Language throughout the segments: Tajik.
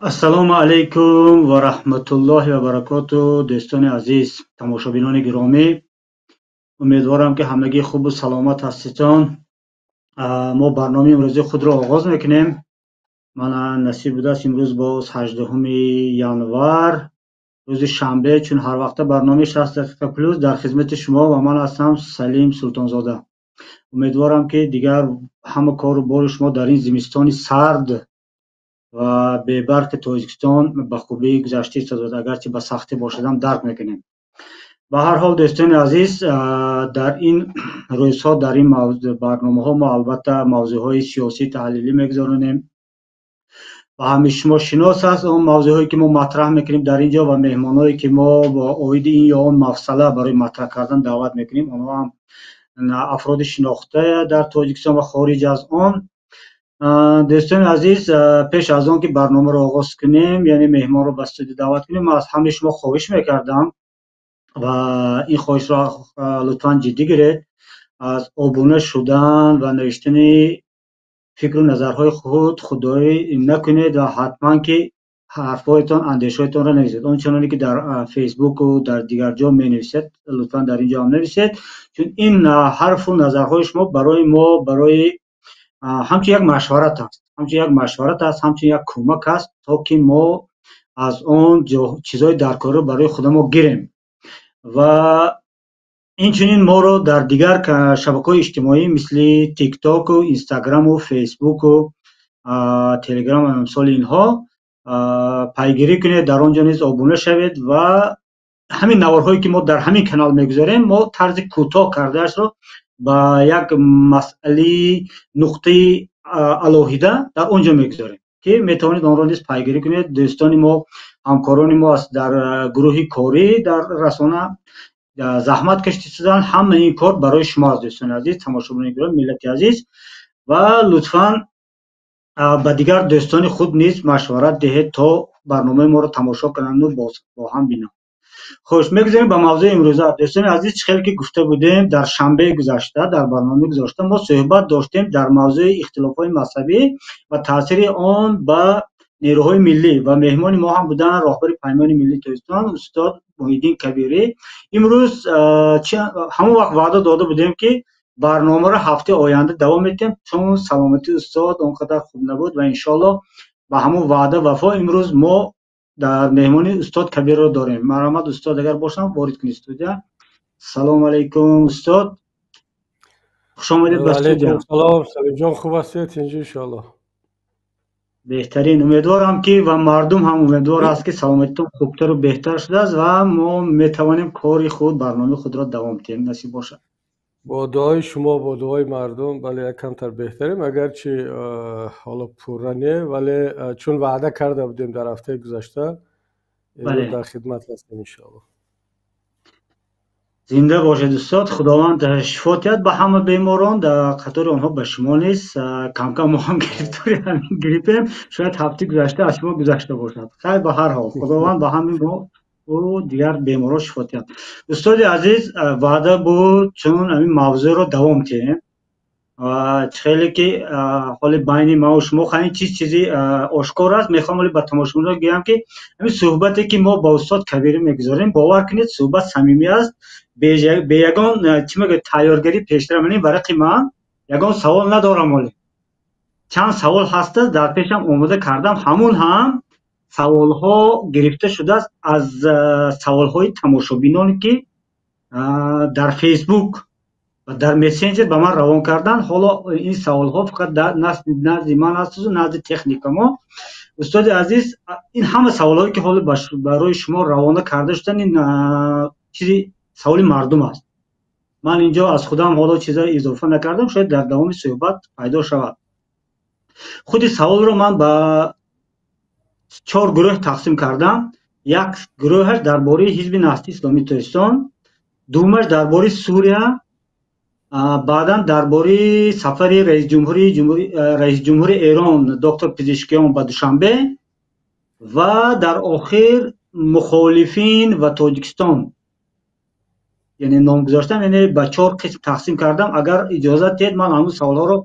Ассалому алайкум ва раҳматуллоҳи ва баракоту, дӯстони азиз, тамошобинони гиромӣ. Умедворам, ки ҳамагӣ хубу саломат ҳаститон. Мо барномаи имрӯзии худро оғоз мекунем. Мана, насиб будааст, имрӯз боз 18 январ, рӯзи шанбе, чун ҳар вақта барномаи 60 дақиқа плюс дар хизмати шумо ва ман ҳастам, Салим Султонзода. Умедворам, ки дигар ҳама кору бори шумо дар ин зимистони сард ва бебарқи Тоҷикистон ба хубӣ гузашта истодад, агарчи ба сахтӣ бошадам, дарк мекунем. Ба ҳар ҳол, дӯстони азиз, дар ин рӯзҳо, дар ин барномаҳо мо албатта мавзӯъҳои сиёсӣ, таҳлилӣ мегузаронем ва ҳамаи шумо шинос аст он мавзӯъҳое, ки мо матраҳ мекунем дар ин ҷо, ва меҳмонҳое, ки мо бо оиди ин ё он масъала барои матраҳ кардан даъват мекунем, онҳо ҳам афроди шинохта дар Тоҷикистон ва хориҷ аз он. Дӯстони азиз, пеш аз он ки барномаро оғоз кунем, яъне меҳмонро ба студия даъват кунем, ман аз ҳамаи шумо хоҳиш мекардам ва ин хоҳишро лутфан ҷиддӣ гиред, аз обуна шудан ва навиштани фикру назарҳои худ худдорӣ накунед ва ҳатман ки ҳарфҳоятон, андешаҳоятонро нависед. Он чуноне ки дар Фейсбуку дар дигар ҷо менависед, лутфан дар ин ҷо ҳам нависед, чун ин ҳарфу назарҳои шумо барои мо, барои ҳамчун як машварат аст, ҳамчун як машварат аст, ҳамчун як кӯмак аст, то ки мо аз он чизҳои даркориро барои худамо гирем. Ва инчунин моро дар дигар шабакаҳои иҷтимоӣ, мисли Тиктоку, Инстаграму, Фейсбуку, Телеграм ва амсоли инҳо пайгирӣ кунед, дар он ҷо низ обуна шавед ва ҳамин наворҳое, ки мо дар ҳамин канал мегузорем, мо тарзи кӯтоҳ кардаашро ба як масъалаи нуқтаи алоҳида дар он ҷо мегузорем, ки метавонед онро низ пайгирӣ кунед. Дӯстони мо, ҳамкорони мо аст дар гурӯҳи корӣ дар расона заҳмат кашида. Ҳама ин кор барои шумо аст, дӯстони азиз, тамошобинони гиромӣ, миллати азиз. Ва лутфан ба дигар дӯстони худ низ машварат диҳед, то барномаи моро тамошо кунанду бо ҳам бинанд. Хуш, мегузарем ба мавзӯи имрӯза. Дӯстони азиз, чӣ хеле ки гуфта будем, дар шанбеи гузашта, дар барномаи гузашта мо суҳбат доштем дар мавзӯи ихтилофҳои мазҳабӣ ва таъсири он ба нерӯҳои миллӣ ва меҳмони мо ҳам буданд роҳбари Паймони миллии Тоҷикистон устод Муҳиддин Кабирӣ. Имрӯз ҳамон вақт ваъда дода будем, ки барномаро ҳафтаи оянда давом медиҳем, чун саломатии устод он қадар хуб набуд, ва иншоаллоҳ ба ҳамон ваъда вафо имрӯз мо дар меҳмони устод Кабирро дорем. Марҳамат, устод, агар бошам, ворид кунед студия. Салому алайкум, устод, хушомадед ба студия. Салом, Салимҷон, хуб ҳастед? Тинҷӣ, иншоаллоҳ. Беҳтарин. Умедворам, ки ва мардум ҳам умедвор аст, ки саломатитон хубтару беҳтар шудааст ва мо метавонем кори худ, барномаи худро давом диҳем, насиб бошад. Бо дуои шумо, бо дуои мардум, бале, як камтар беҳтарем, агарчи ҳоло пурра не, вале чун ваъда карда будем дар ҳафтаи гузашта, дар хидмат ҳастем, иншоаллоҳ. Зинда бошед, устод. Худованд шифо диҳад ба ҳама беморон, дар қатори онҳо ба шумо низ. Камкам мо ҳам гирифтори ҳамин гриппем, шояд ҳафтаи гузашта аз шумо гузашта бошад. Хайр, ба ҳар ҳол, Худованд ба ҳамин мо дигар беморон шифо диҳад. Устоди азиз, ваъда буд, чун ҳамин мавзӯъро давом диҳем. Чӣ хеле ки ҳоли байни маву шумо ин чиз чизи ошкор аст, мехоҳам ҳоли ба тамошобинон гӯям, ки ҳамин суҳбате, ки мо ба устод Кабирӣ мегузорем, бовар кунед, суҳбат самимӣ аст, бе ягон, чӣ мегӯяд, тайёргарӣ пештара. Ман варақи ман ягон савол надорам, ҳоле чанд савол ҳаста дар пешам омода кардам, ҳамун ҳам саволҳо гирифта шудааст аз саволҳои тамошобиноне, ки дар Фейсбук ва дар мессенҷер ба ман равон карданд. Ҳоло ин саволҳо фақат назди ман ҳасту назди техника мо. Устоди азиз, ин ҳама саволҳое, ки ҳоло барои шумо равона карда шуданд, ин чизи саволи мардум аст. Ман инҷо аз худам ҳоло чиза изофа накардам, шояд дар давоми суҳбат пайдо шавад. Худи саволро ман ба чор гурӯҳ тақсим кардам. Як гурӯҳаш дар бораи Ҳизби Наҳзати Исломии Тоҷикистон, дуввумаш дар бораи Сурия, баъдан дар бораи сафари раисҷумҳури Эрон доктор Пизишкиён ба Душанбе ва дар охир мухолифин ва Тоҷикистон, яъне ном гузоштам, яъне ба чор қисм тақсим кардам. Агар иҷозат диҳед, ман ҳамун саволҳоро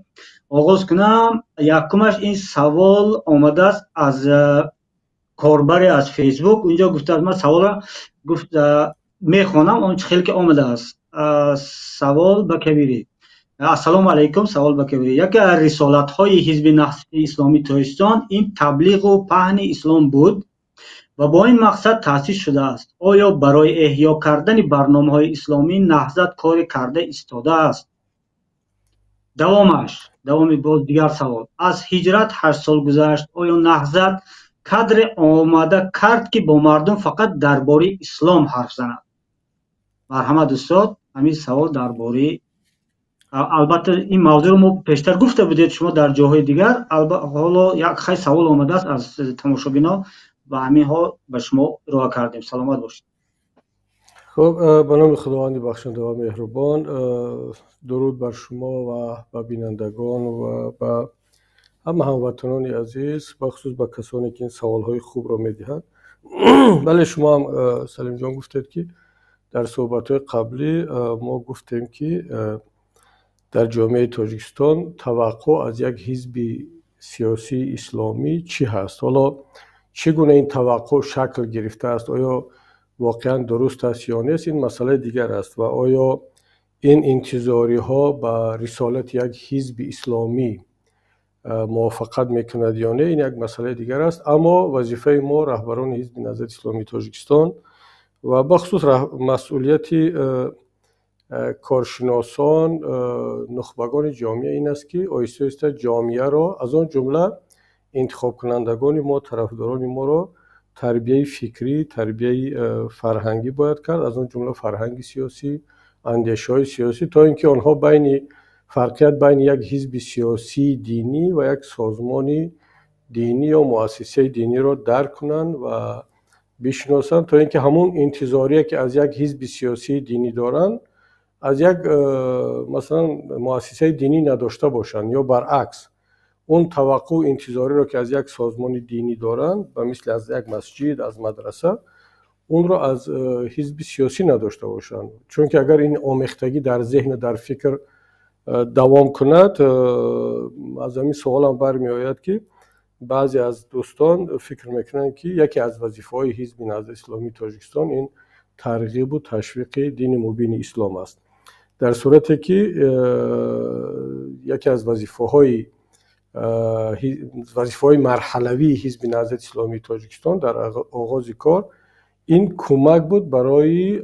оғоз кунам. Якумаш, ин савол омадааст аз Корбаре аз Фейсбук инҷо гуфтааст, ман савола гуфт мехонам, он чӣ хеле ки омадааст. Савол ба Кабирӣ. Ассалому алайкум, савол ба Кабирӣ. Яке аз рисолатҳои Ҳизби Наҳзати Исломии Тоҷикистон ин таблиғу паҳни ислом буд ва бо ин мақсад таъсис шудааст. Оё барои эҳё кардани барномаҳои исломӣ Наҳзат коре карда истодааст? Давомаш, давоми боз дигар савол. Аз ҳиҷрат 8 сол гузашт. Оё Наҳзат кадре омода кард, ки бо мардум фақат дар бораи ислом ҳарф занад? Марҳамат, устод, ҳамин савол дар бораи, албатта, ин мавзӯъро мо пештар гуфта будед шумо дар ҷоҳои дигар, ҳоло як хай савол омадааст аз тамошобино ва ҳаминҳо ба шумо ироа кардем. Саломат бошед. Хуб, ба номи Худованди бахшанда ва меҳрубон. Дуруд бар шумо ва ба бинандагон ва ба ҳама ҳамватанони азиз, бахусус ба касоне ки ин саволҳои хубро медиҳанд. Бале, шумо ҳам, Салимҷон, гуфтед, ки дар суҳбатҳои қаблӣ мо гуфтем, ки дар ҷомеаи Тоҷикистон таваққӯъ аз як ҳизби сиёсии исломӣ чӣ ҳаст. Ҳоло чӣ гуна ин таваққӯъ шакл гирифтааст, оё воқеан дуруст аст ё нест, ин масъалаи дигар аст ва оё ин интизориҳо ба рисолати як ҳизби исломӣ мувофиқат мекунад ё не, ин як масъалаи дигар аст. Аммо вазифаи мо, раҳбарони Ҳизби Наҳзати Исломии Тоҷикистон, ва бахусус масъулияти коршиносон, нухбагони ҷомеа ин аст, ки оҳиста оҳиста ҷомеаро, аз он ҷумла интихобкунандагони мо, тарафдорони моро тарбияи фикрӣ, тарбияи фарҳангӣ бояд кард, аз он ҷумла фарҳанги сиёсӣ, андешаҳои сиёсӣ, то ин ки онҳо байни фарқият байни як ҳизби сиёсии динӣ ва як созмони динӣ ё муассисаи диниро дарк кунанд ва бишиносанд, то ин ки ҳамун интизорие, ки аз як ҳизби сиёсии динӣ доранд, аз як, масалан, муассисаи динӣ надошта бошанд ё баръакс, он таваққӯъ, интизориро, ки аз як созмони динӣ доранд, ба мисли аз як масҷид, аз мадраса, онро аз ҳизби сиёсӣ надошта бошанд. Чунки агар ин омехтагӣ дар зеҳну дар фикр давом кунад, аз ҳамин суолам бармеояд, ки баъзе аз дӯстон фикр мекунанд, ки яке аз вазифаҳои Ҳизби Наҳзати Исломии Тоҷикистон ин тарғибу ташвиқи дини мубини ислом аст, дар сурате ки яке аз вазифаҳои марҳалавии Ҳизби Наҳзати Исломии Тоҷикистон дар оғози кор ин кӯмак буд барои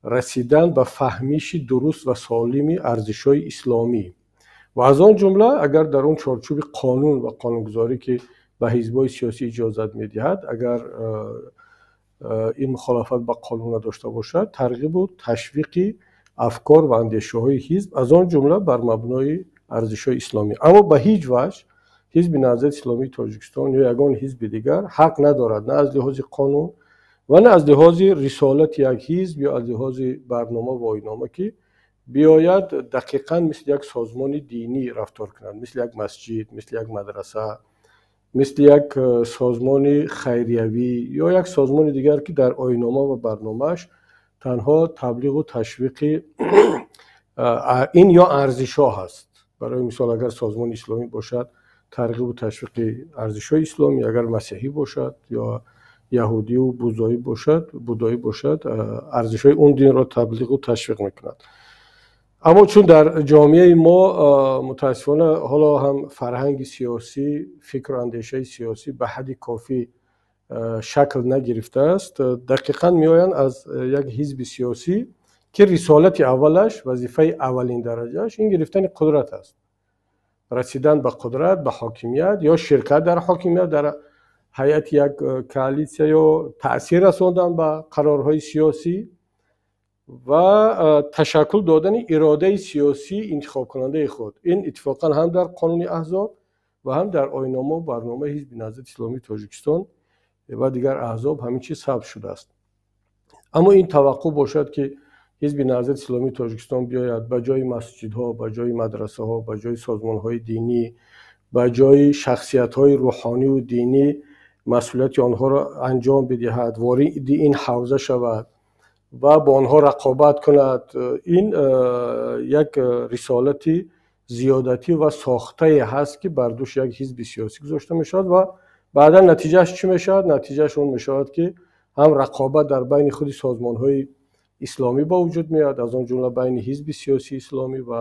расидан ба фаҳмиши дуруст ва солими арзишҳои исломӣ ва аз он ҷумла, агар дар он чорчӯби қонун ва қонунгузорӣ, ки ба ҳизбҳои сиёсӣ иҷозат медиҳад, агар ин мухолафат ба қонун надошта бошад, тарғибу ташвиқи афкор ва андешаҳои ҳизб, аз он ҷумла бар мабнои арзишҳои исломӣ. Аммо ба ҳеҷ ваҷҳ Ҳизби Наҳзати Исломии Тоҷикистон ё ягон ҳизби дигар ҳақ надорад на аз лиҳози қонун ва на аз лиҳози рисолати як ҳизб ё аз лиҳози барнома ва оинома, ки биёяд дақиқан мисли як созмони динӣ рафтор кунад, мисли як масҷид, мисли як мадраса, мисли як созмони хайриявӣ ё як созмони дигар, ки дар оинома ва барномааш танҳо таблиғу ташвиқи ин ё арзишҳо ҳаст. Барои мисол, агар созмони исломӣ бошад, тарғибу ташвиқи арзишҳои исломӣ, агар масеҳӣ бошад ё яҳудию бузоӣ бошад, будоӣ бошад, арзишҳои он динро таблиғу ташвиқ мекунад. Аммо чун дар ҷомеаи мо, мутаассифона, ҳоло ҳам фарҳанги сиёсӣ, фикру андешаи сиёсӣ ба ҳадди кофӣ шакл нагирифтааст, дақиқан меоянд аз як ҳизби сиёсӣ, ки рисолати аввалаш, вазифаи аввалин дараҷааш ин гирифтани қудрат аст, расидан ба қудрат, ба ҳокимият ё ширкат дар ҳокимият, дар ҳайати як коалитсия ё таъсир расондан ба қарорҳои сиёсӣ ва ташаккул додани иродаи сиёсии интихобкунандаи худ. Ин иттифоқан ҳам дар қонуни аҳзоб ва ҳам дар оиннома барномаи Ҳизби Наҳзати Исломии Тоҷикистон ва дигар аҳзоб ҳамин чиз сабт шудааст. Аммо ин таваққӯъ бошад, ки Ҳизби Наҳзати Исломии Тоҷикистон биёяд ба ҷои масҷидҳо, ба ҷои мадрасаҳо, ба ҷои созмонҳои динӣ, ба ҷои шахсиятҳои рӯҳонию динӣ масъулияти онҳоро анҷом бидиҳад, вориди ин ҳавза шавад ва бо онҳо рақобат кунад, ин як рисолати зиёдатӣ ва сохтае ҳаст, ки бар дӯши як ҳизби сиёсӣ гузошта мешавад ва Баъдан натиҷааш чӣ мешавад? Натиҷааш он мешавад, ки ҳам рақобат дар байни худи созмонҳои исломӣ ба вуҷуд меояд, аз он ҷумла байни ҳизби сиёсии исломӣ ва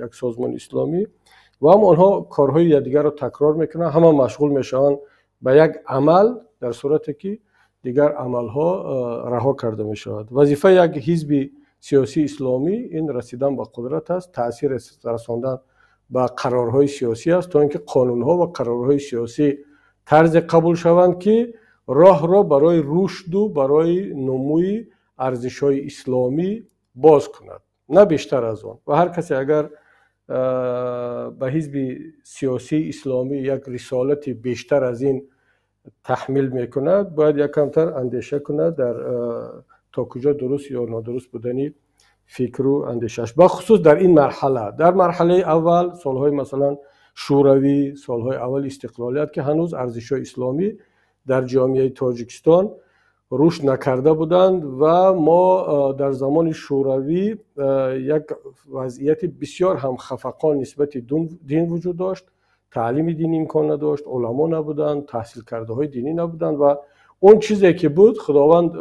як созмони исломӣ, ва ҳам онҳо корҳои якдигарро такрор мекунанд, ҳама машғул мешаванд ба як амал, дар сурате ки дигар амалҳо раҳо карда мешавад. Вазифаи як ҳизби сиёсии исломӣ ин расидан ба қудрат аст, таъсир расондан ба қарорҳои сиёсӣ аст, то ин ки қонунҳо ва қарорҳои сиёсӣ тарзе қабул шаванд, ки роҳро барои рушду барои нумӯи арзишҳои исломӣ боз кунад, на бештар аз он. Ва ҳар касе агар ба ҳизби сиёсии исломӣ як рисолати бештар аз ин таҳмил мекунад, бояд якамтар андеша кунад дар то куҷо дуруст ё нодуруст будани фикру андешааш, бахусус дар ин марҳала, дар марҳалаи аввал, солҳои масалан шӯравӣ, солҳои аввали истиқлолият, ки ҳанӯз арзишҳои исломӣ дар ҷомеаи Тоҷикистон рушд накарда буданд ва мо дар замони шӯравӣ як вазъияти бисёр ҳам хафақон нисбати дин вуҷуд дошт. Таълими динӣ имкон надошт, уламо набуданд, таҳсилкардаҳои динӣ набуданд ва он чизе ки буд, Худованд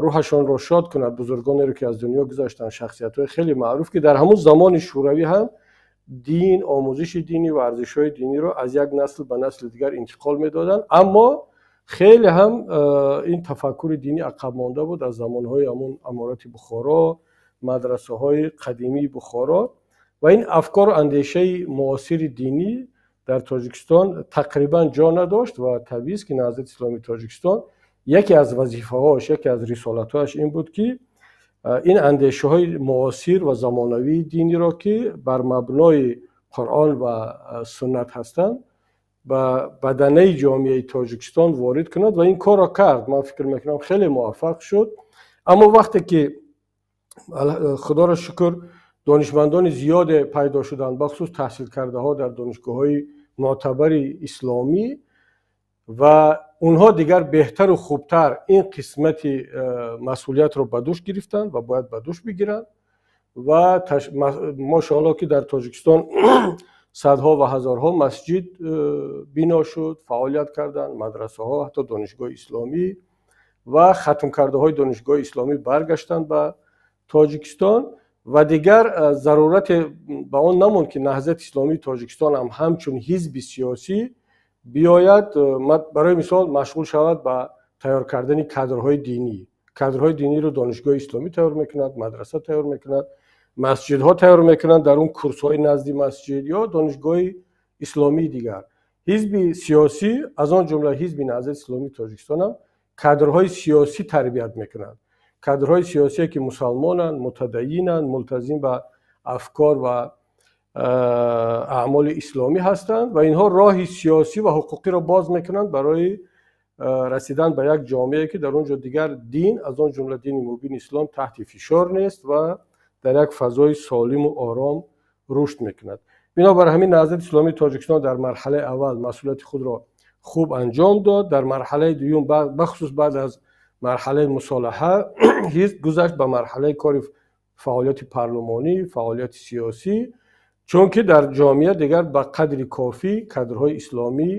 рӯҳашонро шод кунад бузургонеро, ки аз дунё гузаштанд, шахсиятҳои хеле маъруф, ки дар ҳамон замони шӯравӣ ҳам дин, омӯзиши динӣ ва арзишҳои диниро аз як насл ба насли дигар интиқол медоданд, аммо хеле ҳам ин тафаккури динӣ ақаб монда буд аз замонҳои ҳамон аморати Бухоро, мадрасаҳои қадимии Бухоро, ва ин афкору андешаи муосири динӣ дар Тоҷикистон тақрибан ҷо надошт. Ва табиист, ки Наҳзати Исломии Тоҷикистон яке аз вазифаҳоаш, яке аз рисолатҳояш ин буд, ки ин андешаҳои муосир ва замонавии диниро, ки бар мабнои Қуръон ва суннат ҳастанд, ба баданаи ҷомеаи Тоҷикистон ворид кунад ва ин корро кард. Ман фикр мекунам, хеле муваффақ шуд. Аммо вақте ки, Худоро шукр, донишмандони зиёде пайдо шуданд, бахусус таҳсилкардаҳо дар донишгоҳҳои мӯътабари исломӣ, ва онҳо дигар беҳтару хубтар ин қисмати масъулиятро ба дӯш гирифтанд ва бояд ба дӯш бигиранд. Ва мошоалло, ки дар Тоҷикистон садҳо ва ҳазорҳо масҷид бино шуд, фаъолият карданд мадрасаҳо, ҳатто донишгоҳи исломӣ, ва хатмкардаҳои донишгоҳи исломӣ баргаштанд ба Тоҷикистон ва дигар зарурате ба он намонд, ки Наҳзати Исломии Тоҷикистон ҳам ҳамчун ҳизби сиёсӣ биёяд, барои мисол, машғул шавад ба тайёр кардани кадрҳои динӣ. Кадрҳои диниро донишгоҳи исломӣ тайёр мекунад, мадраса тайёр мекунад, масҷидҳо тайёр мекунанд дар он курсҳои назди масҷид ё донишгоҳи исломии дигар. Ҳизби сиёсӣ, аз он ҷумла ҳизби Наҳзати Исломии Тоҷикистон ҳам кадрҳои сиёсӣ тарбият мекунанд, кадрҳои сиёсие, ки мусалмонанд, мутадайинанд, мултазим ба афкор ва аъмоли исломӣ ҳастанд ва инҳо роҳи сиёсӣ ва ҳуқуқиро боз мекунанд барои расидан ба як ҷомеае, ки дар он ҷо дигар дин, аз он ҷумла дини мубини ислом, таҳти фишор нест ва дар як фазои солиму ором рушд мекунад. Бинобар ҳамин Наҳзати Исломии Тоҷикистон дар марҳалаи аввал масъулияти худро хуб анҷом дод. Дар марҳалаи дуюм, бахусус баъд аз марҳалаи мусолиҳа, ҳизб гузашт ба марҳалаи кори фаъолияти парлумонӣ, фаъолияти сиёсӣ, чунки дар ҷомеа дигар ба қадри кофӣ кадрҳои исломӣ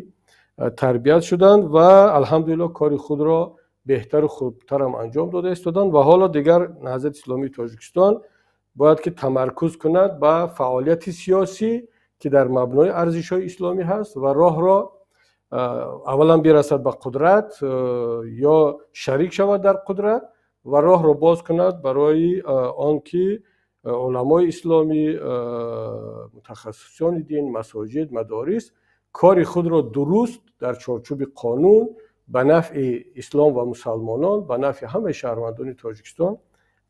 тарбият шуданд ва алҳамдулилло кори худро беҳтару хубтарам анҷом дода истоданд. Ва ҳоло дигар Наҳзати Исломии Тоҷикистон бояд ки тамаркуз кунад ба фаъолияти сиёсӣ, ки дар мабнои арзишҳои исломӣ ҳаст, ва роҳро аввалан бирасад ба қудрат ё шарик шавад дар қудрат ва роҳро боз кунад барои он ки уламои исломӣ, мутахассисони дин, масоҷид, мадорис кори худро дуруст дар чорчӯби қонун ба нафъи ислом ва мусалмонон, ба нафъи ҳамаи шаҳрвандони Тоҷикистон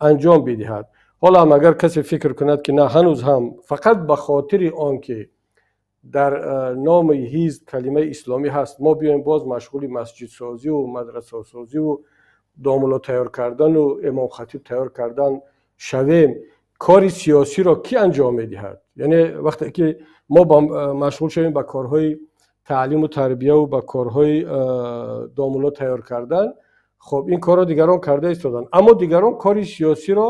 анҷом бидиҳад. Ҳоло ҳам агар касе фикр кунад, ки на, ҳанӯз ҳам фақат ба хотири он ки дар номи ҳизб калимаи исломӣ ҳаст, мо биёем боз машғули масҷидсозиву мадрасасозиву домулло тайёр кардану имомхатиб тайёр кардан шавем, кори сиёсиро кӣ анҷом медиҳад? Яъне вақте ки мо машғул шавем ба корҳои таълиму тарбияву ба корҳои домулло тайёр кардан, хоб, ин корро дигарон карда истоданд, аммо дигарон кори сиёсиро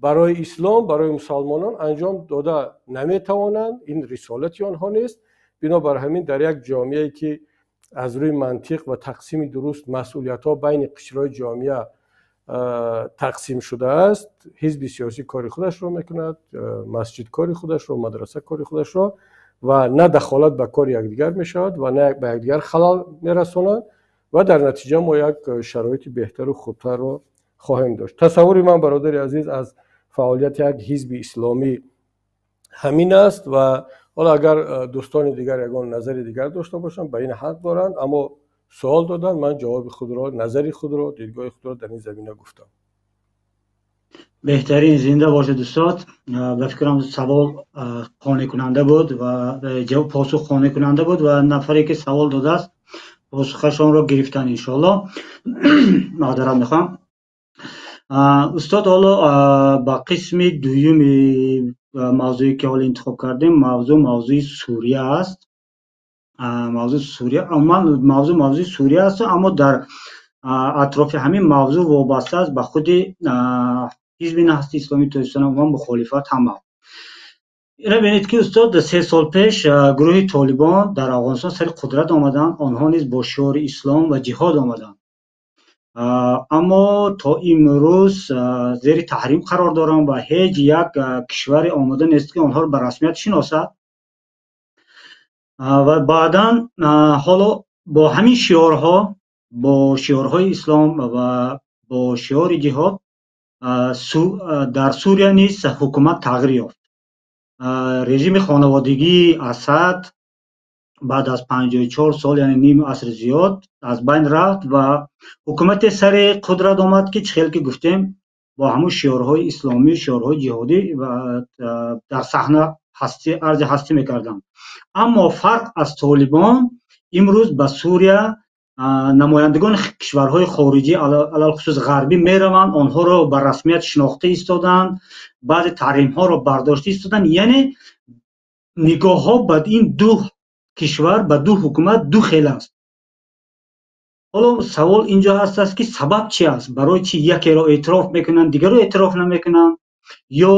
барои ислом, барои мусалмонон анҷом дода наметавонанд, ин рисолати онҳо нест. Бинобар ҳамин дар як ҷомеае, ки аз рӯи мантиқ ва тақсими дуруст масъулиятҳо байни қишрҳои ҷомеа тақсим шудааст, ҳизби сиёсӣ кори худашро мекунад, масҷид кори худашро, мадраса кори худашро, ва на дахолат ба кори якдигар мешавад ва на ба якдигар халал мерасонанд ва дар натиҷа мо як шароити беҳтару хубтарро хоҳем дошт. Тасаввури ман, бародари азиз, аз фаъолияти як ҳизби исломӣ ҳамин аст ва ҳоло агар дӯстони дигар ягон назари дигар дошта бошанд, ба ин ҳақ доранд, аммо суол доданд, ман ҷавоби худро, назари худро, дидгоҳи худро дар ин замина гуфтам. Беҳтарин, зинда бошед, устод. Ба фикрам, савол қонеъкунанда буд ва посух қонеъкунанда буд ва нафаре ки савол додааст, посухашонро гирифтанд, иншоалло. Маъзарат мехоҳам, устод. Ҳоло ба қисми дуюми мавзӯе ки ҳоло интихоб кардем, мавзӯъ мавзӯи Сурия аст. Мавзӯи Сурия, умуман мавзӯъ мавзӯи Сурия аст, аммо дар атрофи ҳамин мавзӯъ вобаста аст ба худи Ҳизби Наҳзати Исломии Тоҷикистон ва мухолифат ҳама. Ина бинед ки, устод, 3 сол пеш гурӯҳи Толибон дар Афғонистон сари қудрат омаданд. Онҳо низ бо шиори ислом ва ҷиҳод омаданд, аммо то имрӯз зери таҳрим қарор доранд ва ҳеҷ як кишваре омода нест, ки онҳоро ба расмият шиносад. Ва баъдан ҳоло бо ҳамин шиорҳо, бо шиорҳои ислом ва бо шиори ҷиҳод, дар Сурия низ ҳукумат тағйир ёфт. Режими хонаводагии Асад баъд аз 54 сол, яъне ним аср зиёд, аз байн рафт ва ҳукумате сари қудрат омад, ки чӣ хел ки гуфтем, бо ҳамун шиорҳои исломӣ, шиорҳои ҷиҳодӣ дар саҳна ҳастӣ, арзи ҳастӣ мекарданд. Аммо фарқ аз Толибон, имрӯз ба Сурия намояндагони кишварҳои хориҷӣ, алалхусус ғарбӣ, мераванд, онҳоро ба расмият шинохта истоданд, баъзе таҳримҳоро бардошта истоданд. Яъне нигоҳҳо ба ин ду кишвар, ба ду ҳукумат ду хел аст. Ҳоло савол инҷо ҳаст, ки сабаб чи аст? Барои чи якеро эътироф мекунанд, дигарро эътироф намекунанд? Ё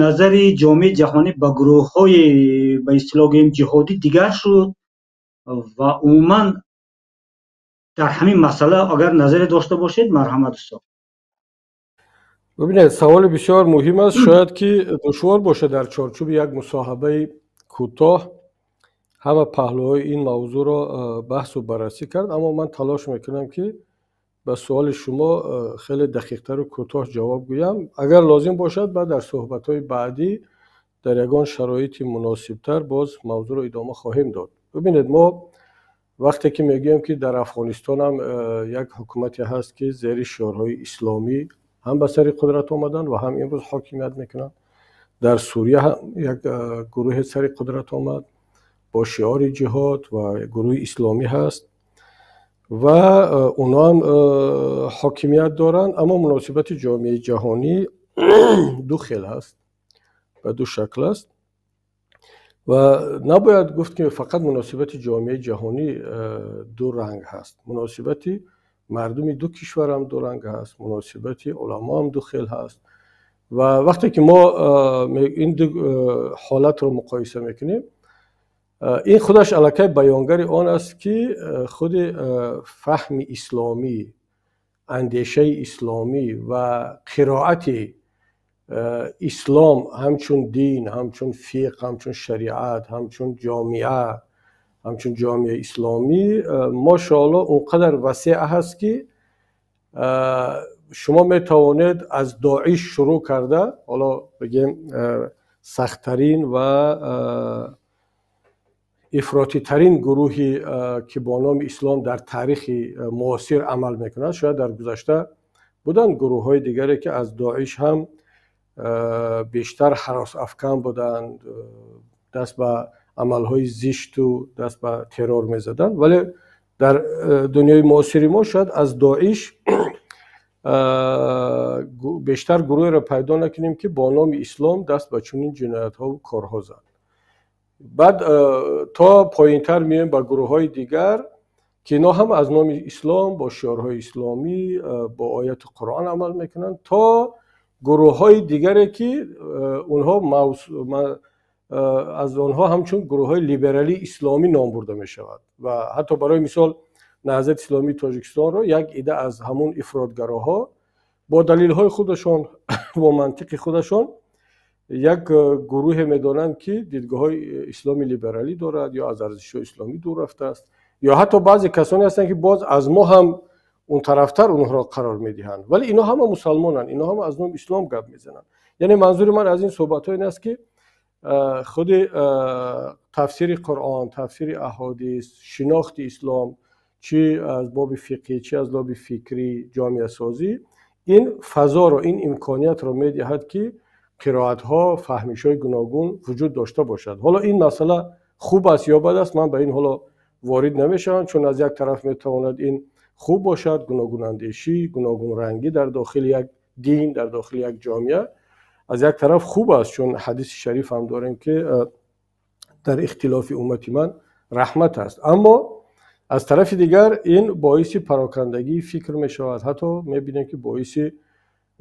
назари ҷомеаи ҷаҳонӣ ба гурӯҳҳои, ба истилоҳ гӯем, ҷиҳодӣ дигар шуд? Ва умуман дар ҳамин масъала агар назаре дошта бошед, марҳамат, устод. Бибинед, саволи бисёр муҳим аст. Шояд ки душвор бошад дар чорчӯби як мусоҳибаи кӯтоҳ ҳама паҳлӯҳои ин мавзӯъро баҳсу баррасӣ кард, аммо ман талош мекунам, ки ба суоли шумо хеле дақиқтару кӯтоҳ ҷавоб гӯям. Агар лозим бошад, баъд дар суҳбатҳои баъдӣ дар ягон шароити муносибтар боз мавзӯъро идома хоҳем дод. Бибинед, мо вақте ки мегӯем, ки дар Афғонистонам як ҳукумате ҳаст, ки зери шиорҳои исломӣ ҳам ба сари қудрат омаданд ва ҳам имрӯз ҳокимият мекунанд, дар Сурия ҳам як гурӯҳе сари қудрат омад бо шиори ҷиҳод ва гурӯҳи исломӣ ҳаст ва онҳо ҳам ҳокимият доранд, аммо муносибати ҷомеаи ҷаҳонӣ ду хел ҳаст, ба ду шакл аст. Ва набояд гуфт, ки фақат муносибати ҷомеаи ҷаҳонӣ ду ранг ҳаст. Муносибати мардуми ду кишварам ду ранг ҳаст, муносибати уламо ҳам ду хел ҳаст. Ва вақте ки мо ин ду ҳолатро муқоиса мекунем, ин худаш аллакай баёнгари он аст, ки худи фаҳми исломӣ, андешаи исломӣ ва қироати ислом ҳамчун дин, ҳамчун фиқҳ, ҳамчун шариат, ҳамчун ҷомеа, ҳамчун ҷомеаи исломӣ, мошоалло, он қадар васеъ ҳаст, ки шумо метавонед аз Доиш шурӯъ карда, ҳоло бигем, сахттарин ва ифротитарин гурӯҳи, ки бо номи ислом дар таърихи муосир амал мекунад. Шояд дар гузашта буданд гурӯҳҳои дигаре, ки аз Доиш ҳам бештар ҳаросафкан буданд, даст ба амалҳои зишту даст ба террор мезаданд, вале дар дунёи муосири мо шояд аз Доиш бештар гурӯҳеро пайдо накунем, ки бо номи ислом даст ба чунин ҷиноятҳову корҳо зад. Баъд то поинтар меоем ба гурӯҳҳои дигар, ки инҳо ҳам аз номи ислом, бо шиорҳои исломӣ, бо ояти Қуръон амал мекунанд, то гурӯҳҳои дигаре, ки онҳо аз онҳо ҳамчун гурӯҳҳои либералии исломӣ ном бурда мешавад ва ҳатто барои мисол Наҳзати исломии Тоҷикистонро як ида аз ҳамун ифротгароҳо бо далелҳои худашон, бо мантиқи худашон як гурӯҳе медонанд, ки дидгоҳҳои исломи либералӣ дорад ё аз арзишҳои исломӣ дур рафтааст, ё ҳатто баъзе касоне ҳастанд, ки боз аз мо ҳам он тарафтар онҳоро қарор медиҳанд. Вале инҳо ҳама мусалмонанд, инҳо ҳама аз номи ислом гап мезананд. Яъне манзури ман аз ин суҳбатҳо ин аст, ки худи тафсири Қуръон, тафсири аҳодис, шинохти ислом, чӣ аз боби фиқҳӣ, чӣ аз боби фикрӣ, ҷомеасозӣ, ин фазоро, ин имкониятро медиҳад, ки қироатҳо, фаҳмишҳои гуногун вуҷуд дошта бошад. Ҳоло ин масъала хуб аст ё бад аст, ман ба ин ҳоло ворид намешавам, чун аз як тараф метавонад ин хуб бошад, гуногунандешӣ, гуногунрангӣ дар дохили як дин, дар дохили як ҷомеа аз як тараф хуб аст, чун ҳадиси шариф ҳам дорем, ки дар ихтилофи уммати ман раҳмат аст. Аммо аз тарафи дигар ин боиси парокандагии фикр мешавад. Ҳатто мебинем, ки боиси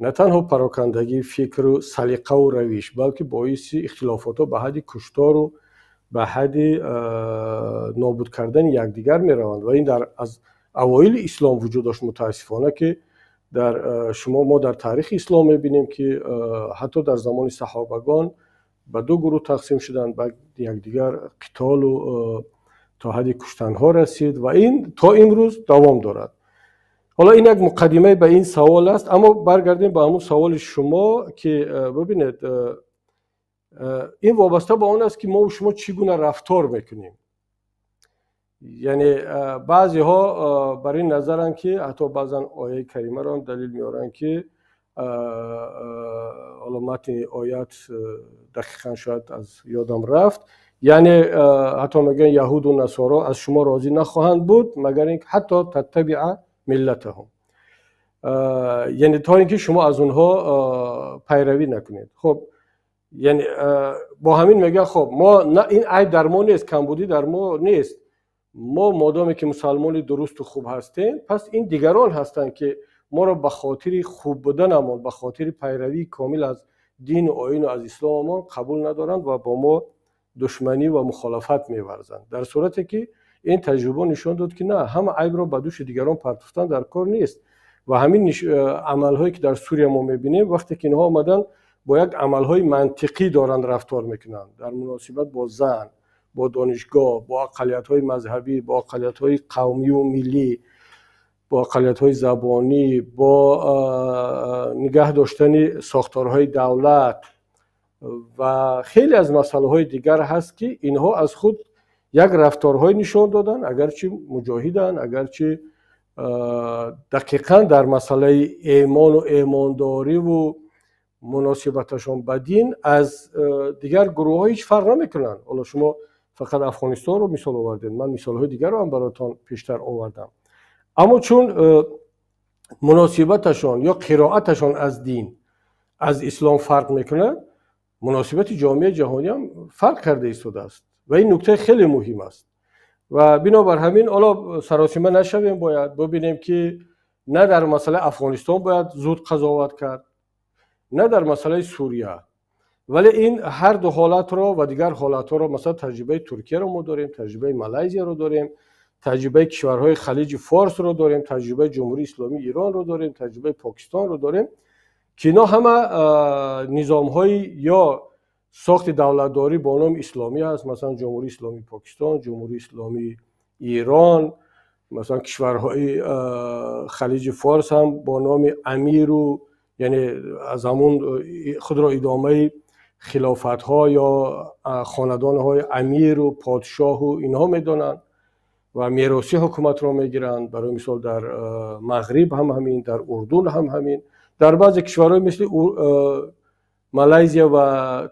на танҳо парокандагии фикру салиқаву равиш, балки боиси ихтилофотҳо ба ҳадди куштору ба ҳадди нобуд кардани якдигар мераванд. Ва ин дар аз авоили ислом вуҷуд дошт, мутаассифона, ки дар шумо мо дар таърихи ислом мебинем, ки ҳатто дар замони саҳобагон ба ду гурӯҳ тақсим шуданд, ба якдигар қитолу то ҳадди куштанҳо расид ва ин то имрӯз давом дорад. Ҳоло ин як муқаддимаи ба ин савол аст, аммо баргардем ба ҳамун саволи шумо, ки бибинед, ин вобаста ба он аст, ки мо шумо чӣ гуна рафтор мекунем. Яъне баъзеҳо бар ин назаранд, ки ҳатто баъзан ояи каримаро ҳам далел меоранд, ки ҳоло матни оят дақиқан шояд аз ёдам рафт, яъне ҳатто мегӯянд, яҳуду насоро аз шумо розӣ нахоҳанд буд, магар ин ҳатто таттабиа миллатаҳум, яъне то ин ки шумо аз онҳо пайравӣ накунед. Хуб, яъне бо ҳамин мегӯянд, хоб, мо ин айб дар мо нест, камбудӣ дар мо нест, мо модоме ки мусалмони дурусту хуб ҳастем, пас ин дигарон ҳастанд, ки моро ба хотири хуб буданамон, ба хотири пайравии комил аз дину оину аз исломамон қабул надоранд ва бо мо душманӣ ва мухолафат меварзанд. Дар сурате ки ин таҷриба нишон дод, ки на ҳама айбро ба дӯши дигарон партофтан дар кор нест. Ва ҳамин амалҳое, ки дар Сурия мо мебинем, вақте ки инҳо омаданд, бо як амалҳои мантиқӣ доранд рафтор мекунанд дар муносибат бо зан, бо донишгоҳ, бо ақаллиятҳои мазҳабӣ, бо ақаллиятҳои қавмию миллӣ, бо ақаллиятҳои забонӣ, бо нигаҳ доштани сохторҳои давлат ва хеле аз масъалаҳои дигар ҳаст, ки инҳо аз худ як рафторҳое нишон доданд, агарчи муҷоҳиданд, агарчи дақиқан дар масъалаи эмону эмондориву муносибаташон ба дин аз дигар гурӯҳҳо ҳеҷ фарқ намекунанд. Ҳоло шумо фақат Афғонистонро мисол овардед, ман мисолҳои дигарро ҳам бароятон пештар овардам. Аммо чун муносибаташон ё қироаташон аз дин, аз ислом фарқ мекунад, муносибати ҷомеаи ҷаҳонӣ ҳам фарқ карда истодааст ва ин нуктаи хеле муҳим аст. Ва бинобар ҳамин ҳоло саросима нашавем, бояд бибинем, ки на дар масъалаи Афғонистон бояд зуд қазоват кард, на дар масъалаи Сурия. Вале ин ҳар ду ҳолатро ва дигар ҳолатҳоро, масалан таҷрибаи Туркияро мо дорем, таҷрибаи Малайзияро дорем, таҷрибаи кишварҳои Халиҷи Форсро дорем, таҷрибаи Ҷумҳурии Исломии Иронро дорем, таҷрибаи Покистонро дорем, ки инҳо ҳама низомҳои ё сохти давлатдорӣ бо номи исломӣ ҳаст. Масалан, Ҷумҳурии Исломии Покистон, Ҷумҳурии Исломии Ирон, масалан кишварҳои Халиҷи Форс ҳам бо номи амиру, яъне аз ҳамун худро идомаи хилофатҳо ё хонадонҳои амиру подшоҳу инҳо медонанд ва мероси ҳукуматро мегиранд. Барои мисол, дар Мағриб ҳам ҳамин, дар Урдун ҳам ҳамин, дар баъзе кишварҳои мисли Малайзия ва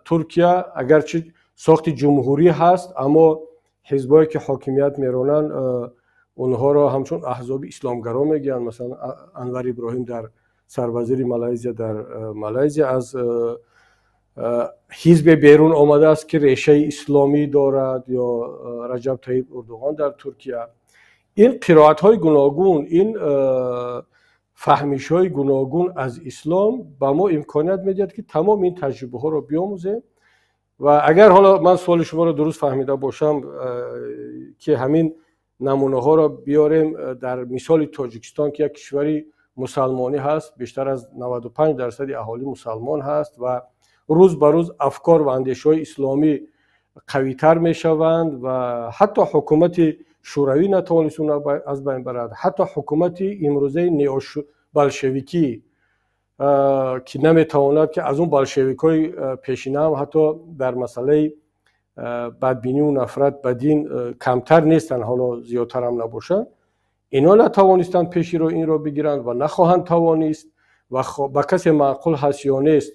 Туркия агарчи сохти ҷумҳурӣ ҳаст, аммо ҳизбое, ки ҳокимият меронанд, онҳоро ҳамчун аҳзоби исломгаро мегӯянд. Масалан, Анвар Иброҳим дар сарвазири Малайзия дар Малайзия аз ҳизбе берун омадааст, ки решаи исломӣ дорад, ё Раҷаб Таиб Урдуғон дар Туркия. Ин қироатҳои гуногун, ин фаҳмишҳои гуногун аз ислом ба мо имконият медиҳад, ки тамоми ин таҷрибаҳоро биомӯзем. Ва агар ҳоло ман суоли шуморо дуруст фаҳмида бошам, ки ҳамин намунаҳоро биёрем дар мисоли Тоҷикистон, ки як кишвари мусалмонӣ ҳаст, бештар аз 95% аҳолӣ мусалмон ҳаст ва рӯз ба рӯз афкор ва андешаҳои исломӣ қавитар мешаванд ва ҳатто ҳукумати Шӯравӣ натавонист онро аз байн барад, ҳатто ҳукумати имрӯзаи необолшевикӣ, ки наметавонад, ки аз он болшевикҳои пешина ҳам ҳатто дар масъалаи бадбиниву нафрат ба дин камтар нестанд, ҳоло зиёдтарам набошанд, инҳо натавонистанд пеши роҳи инро бигиранд ва нахоҳанд тавонист. Ва ба касе маъқул ҳаст ё нест,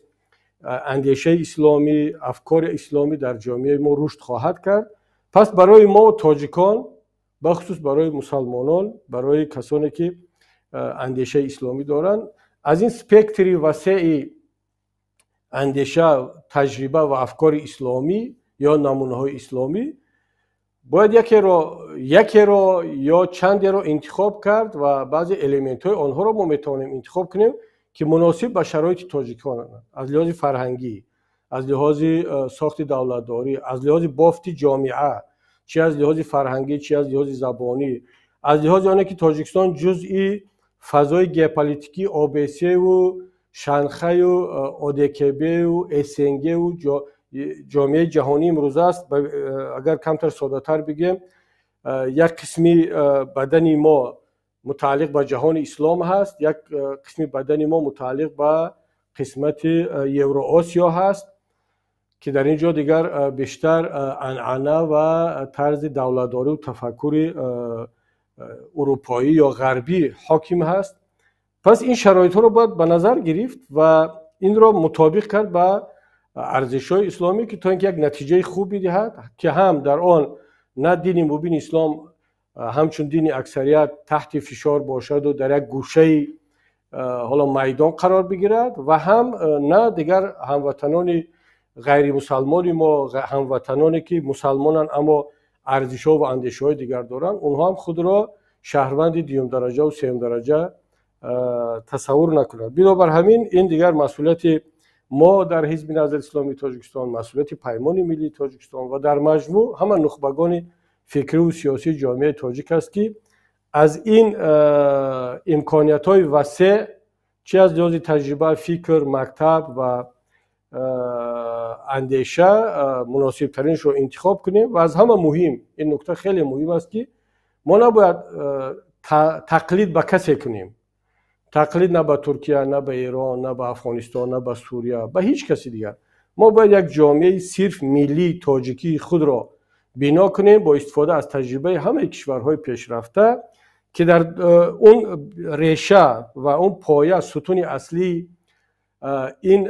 андешаи исломӣ, афкори исломӣ дар ҷомеаи мо рушд хоҳад кард. Пас барои мо тоҷикон, бахусус барои мусалмонон, барои касоне ки андешаи исломӣ доранд, аз ин спектри васеи андеша, таҷриба ва афкори исломӣ ё намунаҳои исломӣ бояд якеро ё чандеро интихоб кард ва баъзе элементҳои онҳоро мо метавонем интихоб кунем, ки муносиб ба шароити тоҷикон аз лиҳози фарҳангӣ, аз лиҳози сохти давлатдорӣ, аз лиҳози бофти ҷомеа, чи аз лиҳози фарҳангӣ, чи аз лиҳози забонӣ, аз лиҳози оне ки Тоҷикистон ҷузъи фазои геополитикии ОБСЕву Шанхаю ОДКБу СНГу ҷомеаи ҷаҳонӣ имрӯза аст. Агар камтар соддатар бигӯем, як қисми бадани мо мутааллиқ ба ҷаҳони ислом ҳаст, як қисми бадани мо мутааллиқ ба қисмати Евроосиё ҳаст, ки дар ин ҷо дигар бештар анъана ва тарзи давлатдорию тафаккури урупоӣ ё ғарбӣ ҳоким ҳаст. Пас ин шароитҳоро бояд ба назар гирифт ва инро мутобиқ кард ба арзишҳои исломӣ, ки то ин ки як натиҷаи хуб бидиҳад, ки ҳам дар он на дини мубини ислом ҳамчун дини аксарият таҳти фишор бошаду дар як гӯшаи ҳоло майдон қарор бигирад, ва ҳам на дигар ҳамватанони ғайримусалмони мо, ҳамватаноне ки мусалмонанд, аммо арзишҳо ва андешаҳои дигар доранд, онҳо ҳам худро шаҳрванди дуюмдараҷаву сеюмдараҷа тасаввур накунанд. Бинобар ҳамин ин дигар масъулияти мо дар Ҳизби Наҳзати Исломии Тоҷикистон, масъулияти Паймони Миллии Тоҷикистон ва дар маҷмӯъ ҳама нухбагони фикриву сиёсии ҷомеаи тоҷик аст, ки аз ин имкониятҳои васеъ, чи аз лиҳози таҷриба, фикр, мактаб ва андеша, муносибтариншро интихоб кунем. Ва аз ҳама муҳим, ин нукта хеле муҳим аст, ки мо набояд тақлид ба касе кунем, тақлид на ба Туркия, на ба Эрон, на ба Афғонистон, на ба Сурия, ба ҳеҷ каси дигар. Мо бояд як ҷомеаи сирф миллии тоҷикии худро бино кунем бо истифода аз таҷрибаи ҳамаи кишварҳои пешрафта, ки дар он реша ва он поя, сутуни аслии ин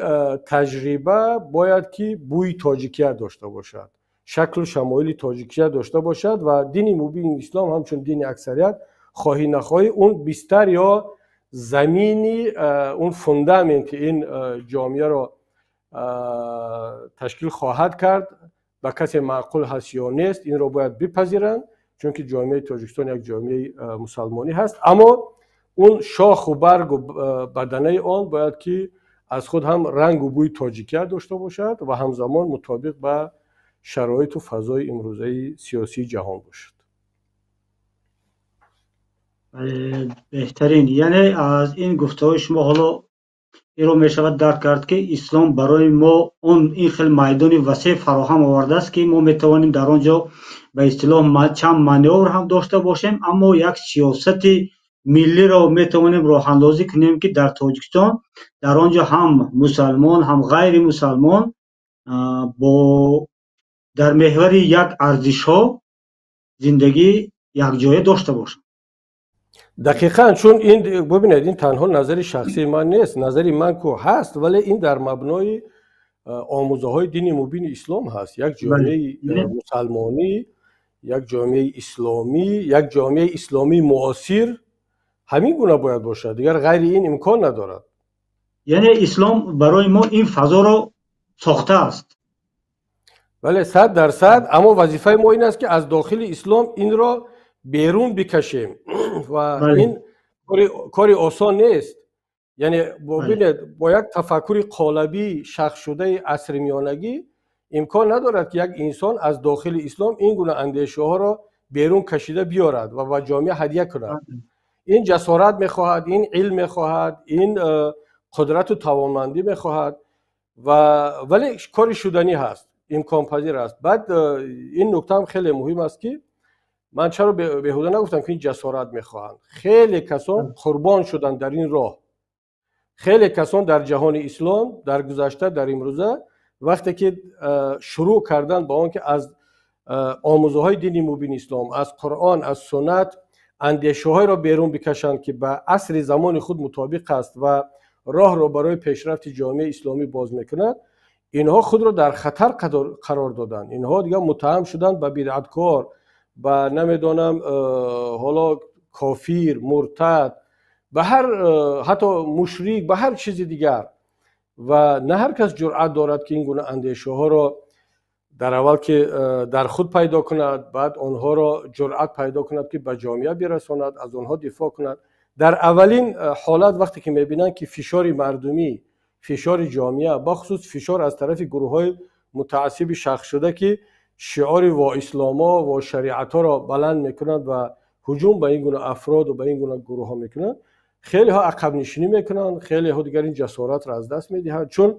таҷриба бояд ки бӯи тоҷикия дошта бошад, шаклу шамоили тоҷикия дошта бошад ва дини мубини ислом ҳамчун дини аксарият, хоҳӣ нахоҳӣ, он бистар ё замини, он фундаменти ин ҷомеаро ташкил хоҳад кард. Ба касе маъқул ҳаст ё нест, инро бояд бипазиранд, чунки ҷомеаи Тоҷикистон як ҷомеаи мусалмонӣ ҳаст, аммо он шоху баргу баданаи он бояд ки аз худ ҳам рангу бӯи тоҷикия дошта бошад ва ҳамзамон мутобиқ ба шароиту фазои имрӯзаи сиёсии ҷаҳон бошад. Беҳтарин. Яъне аз ин гуфтаҳои шумо ҳоло инро мешавад дарк кард, ки ислом барои мо он ин хел майдони васеъ фароҳам овардааст, ки мо метавонем дар он ҷо ба истилоҳ чанд манёвр ҳам дошта бошем, аммо як сиёсати миллиро метавонем роҳандозӣ кунем, ки дар Тоҷикистон дар он ҷо ҳам мусалмон, ҳам ғайри мусалмон бо дар меҳвари як арзишҳо зиндагӣ якҷоя дошта бошанд. Дақиқан, чун ин, бубинед, ин танҳо назари шахсии ман нест, назари ман ку ҳаст, вале ин дар мабнои омӯзаҳои дини мубини ислом ҳаст. Як ҷомеаи мусалмонӣ, як ҷомеаи исломӣ, як ҷомеаи исломии муосир ҳамин гуна бояд бошад, дигар ғайри ин имкон надорад. Яъне ислом барои мо ин фазоро сохтааст. Бале, 100%. Аммо вазифаи мо ин аст, ки аз дохили ислом инро берун бикашем ва ин кори осон нест. Яъне бубинед, бо як тафаккури қолабии шахсшудаи асри миёнагӣ Имкон надорад, ки як инсон аз дохили ислом ин гуна андешаҳоро берун кашида биёрад ва ба ҷомеа ҳадя кунад. Ин ҷасорат мехоҳад, ин илм мехоҳад, ин қудрату тавонмандӣ мехоҳад, ва вале кори шуданӣ ҳаст, имконпазир аст. Баъд ин нуктаам хеле муҳим аст, ки ман чаро беҳуда нагуфтам, ки ин ҷасорат мехоҳанд. Хеле касон қурбон шуданд дар ин роҳ. Хеле касон дар ҷаҳони ислом дар гузашта, дар имрӯза, вақте ки шурӯъ карданд ба он ки аз омӯзаҳои дини мубини ислом, аз Қуръон, аз суннат андешаҳоеро берун бикашанд, ки ба асри замони худ мутобиқ аст ва роҳро барои пешрафти ҷомеаи исломӣ боз мекунад, инҳо худро дар хатар қарор доданд. Инҳо дигар муттаҳам шуданд ба бидъаткор, ба намедонам, ҳоло кофир, муртад, ба ҳар, ҳатто мушрик, ба ҳар чизи дигар. Ва на ҳар кас ҷуръат дорад, ки ин гуна андешаҳоро дар аввал ки дар худ пайдо кунад, баъд онҳоро ҷуръат пайдо кунад, ки ба ҷомеа бирасонад, аз онҳо дифоъ кунад. Дар аввалин ҳолат, вақте ки мебинанд, ки фишори мардумӣ, фишори ҷомеа, бахусус фишор аз тарафи гурӯҳҳои мутаассиби шахсшуда, ки шиори во исломо, во шариатҳоро баланд мекунанд ва ҳуҷум ба ин гуна афроду ба ин гуна гурӯҳҳо мекунанд, хелеҳо ақабнишинӣ мекунанд, хелеҳо дигар ин ҷасоратро аз даст медиҳанд, чун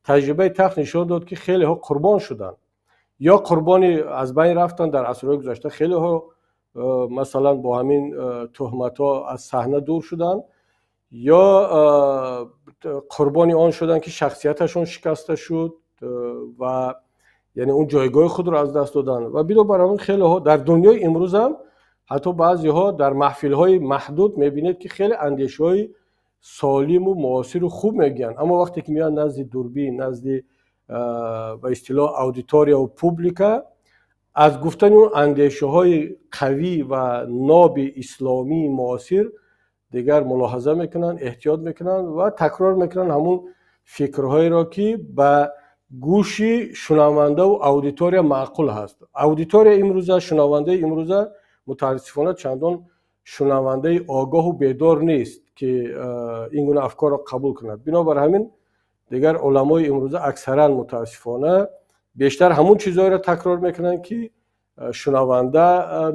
таҷрибаи талх нишон дод, ки хелеҳо қурбон шуданд ё қурбони аз байн рафтанд. Дар асрҳои гузашта хелеҳо, масалан, бо ҳамин туҳматҳо аз саҳна дур шуданд ё қурбони он шуданд, ки шахсияташон шикаста шуд ва яъне он ҷойгоҳи худро аз даст доданд. Ва бинобар он хелеҳо дар дунёи имрӯзам, ҳатто баъзеҳо дар маҳфилҳои маҳдуд мебинед, ки хеле андешаҳои солиму муосиру хуб мегӯянд, аммо вақте ки меоянд назди дурбин, назди ба истилоҳ аудиторияву публика, аз гуфтани он андешаҳои қавӣ ва ноби исломии муосир дигар мулоҳаза мекунанд, эҳтиёт мекунанд ва такрор мекунанд ҳамун фикрҳоеро, ки ба гӯши шунавандаву аудитория маъқул ҳаст. Аудитория имрӯза, шунавандаи имрӯза, мутаассифона, чандон шунавандаи огоҳу бедор нест, ки ин гуна афкорро қабул кунад. Бинобар ҳамин дигар уламои имрӯза аксаран, мутаассифона, бештар ҳамун чизҳоеро такрор мекунанд, ки шунаванда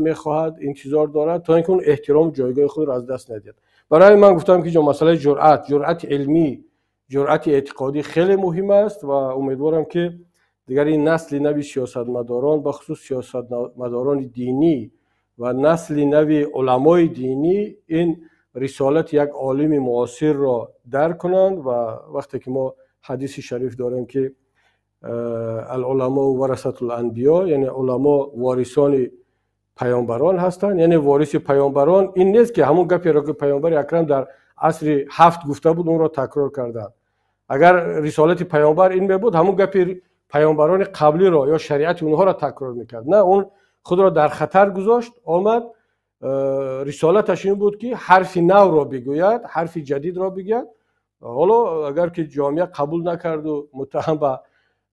мехоҳад, интизор дорад, то ин ки он эҳтирому ҷойгоҳи худро аз даст надиҳад. Барои ман гуфтам, ки ҷо масъалаи ҷуръат, ҷуръати илмӣ, ҷуръати эътиқодӣ хеле муҳим аст ва умедворам, ки дигар ин насли нави сиёсатмадорон, бахусус сиёсатмадорони динӣ ва насли нави уламои динӣ, ин рисолати як олими муосирро дарк кунанд. Ва вақте ки мо ҳадиси шариф дорем, ки العلماء ورثة الأنبياء, яъне уламо ворисони паёмбарон ҳастанд, яъне вориси паёмбарон ин нест, ки ҳамун гаперо, ки паёмбари акрам дар асри ҳафт гуфта буд, онро такрор карданд. Агар рисолати паёмбар ин мебуд, ҳамун гапи паёмбарони қаблиро ё шариати онҳоро такрор мекард. На, он худро дар хатар гузошт, омад. Рисолаташ ин буд, ки ҳарфи навро бигӯяд, ҳарфи ҷадидро бигӯяд. Ҳоло агар ки ҷомеа қабул накарду муттаҳам ба,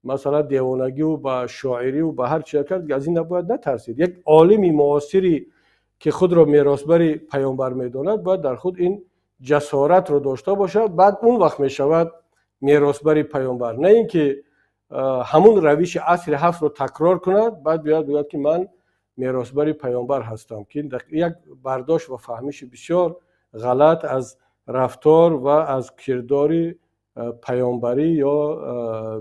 масалан, девонагиву ба шоириву ба ҳар чиз кард, аз ин набояд натарсид. Як олими муосире, ки худро меросбари паёмбар медонад, бояд дар худ ин ҷасоратро дошта бошад. Баъд он вақт мешавад меросбари паёмбар, на ин ки ҳамун равиши асри ҳафтро такрор кунад, баъд биёяд бигӯяд, ки ман меросбари паёмбар ҳастам, ки як бардошт ва фаҳмиши бисёр ғалат аз рафтор ва аз кирдори паёмбарӣ ё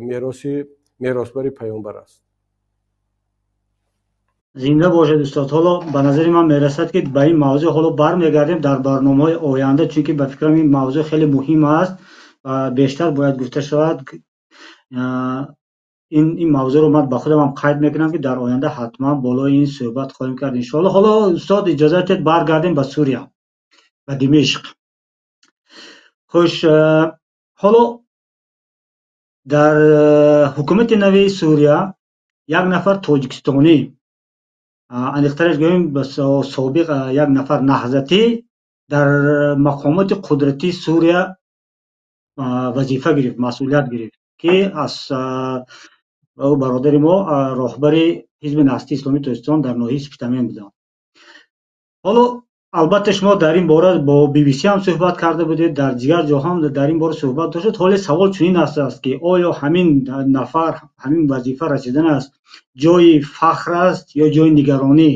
мероси меросбари паёмбар аст. Зинда бошед, устод. Ҳоло ба назари ман мерасад, ки ба ин мавзӯъ ҳоло бармегардем дар барномаҳои оянда, чунки ба фикрам, ин мавзӯъ хеле муҳим аст ва бештар бояд гуфта шавад. Ин мавзӯъро ман ба худам ҳам қайд мекунам, ки дар оянда ҳатман болои ин суҳбат хоҳем кард, иншоалло. Ҳоло, устод, иҷозат диҳед баргардем ба Сурия, ба Димишқ. Хуш, ҳоло дар ҳукумати нави Сурия як нафар тоҷикистонӣ, аниқтараш гӯем, собиқ як нафар наҳзатӣ, дар мақомоти қудратии Сурия вазифа гирифт, масъулият гирифт, ки аз бародари мо, роҳбари Ҳизби Наҳзати Исломии Тоҷикистон дар ноҳияи Спитамен буданд. Ҳоло Албатта, шумо дар ин бора бо BBC ҳам суҳбат карда будед, дар дигар ҷо ҳам дар ин бора суҳбат доштед. Ҳоле савол чунин аст, ки оё ҳамин нафар ҳамин вазифа расидан аст ҷои фахр аст ё ҷои нигаронӣ?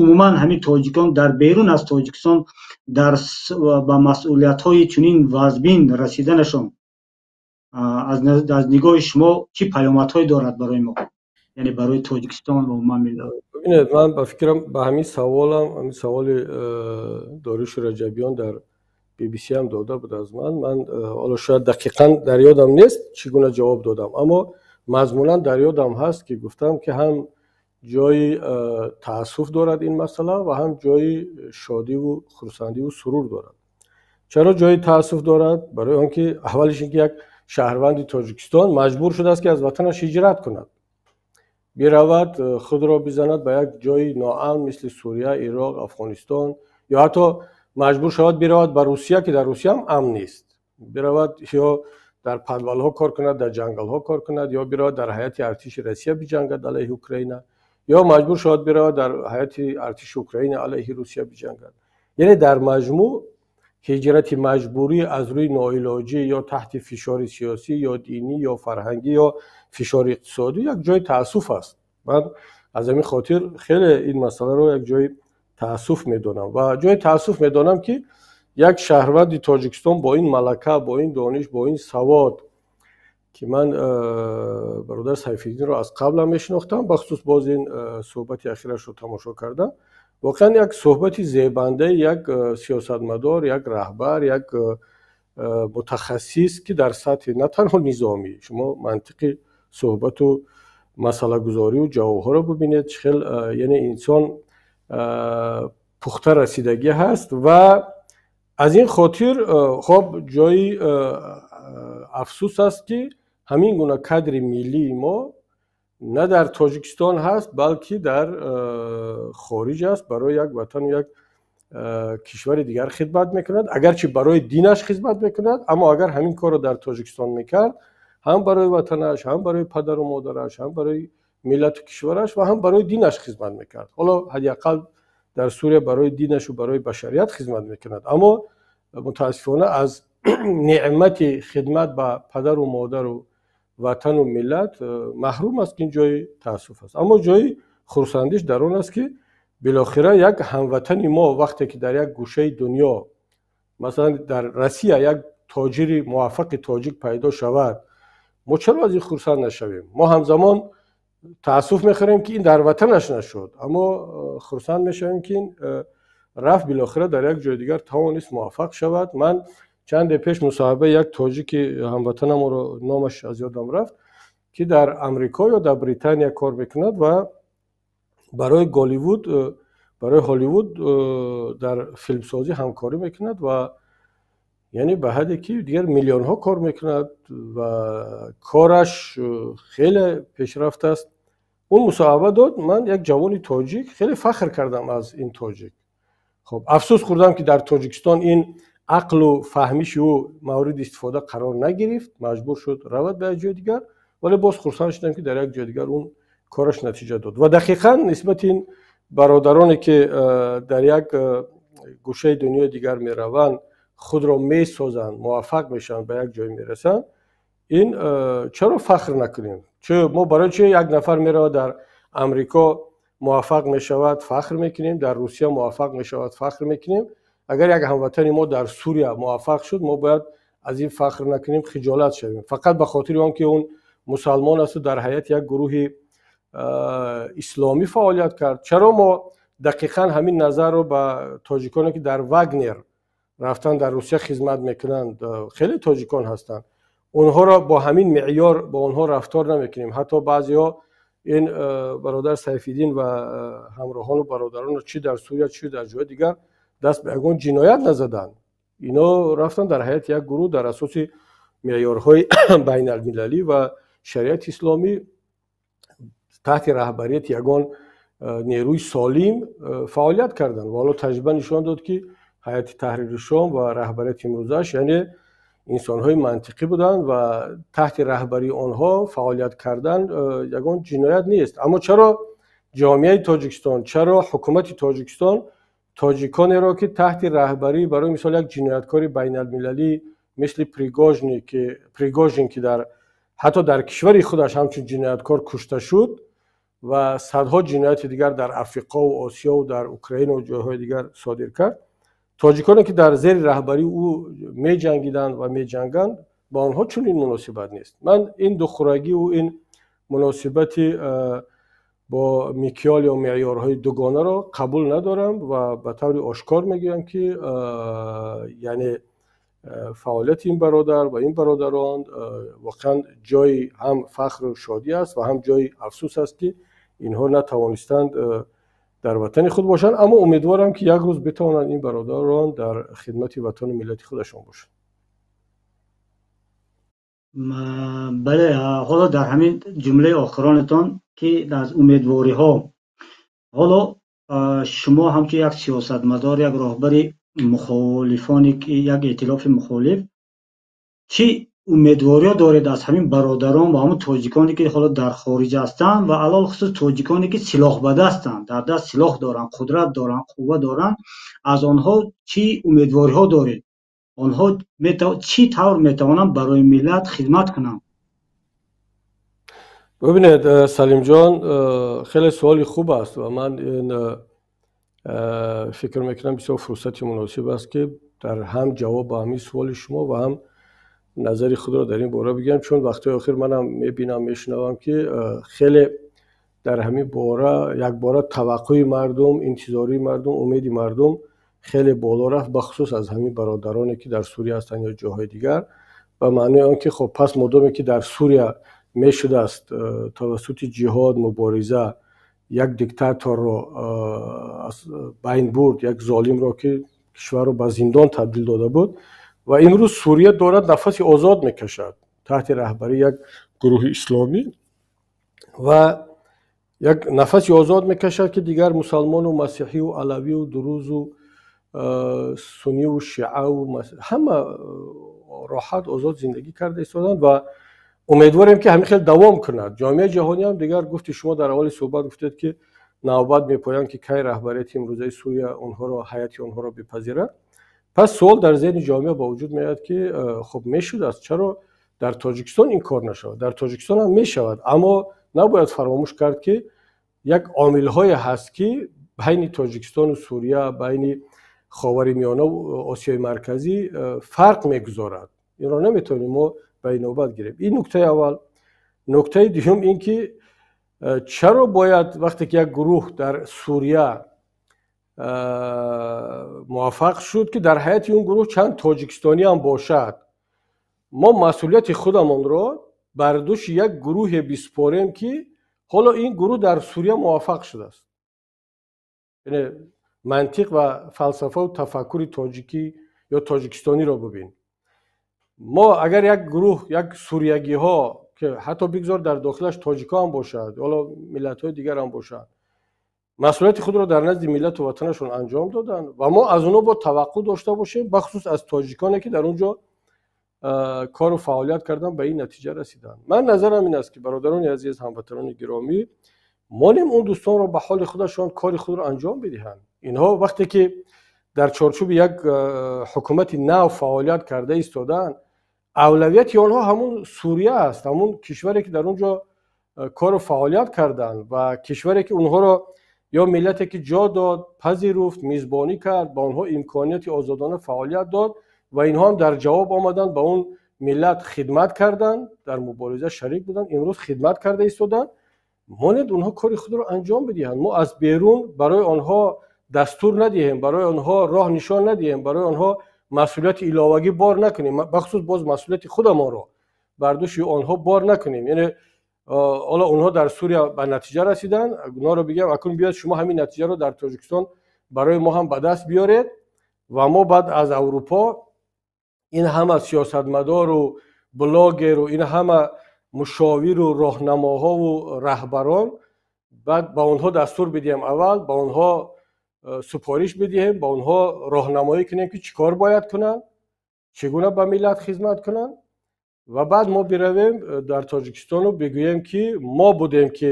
Умуман, ҳамин тоҷикон дар берун аз Тоҷикистон дар ба масъулиятҳои чунин вазбин расиданашон аз нигоҳи шумо чӣ паёмадҳое дорад барои мо, яъне барои Тоҷикистон ва умуман миллат? Бибинед, ман ба фикрам, ба ҳамин саволам, ҳамин саволи Дориюши Раҷабиён дар BBC ҳам дода буд аз ман. Ман ҳоло шояд дақиқан дар ёдам нест, чӣ гуна ҷавоб додам, аммо мазмунан дар ёдам ҳаст, ки гуфтам, ки ҳам ҷои таассуф дорад ин масъала ва ҳам ҷои шодиву хурсандиву сурур дорад. Чаро ҷои таассуф дорад? Барои он ки аввалиш ин ки як шаҳрванди Тоҷикистон маҷбур шудааст, ки аз ватанаш ҳиҷрат кунад, биравад, худро бизанад ба як ҷои ноамн, мисли Сурия, Ироқ, Афғонистон, ё ҳатто маҷбур шавад биравад ба Русия, ки дар Русия ҳам амн нест, биравад ё дар подвалҳо кор кунад, дар ҷангалҳо кор кунад, ё биравад дар ҳайати артиши Россия биҷангад алайҳи Украина, ё маҷбур шавад биравад дар ҳайати артиши Украина алайҳи Русия биҷангад. Яъне дар маҷмӯъ ҳиҷрати маҷбурӣ аз рӯи ноилоҷӣ ё таҳти фишори сиёсӣ ё динӣ ё фарҳангӣ ё фишори иқтисодӣ як ҷои таассуф аст. Ман аз ҳамин хотир хеле ин масъаларо як ҷои таассуф медонам ва ҷои таассуф медонам, ки як шаҳрванди Тоҷикистон бо ин малака, бо ин дониш, бо ин савод, ки ман бародар Сайфиддинро аз қаблам мешинохтам, бахусус боз ин суҳбати ахирашро тамошо кардам, воқеан як суҳбати зебандаи як сиёсатмадор, як раҳбар, як мутахассис, ки дар сатҳи на танҳо низомӣ, шумо мантиқи суҳбату масъалагузорию ҷавобҳоро бубинед, чӣ хел, яъне инсон пухта расидагӣ ҳаст. Ва аз ин хотир, хоб, ҷои афсӯс аст, ки ҳамин гуна кадри миллии мо на дар Тоҷикистон ҳаст, балки дар хориҷ аст, барои як ватану як кишвари дигар хидмат мекунад. Агарчи барои динаш хизмат мекунад, аммо агар ҳамин корро дар Тоҷикистон мекард, ҳам барои ватанаш, ҳам барои падару модараш, ҳам барои миллату кишвараш ва ҳам барои динаш хизмат мекард. Ҳоло ҳадди ақал дар Сурия барои динашу барои башарият хизмат мекунад, аммо мутаассифона аз неъмати хидмат ба падару модару ватану миллат маҳрум аст, ки ин ҷои таассуф аст. Аммо ҷои хурсандиш дар он аст, ки билохира як ҳамватани мо вақте ки дар як гӯшаи дунё, масалан дар Россия, як тоҷири муваффақи тоҷик пайдо шавад, мо чаро аз ин хурсанд нашавем? Мо ҳамзамон таассуф мехӯрем, ки ин дар ватанаш нашуд, аммо хурсанд мешавем, ки ин рафт, билохира дар як ҷои дигар тавонист муваффақ шавад. Ман чанде пеш мусоҳибаи як тоҷики ҳамватанаморо, номаш аз ёдам рафт, ки дар Амрико ё дар Британия кор мекунад ва барои Голливуд, барои Ҳолливуд дар филмсозӣ ҳамкорӣ мекунад ва яъне ба ҳадде ки дигар миллионҳо кор мекунад ва кораш хеле пешрафт аст. Он мусоҳиба дод. Ман як ҷавони тоҷик хеле фахр кардам аз ин тоҷик. Хоб, афсӯс хӯрдам, ки дар Тоҷикистон ин ақлу фаҳмиши ӯ мавриди истифода қарор нагирифт, маҷбур шуд равад ба як ҷои дигар, вале боз хурсанд шудам, ки дар як ҷои дигар он кораш натиҷа дод. Ва дақиқан нисбати ин бародароне, ки дар як гӯшаи дунёи дигар мераванд, худро месозанд, муваффақ мешаванд, ба як ҷой мерасанд, ин чаро фахр накунем? Мо барои чи як нафар меравад, дар Амрико муваффақ мешавад, фахр мекунем, дар Русия муваффақ мешавад, фахр мекунем, агар як ҳамватани мо дар Сурия муваффақ шуд, мо бояд аз ин фахр накунем, хиҷолат шавем, фақат ба хотири он ки он мусалмон асту дар ҳайати як гурӯҳи исломӣ фаъолият кард? Чаро мо дақиқан ҳамин назарро ба тоҷиконе, ки дар Вагнер рафтан, дар Русия хизмат мекунанд, хеле тоҷикон ҳастанд, онҳоро бо ҳамин меъёр бо онҳо рафтор намекунем? Ҳатто баъзеҳо ин бародар Сайфиддин ва ҳамроҳону бародаронро, чӣ дар Сурия, чӣ дар ҷои дигар, даст ба ягон ҷиноят назаданд. Ино рафтанд, дар ҳайати як гурӯҳ дар асоси меъёрҳои байналмилалӣ ва шариати исломӣ таҳти раҳбарияти ягон нерӯи солим фаъолият карданд. Ва ҳоло таҷриба нишон дод, ки Ҳайати Таҳрири Шом ва раҳбарияти имрӯзааш, яъне инсонҳои мантиқӣ буданд ва таҳти раҳбарии онҳо фаъолият кардан ягон ҷиноят нест. Аммо чаро ҷомеаи Тоҷикистон, чаро ҳукумати Тоҷикистон Тоҷиконеро, ки таҳти раҳбарӣ, барои мисол, як ҷинояткори байналмилалӣ мисли Пригожин, ки дар ҳатто дар кишвари худаш ҳамчун ҷинояткор кушта шуд ва садҳо ҷинояти дигар дар Африқову Осиёву дар Украинаву ҷойҳои дигар содир кард, тоҷиконе, ки дар зери раҳбарии ӯ меҷангиданд ва меҷанганд, ба онҳо чунин муносибат нест. Ман ин духурагиву ин муносибати бо микёл ё меъёрҳои дугонаро қабул надорам ва ба таври ошкор мегӯям, ки яъне фаъолияти ин бародар ва ин бародарон воқеан ҷои ҳам фахру шодӣ аст ва ҳам ҷои афсӯс аст, ки инҳо натавонистанд дар ватани худ бошанд, аммо умедворам, ки як рӯз битавонанд ин бародарон дар хидмати ватану миллати худашон бошанд. Бале, ҳоло дар ҳамин ҷумлаи охиронатон, ки аз умедвориҳо, ҳоло шумо ҳамчун як сиёсатмадор, як роҳбари мухолифоне, ки як эътилофи мухолиф, чӣ умедвориҳо доред аз ҳамин бародарон ва ҳамон тоҷиконе, ки ҳоло дар хориҷ ҳастанд, ва алалхусус тоҷиконе, ки силоҳбадастанд, дар даст силоҳ доранд, қудрат доранд, қувва доранд, аз онҳо чӣ умедвориҳо доред? Онҳо чӣ тавр метавонанд барои миллат хидмат кунанд? Бибинед, Салимҷон, хеле суоли хуб аст ва ман ин фикр мекунам, бисёр фурсати муносиб аст, ки дар ҳам ҷавоб ба ҳамин суоли шумо ва ҳам назари худро дар ин бора бигӯям, чун вақтҳои охир манам мебинам, мешунавам, ки хеле дар ҳамин бора якбора таваққӯи мардум, интизории мардум, умеди мардум хеле боло рафт, бахусус аз ҳамин бародароне, ки дар Сурия ҳастанд ё ҷойҳои дигар, ба маънои он ки хоб, пас модоме ки дар Сурия мешудааст тавассути ҷиҳод, мубориза як диктаторро аз байн бурд, як золимро, ки кишварро ба зиндон табдил дода буд, ва имрӯз Сурия дорад нафаси озод мекашад таҳти раҳбарии як гурӯҳи исломӣ ва як нафаси озод мекашад, ки дигар мусалмону масеҳию алавию дурузу сунниву шиаву ҳама роҳат, озод зиндагӣ карда истоданд ва умедворем, ки ҳамин хел давом кунад. Ҷомеаи ҷаҳонӣ ҳам дигар, гуфти шумо, дар аввали суҳбат гуфтед, ки навбат мепоянд, ки кай раҳбарияти имрӯзаи Сурия онҳоро, ҳайати онҳоро бипазирад. Пас суол дар зеҳни ҷомеа ба вуҷуд меояд, ки хуб, мешудааст, чаро дар Тоҷикистон ин кор нашавад? Дар Тоҷикистон ҳам мешавад, аммо набояд фаромӯш кард, ки як омилҳое ҳаст, ки байни Тоҷикистону Сурия, байни Ховари Миёнаву Осиёи Марказӣ фарқ мегузорад. Инро наметавонем мо ба инобат гирем. Ин нуктаи аввал. Нуктаи дуюм ин ки чаро бояд, вақте ки як гурӯҳ дар Сурия муваффақ шуд, ки дар ҳайати он гурӯҳ чанд тоҷикистонӣ ҳам бошад, мо масъулияти худамонро бар дӯши як гурӯҳе биспорем, ки ҳоло ин гурӯҳ дар Сурия муваффақ шудааст? Яъне мантиқ ва фалсафаву тафаккури тоҷикӣ ё тоҷикистониро бубин. Мо агар як гурӯҳ, як суриягиҳо, ки ҳатто бигзор дар дохилаш тоҷикҳо ҳам бошад, ҳоло миллатҳои дигар ҳам бошанд, масъулияти худро дар назди миллату ватанашон анҷом доданд ва мо аз онҳо бо таваққӯъ дошта бошем, бахусус аз тоҷиконе, ки дар он ҷо кору фаъолият карданд, ба ин натиҷа расиданд. Ман назарам ин аст, ки, бародарони азиз, ҳамватанони гиромӣ, монем он дӯстонро ба ҳоли худашон, кори худро анҷом бидиҳанд. Инҳо вақте ки дар чорчӯби як ҳукумати нав фаъолият карда истодаанд, авлавияти онҳо ҳамун Сурия аст, ҳамун кишваре, ки дар он ҷо кору фаъолият карданд ва кишваре, ки онҳоро ё миллате, ки ҷо дод, пазируфт, мизбонӣ кард, ба онҳо имконияти озодона фаъолият дод ва инҳо ҳам дар ҷавоб омаданд, ба он миллат хидмат карданд, дар мубориза шарик буданд, имрӯз хидмат карда истоданд. Монед онҳо кори худро анҷом бидиҳанд. Мо аз берун барои онҳо дастур надиҳем, барои онҳо роҳ нишон надиҳем, барои онҳо масъулияти иловагӣ бор накунем, бахусус боз масъулияти худамонро бар дӯши онҳо бор накунем. Яъне ҳоло онҳо дар Сурия ба натиҷа расиданд, онҳоро бигӯям, акнун биёед, шумо ҳамин натиҷаро дар Тоҷикистон барои мо ҳам ба даст биёред ва мо баъд аз Аврупо ин ҳама сиёсатмадору блогеру ин ҳама мушовиру роҳнамоҳову раҳбарон, баъд ба онҳо дастур бидиҳем, аввал ба онҳо супориш бидиҳем, ба онҳо роҳнамоӣ кунем, ки чӣ кор бояд кунанд, чӣ гуна ба миллат хизмат кунанд, ва баъд мо биравем дар Тоҷикистону бигӯем, ки мо будем, ки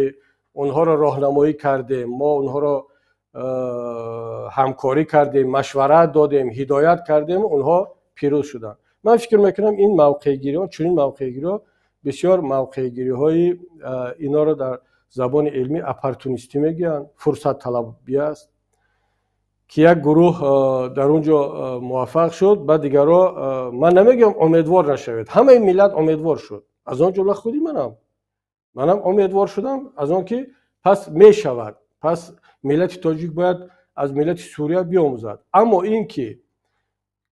онҳоро роҳнамоӣ кардем, мо онҳоро ҳамкорӣ кардем, машварат додем, ҳидоят кардем, онҳо пирӯз шуданд. Ман фикр мекунам, ин мавқеъгириҳо, чунин мавқеъгириҳо бисёр мавқеъгириҳои, инҳоро дар забони илмӣ оппортунистӣ мегӯянд, фурсатталабӣ аст, ки як гурӯҳ дар он ҷо муваффақ шуд, баъд дигарҳо. Ман намегӯям умедвор нашавед, ҳамаи миллат умедвор шуд, аз он ҷумла худи манам умедвор шудам аз он ки пас мешавад, пас миллати тоҷик бояд аз миллати Сурия биомӯзад. Аммо ин ки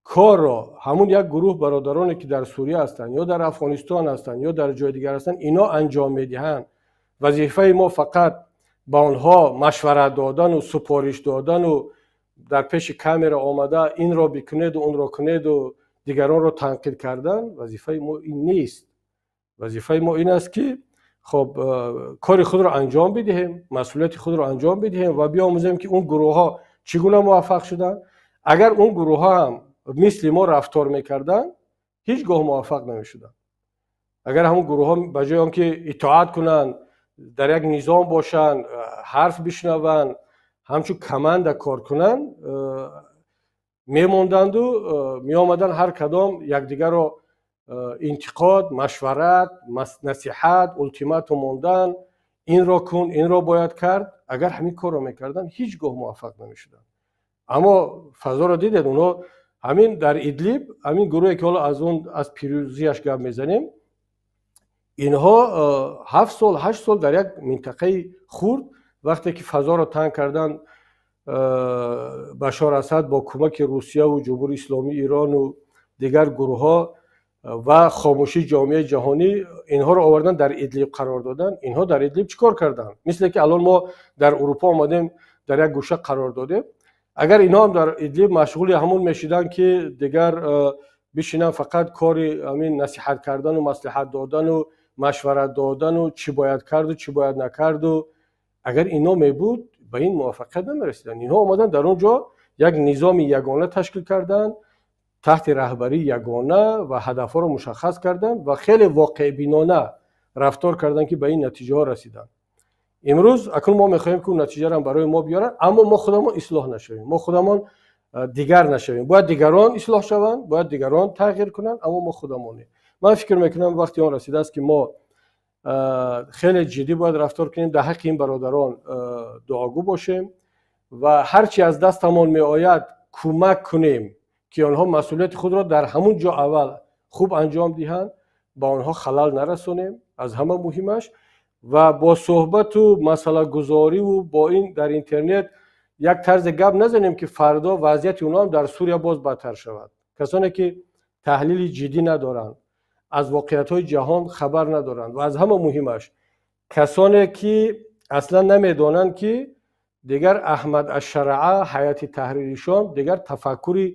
корро ҳамун як гурӯҳ бародароне, ки дар Сурия ҳастанд ё дар Афғонистон ҳастанд ё дар ҷои дигар ҳастанд, ино анҷом медиҳанд, вазифаи мо фақат ба онҳо машварат додану супориш додану дар пеши камера омада инро бикунеду онро кунеду дигаронро танқид кардан, вазифаи мо ин нест. Вазифаи мо ин аст, ки хоб кори худро анҷом бидиҳем, масъулияти худро анҷом бидиҳем ва биомӯзем, ки он гурӯҳҳо чӣ гуна муваффақ шуданд. Агар он гурӯҳҳо ҳам мисли мо рафтор мекарданд, ҳеҷ гоҳ муваффақ намешуданд. Агар ҳамон гурӯҳҳо ба ҷои он ки итоат кунанд, дар як низом бошанд, ҳарф бишнаванд, ҳамчун команда кор кунанд, мемонданду меомаданд, ҳар кадом якдигарро интиқод, машварат, насиҳат, ултиматум мондан, инро кун, инро бояд кард, агар ҳамин корро мекарданд, ҳеҷ гоҳ муваффақ намешуданд. Аммо фазоро дидед, онҳо ҳамин дар Идлиб, ҳамин гурӯҳе, ки ҳоло аз он, аз пирӯзияш гап мезанем, инҳо 7 сол, 8 сол дар як минтақаи хурд, вақте ки фазоро танг карданд, Башор Асад бо кӯмаки Русияву Ҷумҳурии Исломии Ирону дигар гурӯҳҳо ва хомӯшии ҷомеаи ҷаҳонӣ, инҳоро овардан, дар Идлиб қарор доданд. Инҳо дар Идлиб чӣ кор карданд? Мисле ки алон мо дар Урупо омадем, дар як гӯша қарор додем. Агар инҳо ҳам дар Идлиб машғули ҳамун мешиданд, ки дигар бишинанд, фақат кори ҳамин насиҳат кардану маслиҳат додану машварат додану чӣ бояд карду чӣ бояд накарду, агар ино мебуд, ба ин муваффақият намерасиданд. Инҳо омаданд, дар он ҷо як низоми ягона ташкил карданд таҳти раҳбарии ягона ва ҳадафҳоро мушаххас карданд ва хеле воқеъбинона рафтор карданд, ки ба ин натиҷаҳо расиданд. Имрӯз акнун мо мехоҳем, ки он натиҷаро барои мо биёранд, аммо мо худамон ислоҳ нашавем, мо худамон дигар нашавем. Бояд дигарон ислоҳ шаванд, бояд дигарон тағйир кунанд, аммо мо худамон не. Ман фикр мекунам, вақти он расидааст, ки мо хеле ҷиддӣ бояд рафтор кунем, дар ҳаққи ин бародарон дуогӯ бошем ва ҳар чи аз дастамон меояд, кӯмак кунем, ки онҳо масъулияти худро дар ҳамун ҷо аввал хуб анҷом диҳанд, ба онҳо халал нарасонем, аз ҳама муҳимаш, ва бо суҳбату масъалагузориву бо ин дар интернет як тарзе гап назанем, ки фардо вазъияти онҳо ҳам дар Сурия боз бадтар шавад. Касоне ки таҳлили ҷиддӣ надоранд, аз воқеиятҳои ҷаҳон хабар надоранд ва аз ҳама муҳимаш, касоне ки аслан намедонанд, ки дигар Аҳмад Ашшараа, Ҳайати Таҳрири Шом дигар тафаккури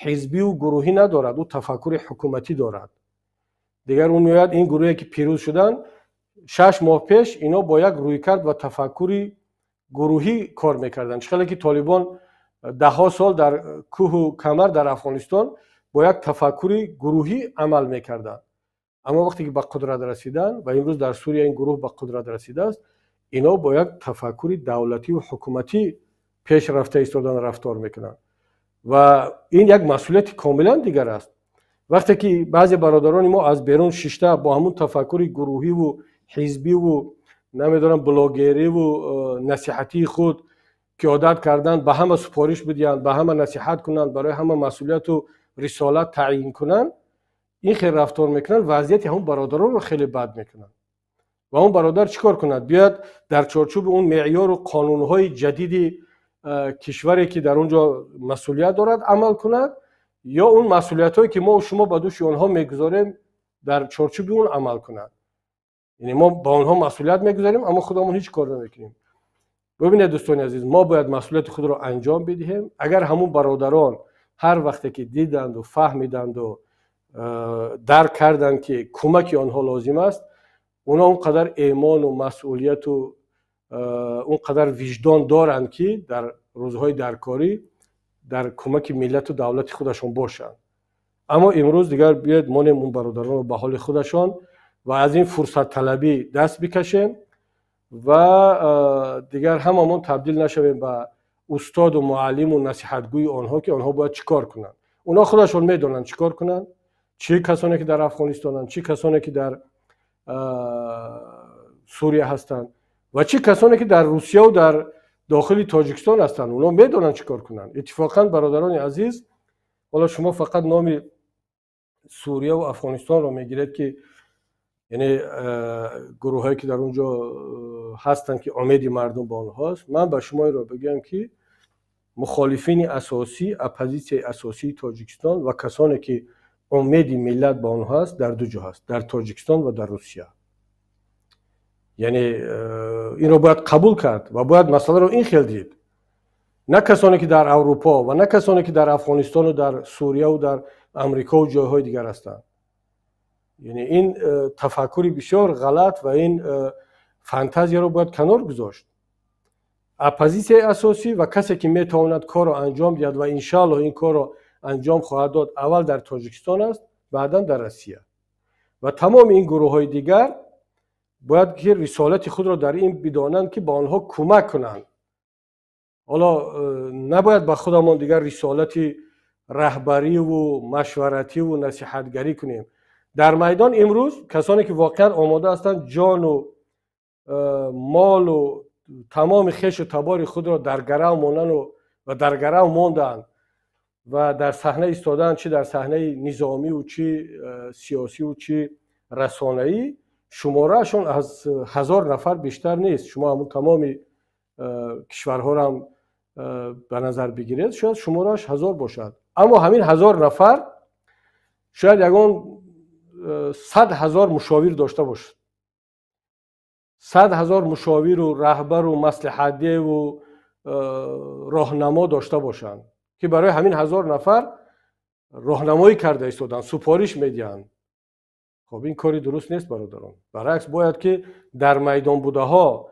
ҳизбиву гурӯҳӣ надорад, ӯ тафаккури ҳукуматӣ дорад. Дигар ӯ меояд, ин гурӯҳе ки пирӯз шуданд 6 моҳ пеш, ино бо як рӯйкард ва тафаккури гурӯҳӣ кор мекарданд. Чӣ хеле ки Толибон даҳҳо сол дар кӯҳу камар дар Афғонистон бо як тафаккури гурӯҳӣ амал мекарданд, аммо вақте ки ба қудрат расиданд ва имрӯз дар Сурия ин гурӯҳ ба қудрат расидааст, ино бо як тафаккури давлативу ҳукуматӣ пеш рафта истодан рафтор мекунанд ва ин як масъулияти комилан дигар аст. Вақте ки баъзе бародарони мо аз берун шишта бо ҳамун тафаккури гурӯҳиву ҳизбиву, намедонам, блогериву насиҳатии худ, ки одат карданд ба ҳама супориш бидиҳанд, ба ҳама насиҳат кунанд, барои ҳама масъулияту рисолат таъйин кунанд, ин хел рафтор мекунанд, вазъияти ҳамун бародаронро хеле бад мекунанд. Ва он бародар чӣ кор кунад? Биёяд, дар чорчӯби он меъёру қонунҳои ҷадиди кишваре, ки дар он ҷо масъулият дорад, амал кунад ё он масъулиятҳое, ки мо шумо ба дӯши онҳо мегузорем, дар чорчӯби он амал кунад? Яъне мо ба онҳо масъулият мегузорем, аммо худамон ҳеҷ кор намекунем. Бибинед, дӯстони азиз, мо бояд масъулияти худро анҷом бидиҳем. Агар ҳамун бародарон ҳар вақте ки диданду фаҳмиданду дарк карданд, ки кӯмаки онҳо лозим аст, онҳо он қадар эмону масъулияту он қадар виҷдон доранд, ки дар рӯзҳои даркорӣ дар кӯмаки миллату давлати худашон бошанд. Аммо имрӯз дигар биёед монем он бародаронро ба ҳоли худашон ва аз ин фурсатталабӣ даст бикашем ва дигар ҳамамон табдил нашавем ба устоду муаллиму насиҳатгӯи онҳо, ки онҳо бояд чӣ кор кунанд. Онҳо худашон медонанд чӣ кор кунанд, чӣ касоне ки дар Афғонистонанд, чӣ касоне ки дар Сурия ҳастанд ва чӣ касоне ки дар Русияву дар дохили Тоҷикистон ҳастанд. Онҳо медонанд чӣ кор кунанд. Иттифоқан, бародарони азиз, ҳоло шумо фақат номи Сурияву Афғонистонро мегиред, ки яъне гурӯҳҳое ки дар он ҷо ҳастанд, ки умеди мардум ба онҳост. Ман ба шумо инро бигӯям, ки мухолифини асосӣ, оппозитсияи асосии Тоҷикистон ва касоне ки умеди миллат ба онҳо аст, дар ду ҷо ҳаст: дар Тоҷикистон ва дар Русия. Яъне инро бояд қабул кард ва бояд масъаларо ин хел дид. На касоне ки дар Аврупо ва на касоне ки дар Афғонистону дар Сурияву дар Амрикову ҷойҳои дигар ҳастанд. Яъне ин тафаккури бисёр ғалат ва ин фантазияро бояд канор гузошт. Оппозитсияи асосӣ ва касе ки метавонад корро анҷом диҳад ва иншааллоҳ ин корро анҷом хоҳад дод, аввал дар Тоҷикистон аст, баъдан дар Россия. Ва тамоми ин гурӯҳҳои дигар бояд ки рисолати худро дар ин бидонанд, ки ба онҳо кӯмак кунанд. Ҳоло набояд ба худамон дигар рисолати раҳбариву машваративу насиҳатгарӣ кунем. Дар майдон имрӯз касоне ки воқеан омода ҳастанд ҷону молу тамоми хешу табори худро дар гарав мондану ва дар гарав монданд ва дар саҳна истодаанд, чӣ дар саҳнаи низомиву, чӣ сиёсиву, чӣ расонаӣ, шумораашон аз 1000 нафар бештар нест. Шумо ҳамун тамоми кишварҳоро ҳам ба назар бигиред, шояд шуморааш 1000 бошад. Аммо ҳамин 1000 нафар шояд ягон 100 000 мушовир дошта бошад. 100 000 мушовиру раҳбару маслиҳатдеву роҳнамо дошта бошанд, ки барои ҳамин 1000 нафар роҳнамоӣ карда истоданд, супориш медиҳанд. Хоб, ин кори дуруст нест, бародарон. Баръакс, бояд ки дар майдон будаҳо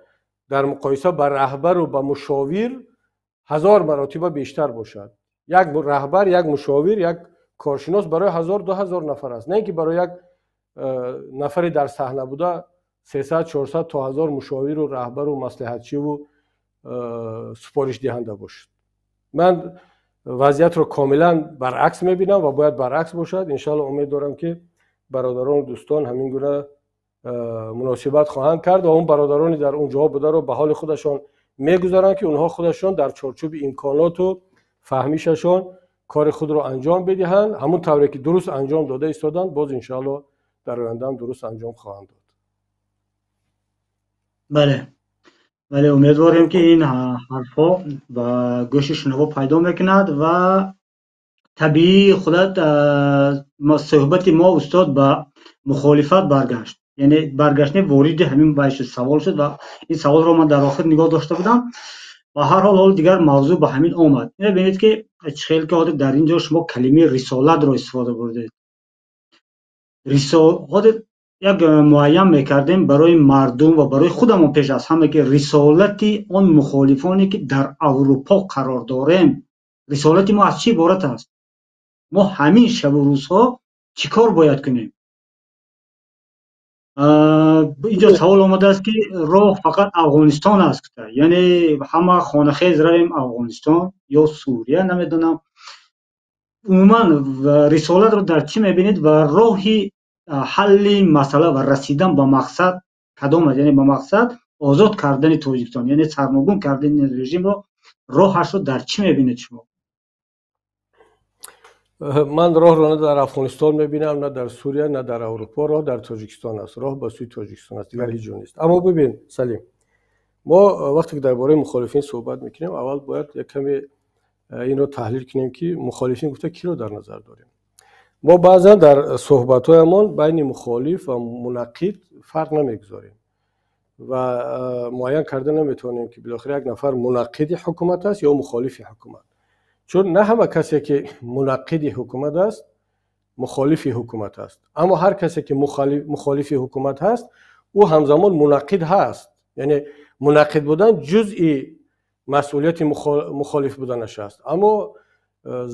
дар муқоиса ба раҳбару ба мушовир 1000 маротиба бештар бошад. Як раҳбар, як мушовир, як коршинос барои 1000, 2000 нафар аст, на ин ки барои як нафаре дар саҳна буда 300, 400 то 1000 мушовиру раҳбару маслиҳатчиву супоришдиҳанда бошад. Ман вазъиятро комилан баръакс мебинам ва бояд баръакс бошад. Иншалло, умед дорам, ки бародарону дӯстон ҳамин гуна муносибат хоҳанд кард ва он бародарони дар он ҷоҳо бударо ба ҳоли худашон мегузаранд, ки онҳо худашон дар чорчӯби имконоту фаҳмишашон кори худро анҷом бидиҳанд. Ҳамон тавре ки дуруст анҷом дода истоданд, боз иншоалло дар ояндаам дуруст анҷом хоҳанд дод. Бале, умедворем, ки ин ҳарфҳо ба гӯши шунаво пайдо мекунад. Ва табиӣ худат суҳбати мо, устод, ба мухолифат баргашт, яъне баргашт не, вориди ҳамин бай шуд, савол шуд ва ин саволро ман дар охир нигоҳ дошта будам. Ба ҳар ҳол, ҳол дигар мавзӯъ ба ҳамин омад. Ина бинед, ки чӣ хел ки ҳозир дар ин ҷо шумо калимаи рисолатро истифода бурдед. Ҳозир як муайян мекардем барои мардум ва барои худамон пеш аз ҳама, ки рисолати он мухолифоне ки дар Аврупо қарор дорем, рисолати мо аз чӣ иборат аст? Мо ҳамин шабу рӯзҳо чӣ кор бояд кунем? Инҷо савол омадааст, ки роҳ фақат Афғонистон аст, яъне ҳама хонахез равем Афғонистон ё Сурия, намедонам. Умуман, рисолатро дар чӣ мебинед ва роҳи ҳалли масъала ва расидан ба мақсад кадом аст? Яъне ба мақсад озод кардани Тоҷикистон, яъне сарногун кардани режимро, роҳашро дар чӣ мебинед шумо? Ман роҳро на дар Афғонистон мебинам, на дар Сурия, на дар Аврупо. Роҳ дар Тоҷикистон аст, роҳ ба сӯи Тоҷикистон аст, дигар ҳеҷ ҷо нест. Аммо бибин, Салим, мо вақте ки дар бораи мухолифин суҳбат мекунем, аввал бояд як каме инро таҳлил кунем, ки мухолифин гуфта киро дар назар дорем. Мо баъзан дар суҳбатҳоямон байни мухолиф ва мунаққид фарқ намегузорем ва муайян карда наметавонем, ки билохира як нафар мунаққиди ҳукумат аст ё мухолифи ҳукумат, чун на ҳама касе ки мунаққиди ҳукумат аст, мухолифи ҳукумат аст, аммо ҳар касе ки мухолифи ҳукумат ҳаст, ӯ ҳамзамон мунаққид ҳаст. Яъне мунаққид будан ҷузъи масъулияти мухолиф буданаш аст, аммо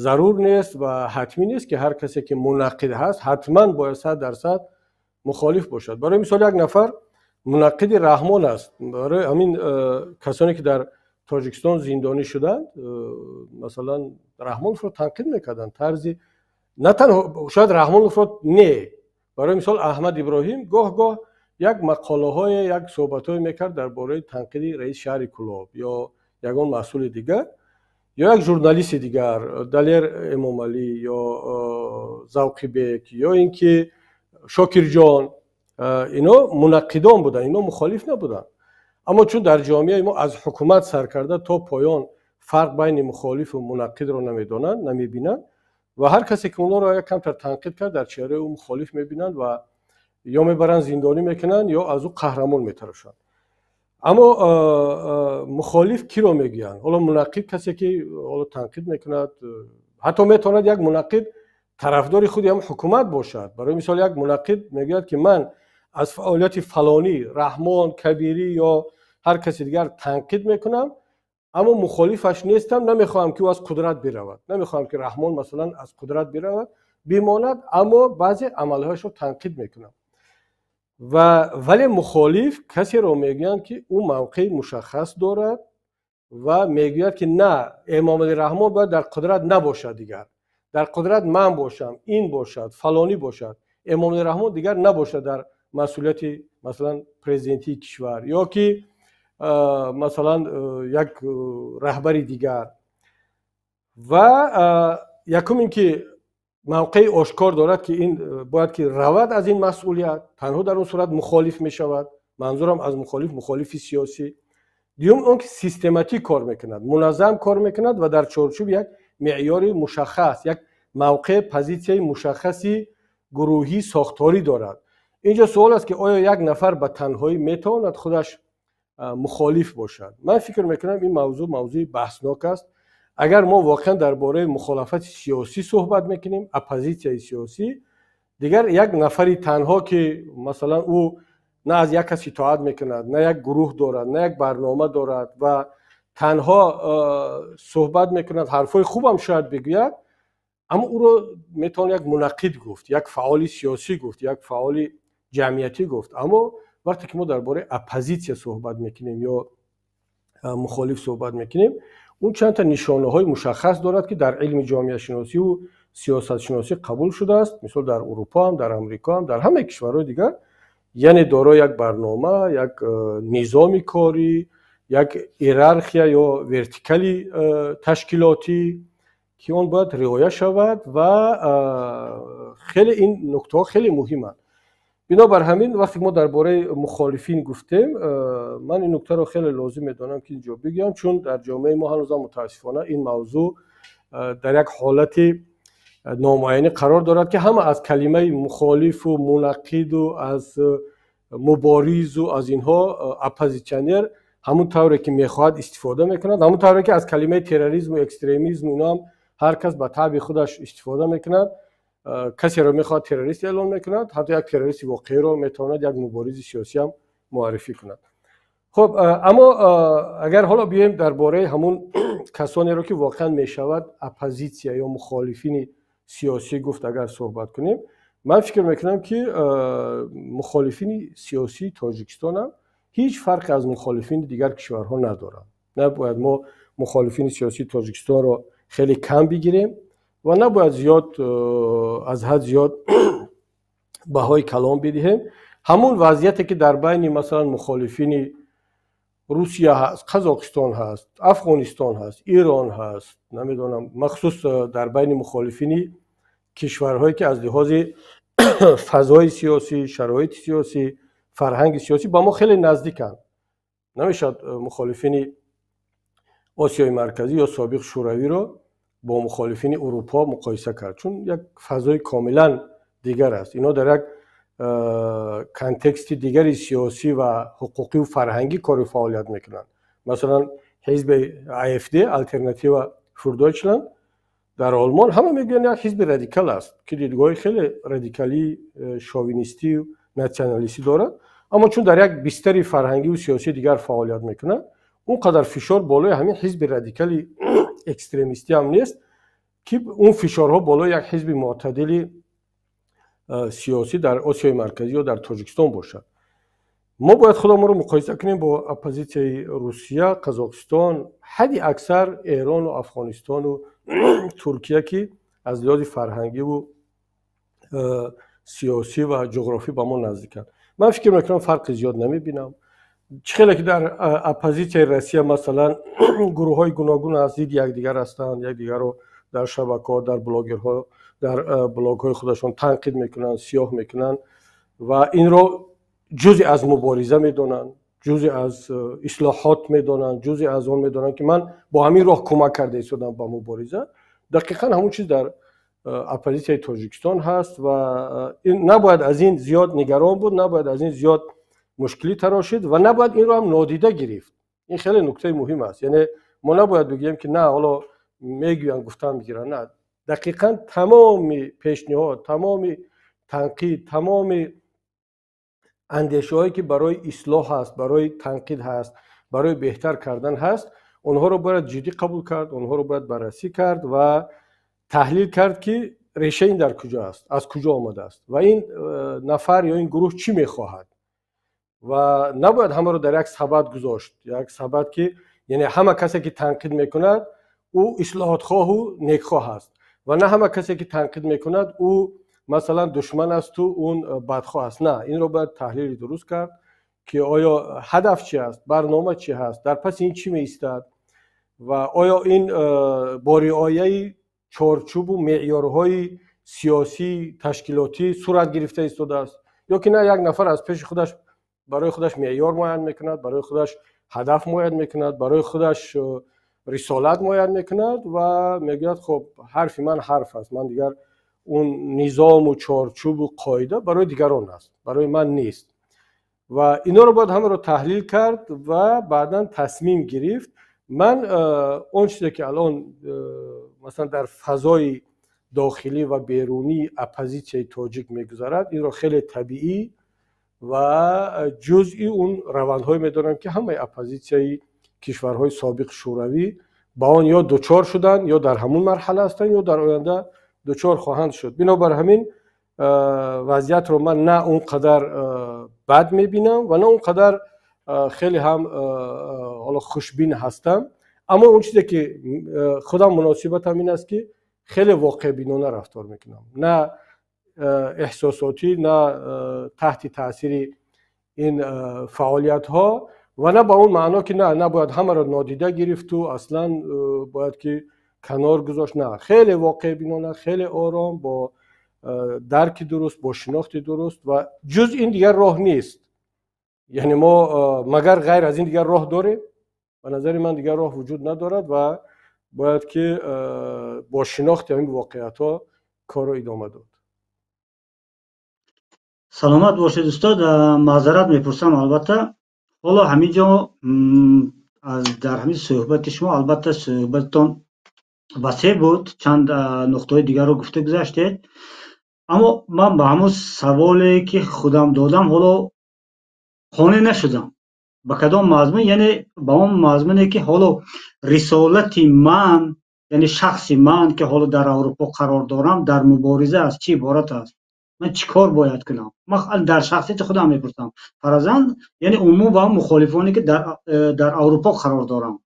зарур нест ва ҳатмӣ нест, ки ҳар касе ки мунаққид ҳаст, ҳатман бояд 100% мухолиф бошад. Барои мисол, як нафар мунаққиди Раҳмон аст. Барои ҳамин касоне ки дар Тоҷикистон зиндонӣ шуданд, масалан, Раҳмоновро танқид мекарданд. Тарзи на танҳо шояд Раҳмоновро не, барои мисол, Аҳмад Иброҳим гоҳ-гоҳ як мақолаҳое, як суҳбатҳое мекард дар бораи танқиди раиси шаҳри Кӯлоб ё ягон масъули дигар ё як журналисти дигар, Далер Эмомалӣ ё Завқибек ё ин ки Шокирҷон. Ино мунаққидон буданд, ино мухолиф набуданд. Аммо чун дар ҷомеаи мо аз ҳукумат сар карда то поён фарқ байни мухолифу мунаққидро намедонанд, намебинанд ва ҳар касе ки онҳоро як камтар танқид кард, дар чеҳраи ӯ мухолиф мебинанд ва ё мебаранд зиндонӣ мекунанд, ё аз ӯ қаҳрамон метарошанд. Аммо мухолиф киро мегӯянд? Ҳоло мунаққид касе ки ҳоло танқид мекунад, ҳатто метавонад як мунаққид тарафдори худи ҳам ҳукумат бошад. Барои мисол, як мунаққид мегӯяд, ки ман аз фаъолияти фалонӣ, Раҳмон, Кабирӣ ё ҳар каси дигар танқид мекунам, аммо мухолифаш нестам, намехоҳам, ки ӯ аз қудрат биравад, намехоҳам, ки Раҳмон, масалан, аз қудрат биравад, бимонад, аммо баъзе амалҳояшро танқид мекунам. Ва вале мухолиф касеро мегӯянд, ки ӯ мавқеи мушаххас дорад ва мегӯяд, ки на, Эмомалӣ Раҳмон бояд дар қудрат набошад, дигар дар қудрат ман бошам, ин бошад, фалонӣ бошад, Эмомалӣ Раҳмон дигар набошад дар масъулияти, масалан, президентии кишвар ё ки, масалан, як раҳбари дигар. Ва якум ин ки мавқеи ошкор дорад, ки ин бояд ки равад аз ин масъулият, танҳо дар он сурат мухолиф мешавад. Манзурам аз мухолиф, мухолифи сиёсӣ. Дуюм он ки систематик кор мекунад, муназзам кор мекунад ва дар чорчӯби як меъёри мушаххас, як мавқеъ, позитсияи мушаххаси гурӯҳӣ, сохторӣ дорад. Инҷо суол аст, ки оё як нафар ба танҳоӣ метавонад худаш мухолиф бошад? Ман фикр мекунам, ин мавзӯъ мавзӯи баҳснок аст. Агар мо воқеан дар бораи мухолафати сиёсӣ суҳбат мекунем, оппозитсияи сиёсӣ, дигар як нафари танҳо, ки масалан ӯ на аз як кас итоат мекунад, на як гурӯҳ дорад, на як барнома дорад ва танҳо суҳбат мекунад, ҳарфҳои хубам шояд бигӯяд, аммо ӯро метавон як мунаққид гуфт, як фаъоли сиёсӣ гуфт, як фаъоли ҷамъиятӣ гуфт. Аммо вақте ки мо дар бораи оппозитсия суҳбат мекунем ё мухолиф суҳбат мекунем, он чандта нишонаҳои мушаххас дорад, ки дар илми ҷомеашиносиву сиёсатшиносӣ қабул шудааст, мисол, дар Урупо ҳам, дар Амрико ҳам, дар ҳамаи кишварҳои дигар, яъне дорои як барнома, як низоми корӣ, як иерархия ё вертикали ташкилотӣ, ки он бояд риоя шавад. Ва хеле ин нуктаҳо хеле муҳиманд. Бинобар ҳамин, вақте мо дар бораи мухолифин гуфтем, ман ин нуктаро хеле лозим медонам, ки инҷо бигӯям, чун дар ҷомеаи мо ҳанӯзам, мутаассифона, ин мавзӯъ дар як ҳолати номуайянӣ қарор дорад, ки ҳама аз калимаи мухолифу мунаққиду аз муборизу аз инҳо, оппозитсионер, ҳамун тавре ки мехоҳад истифода мекунад, ҳамун тавре ки аз калимаи терроризму экстремизму ино ҳам ҳар кас ба табъи худаш истифода мекунад. Касеро мехоҳад террорист эълон мекунад, ҳатто як террористи воқеиро метавонад як муборизи сиёсиам муаррифӣ кунад. Хуб, аммо агар ҳоло биёем дар бораи ҳамун касонеро, ки воқеан мешавад оппозитсия ё мухолифини сиёсӣ гуфт, агар суҳбат кунем, ман фикр мекунам, ки мухолифини сиёсии Тоҷикистонам ҳеҷ фарқе аз мухолифини дигар кишварҳо надоранд. Набояд мо мухолифини сиёсии Тоҷикистонро хеле кам бигирем ва набояд зиёд, аз ҳад зиёд баҳои калон бидиҳем. Ҳамун вазъияте, ки дар байни, масалан, мухолифини Русия ҳаст, Қазоқистон ҳаст, Афғонистон ҳаст, Ирон ҳаст, намедонам, махсус дар байни мухолифини кишварҳое, ки аз лиҳози фазои сиёсӣ, шароити сиёсӣ, фарҳанги сиёсӣ ба мо хеле наздиканд. Намешавад мухолифини Осиёи Марказӣ ё собиқ Шӯравиро бо мухолифини Урупо муқоиса кард, чун як фазои комилан дигар аст. Инҳо дар як контексти дигари сиёсӣ ва ҳуқуқиву фарҳангӣ кору фаъолият мекунанд. Масалан, ҳизби АФД, Alternative für Deutschland, дар Олмон ҳама мегӯянд, як ҳизби радикал аст, ки дидгоҳи хеле радикалӣ, шовинистию натсионалистӣ дорад, аммо чун дар як бистари фарҳангиву сиёсии дигар фаъолият мекунад, он қадар фишор болои ҳамин ҳизби радикали экстремистӣ ҳам нест, ки он фишорҳо болои як ҳизби мӯътадили сиёсӣ дар Осиёи Марказӣ ё дар Тоҷикистон бошад. Мо бояд худамонро муқоиса кунем бо оппозитсияи Русия, Қазоқистон, ҳадди аксар Эрону Афғонистону Туркия, ки аз лиҳози фарҳангиву сиёсӣ ва ҷуғрофӣ ба мо наздиканд. Ман фикр мекунам, фарқи зиёд намебинам. Чӣ хеле ки дар оппозитсияи Россия, масалан, гурӯҳҳои гуногун аст, зидди якдигар ҳастанд, якдигарро дар шабакаҳо, дар блогерҳо, дар блогҳои худашон танқид мекунанд, сиёҳ мекунанд ва инро ҷузъе аз мубориза медонанд, ҷузъе аз ислоҳот медонанд, ҷузъе аз он медонанд, ки ман бо ҳамин роҳ кӯмак карда истодам ба мубориза. Дақиқан ҳамон чиз дар оппозитсияи Тоҷикистон ҳаст ва набояд аз ин зиёд нигарон буд, набояд аз ин зиёд мушкилӣ тарошид ва набояд инро ҳам нодида гирифт. Ин хеле нуктаи муҳим аст. Яъне мо набояд бигӯем, ки на, ҳоло мегӯянд, гуфтан мегиранд. На, дақиқан тамоми пешниҳод, тамоми танқид, тамоми андешаҳое, ки барои ислоҳ ҳаст, барои танқид ҳаст, барои беҳтар кардан ҳаст, онҳоро бояд ҷиддӣ қабул кард, онҳоро бояд баррасӣ кард ва таҳлил кард, ки решаи ин дар куҷо аст, аз куҷо омадааст ва ин нафар ё ин гурӯҳ чӣ мехоҳад. Ва набояд ҳамаро дар як сабад гузошт, як сабад, ки яъне ҳама касе, ки танқид мекунад, ӯ ислоҳотхоҳу некхоҳ аст ва на ҳама касе, ки танқид мекунад, ӯ масалан душман асту он бадхоҳ аст. На, инро бояд таҳлили дуруст кард, ки оё ҳадаф чи аст, барнома чӣ ҳаст, дар паси ин чӣ меистад ва оё ин бо риояи чорчӯбу меъёрҳои сиёсӣ, ташкилотӣ сурат гирифта истодааст ё ки на, як нафар аз пеши худаш барои худаш меъёр муайян мекунад, барои худаш ҳадаф муайян мекунад, барои худаш рисолат муайян мекунад ва мегӯяд: хуб, ҳарфи ман ҳарф аст, ман дигар он низому чорчӯбу қоида барои дигарон аст, барои ман нест. Ва инҳоро бояд ҳамаро таҳлил кард ва баъдан тасмим гирифт. Ман он чизе, ки алон масалан дар фазои дохилӣ ва берунии оппозитсияи тоҷик мегузарад, инро хеле табиӣ ва ҷузъи он равандҳое медонам, ки ҳамаи оппозитсияи кишварҳои собиқи Шӯравӣ ба он ё дучор шуданд, ё дар ҳамун марҳала ҳастанд, ё дар оянда дучор хоҳанд шуд. Бинобар ҳамин вазъиятро ман на он қадар бад мебинам ва на он қадар хеле ҳам ҳоло хушбин ҳастам. Аммо он чизе, ки худам муносибатам ин аст, ки хеле воқеъбинона рафтор мекунам, на эҳсосотӣ, на таҳти таъсири ин фаъолиятҳо ва на ба он маъно, ки на, набояд ҳамаро нодида гирифту аслан бояд ки канор гузошт. На, хеле воқеъбинона, хеле ором, бо дарки дуруст, бо шинохти дуруст. Ва ҷуз ин дигар роҳ нест. Яъне мо магар ғайр аз ин дигар роҳ дорем? Ба назари ман, дигар роҳ вуҷуд надорад ва бояд ки бо шинохти ҳамин воқеиятҳо корро идома дод. Саломат бошед, устод. Маъзарат мепурсам, албатта, ҳоло ҳамин ҷо дар ҳамин суҳбати шумо, албатта, суҳбататон васеъ буд, чанд нуқтаҳои дигарро гуфта гузаштед, аммо ман ба ҳамон саволе, ки худам додам, ҳоло қонеъ нашудам. Ба кадом мазмун? Яъне ба он мазмуне, ки ҳоло рисолати ман, яъне шахси ман, ки ҳоло дар Аврупо қарор дорам, дар мубориза аз чӣ иборат аст, ман чӣ кор бояд кунам? Ман дар шахсияти худам мепурсам, фарзан, яъне умум ва мухолифоне, ки дар Аврупо қарор дорам,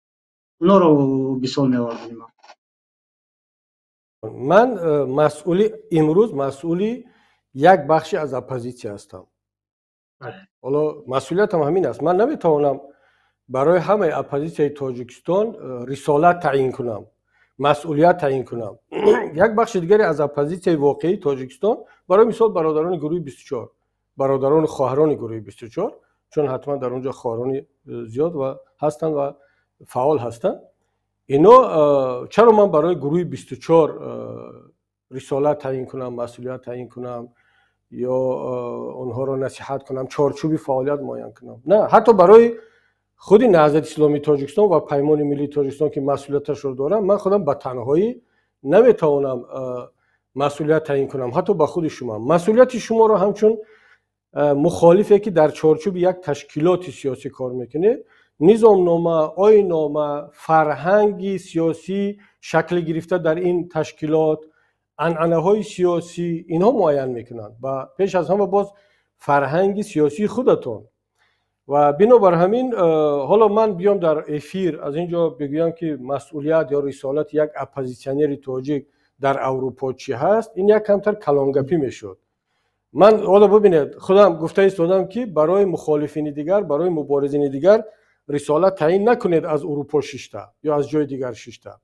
онҳоро мисол меовардам. Ман масъули имрӯз масъули як бахши аз оппозитсия ҳастам. Ҳоло масъулиятам ҳамин аст. Ман наметавонам барои ҳамаи оппозитсияи Тоҷикистон рисолат таъин кунам, масъулият таъин кунам. Як бахши дигаре аз оппозитсияи воқеии Тоҷикистон, барои мисол, бародарони гурӯҳи 24, бародарону хоҳарони гурӯҳи 24, чун ҳатман дар он ҷо хоҳарони зиёд ва ҳастанд ва фаъол ҳастанд ино. Чаро ман барои гурӯҳи 24 рисолат таъин кунам, масъулият таъин кунам ё онҳоро насиҳат кунам, чорчӯби фаъолият муайян кунам? На, ҳатто барои худи Наҳзати Исломии Тоҷикистон ва Паймони Миллии Тоҷикистон, ки масъулияташро дорам, ман худам ба танҳоӣ наметавонам масъулият таъин кунам. Ҳатто ба худи шумо масъулияти шуморо ҳамчун мухолифе, ки дар чорчӯби як ташкилоти сиёсӣ кор мекунед, низомнома, оиннома, фарҳанги сиёсӣ шакл гирифта дар ин ташкилот, анъанаҳои сиёсӣ, инҳо муайян мекунанд ва пеш аз ҳама боз фарҳанги сиёсии худатон. Ва бинобар ҳамин ҳоло ман биём дар эфир аз ин ҷо бигӯям, ки масъулият ё рисолати як оппозитсионери тоҷик дар Аврупо чӣ ҳаст, ин як камтар калонгапӣ мешуд. Ман ҳоло бубинед, худам гуфта истодам, ки барои мухолифини дигар, барои муборизини дигар рисолат таъин накунед аз Урупо шишта ё аз ҷои дигар шишта.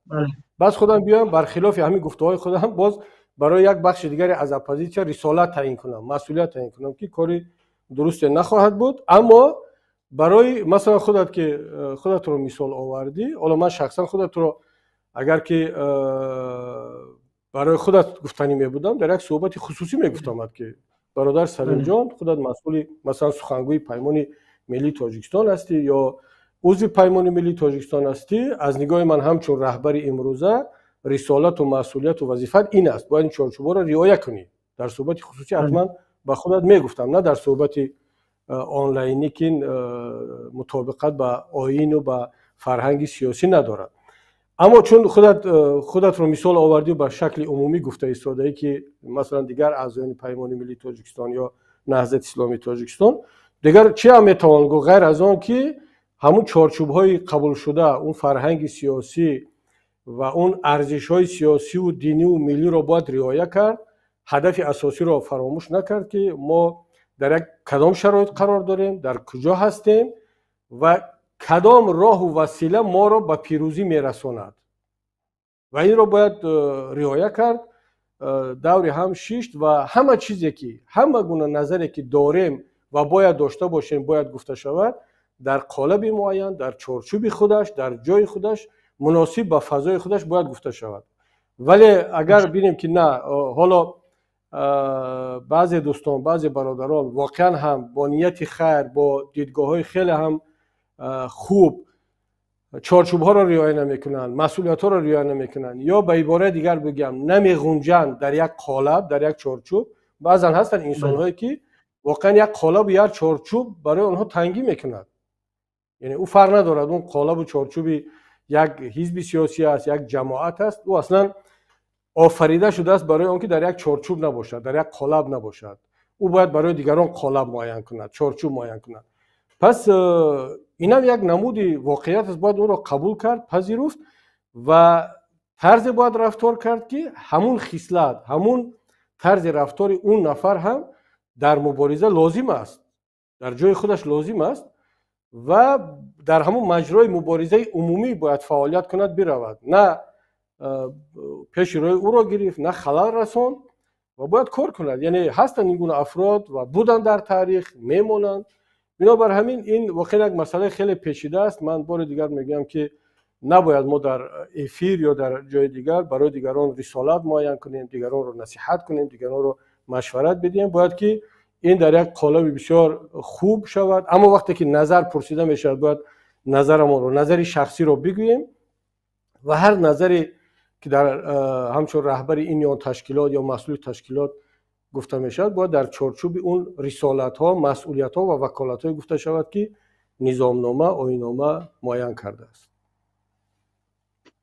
Баъд худам биёям, бархилофи ҳамин гуфтаҳои худам, боз барои як бахши дигаре аз оппозитсия рисолат таъин кунам, масъулият таъин кунам, ки кори дурусте нахоҳад буд. Аммо барои масалан худат, ки худатро мисол овардӣ, ҳоло ман шахсан худатро агар ки барои худат гуфтанӣ мебудам, дар як суҳбати хусусӣ мегуфтамад, ки бародар Салимҷон, худат масъули, масалан, сухангӯи Паймони Миллии Тоҷикистон ҳастӣ ё узви Паймони Миллии Тоҷикистон ҳастӣ, аз нигоҳи ман ҳамчун раҳбари имрӯза рисолату масъулияту вазифат ин аст, бояд ин чорчӯбҳоро риоя кунӣ. Дар суҳбати хусусӣ ҳатман ба худат мегуфтам, на дар суҳбати онлайнӣ, ки мутобиқат ба оину ба фарҳанги сиёсӣ надорад. Аммо чун худат худатро мисол овардию ба шакли умумӣ гуфта истодаӣ, ки масалан дигар аъзоёни Паймони Миллии Тоҷикистон ё Наҳзати Исломии Тоҷикистон, дигар чӣ ҳам метавон гуфт, ғайр аз он ки ҳамун чорчӯбҳои қабулшуда, он фарҳанги сиёсӣ ва он арзишҳои сиёсиву диниву миллиро бояд риоя кард, ҳадафи асосиро фаромӯш накард, ки мо дар як кадом шароит қарор дорем, дар куҷо ҳастем ва кадом роҳу васила моро ба пирӯзӣ мерасонад. Ва инро бояд риоя кард, даври ҳам шишт ва ҳама чизе ки, ҳама гуна назаре ки дорем ва бояд дошта бошем, бояд гуфта шавад дар қолаби муайян, дар чорчӯби худаш, дар ҷои худаш, муносиб ба фазои худаш бояд гуфта шавад. Вале агар бинем, ки на, ҳоло баъзе дӯстон, баъзе бародарон воқеан ҳам бо нияти хайр, бо дидгоҳҳои хеле ҳам хуб чорчӯбҳоро риоя намекунанд, масъулиятҳоро риоя намекунанд ё ба ибораи дигар бигӯям, намеғунҷанд дар як қолаб, дар як чорчӯб. Баъзан ҳастанд инсонҳое, ки воқеан як қолабу як чорчӯб барои онҳо тангӣ мекунад. Яъне ӯ фарқ надорад, он қолабу чорчӯби як ҳизби сиёсӣ аст, як ҷамоат аст, ӯ аслан офарида шудааст барои он ки дар як чорчӯб набошад, дар як қолаб набошад. Ӯ бояд барои дигарон қолаб муайян кунад, чорчӯб муайян кунад. Пас инам як намуди воқеият аст, бояд онро қабул кард, пазируфт ва тарзе бояд рафтор кард, ки ҳамун хислат, ҳамун тарзи рафтори он нафар ҳам дар мубориза лозим аст, дар ҷои худаш лозим аст ва дар ҳамун маҷрои муборизаи умумӣ бояд фаъолият кунад, биравад, на пеши роҳи ӯро гирифт, на халал расонд ва бояд кор кунад. Яъне ҳастанд ин гуна афрод ва буданд дар таърих, мемонанд. Бинобар ҳамин ин воқеан як масъалаи хеле печида аст. Ман бори дигар мегӯям, ки набояд мо дар эфир ё дар ҷои дигар барои дигарон рисолат муайян кунем, дигаронро насиҳат кунем, дигаронро машварат бидиҳем. Бояд ки ин дар як қолаби бисёр хуб шавад. Аммо вақте ки назар пурсида мешавад, бояд назарамонро, назари шахсиро бигӯем ва ҳар назаре ки дар ҳамчун раҳбари ин ё ташкилот ё масъули ташкилот гуфта мешавад, бояд дар чорчӯби он рисолатҳо, масъулиятҳо ва ваколатҳое гуфта шавад, ки низомнома, оиннома муайян кардааст.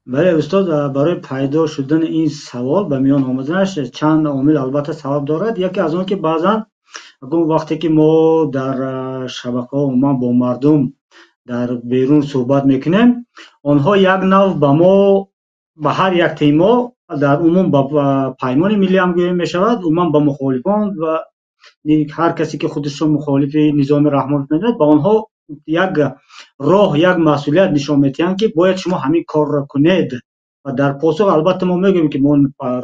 Бале, устод, барои пайдо шудани ин савол, ба миён омаданаш чанд омил албатта сабаб дорад. Яке аз он ки баъзан вақте ки мо дар шабакаҳо, умуман бо мардум дар берун суҳбат мекунем, онҳо як нав ба мо, ба ҳар яктаи мо, дар умум ба Паймони Миллӣ ҳам гӯем мешавад, умуман ба мухолифон ва ҳар касе ки худашро мухолифи низоми Раҳмонов медонад, ба онҳо як роҳ, як масъулият нишон медиҳанд, ки бояд шумо ҳамин корро кунед. Ва дар посух албатта мо мегӯем, ки мо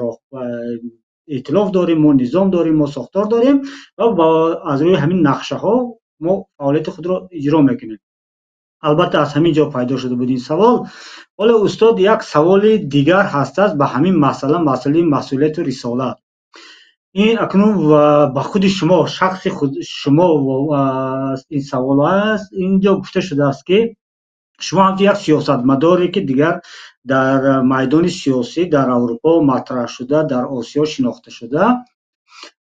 роҳ эътилоф дорем, мо низом дорем, мо сохтор дорем ва аз рӯи ҳамин нақшаҳо мо фаъолияти худро иҷро мекунем. Албатта аз ҳамин ҷо пайдо шуда буд ин савол. Ҳоло, устод, як саволи дигар ҳастааст ба ҳамин масъала, масъалаи масъулияту рисолат. Ин акнун ба худи шумо, шахси худ шумо ин савол аст. Инҷо гуфта шудааст, ки шумо ҳамчун як сиёсатмадоре, ки дигар дар майдони сиёсӣ дар Аврупо матраҳ шуда, дар Осиё шинохта шуда,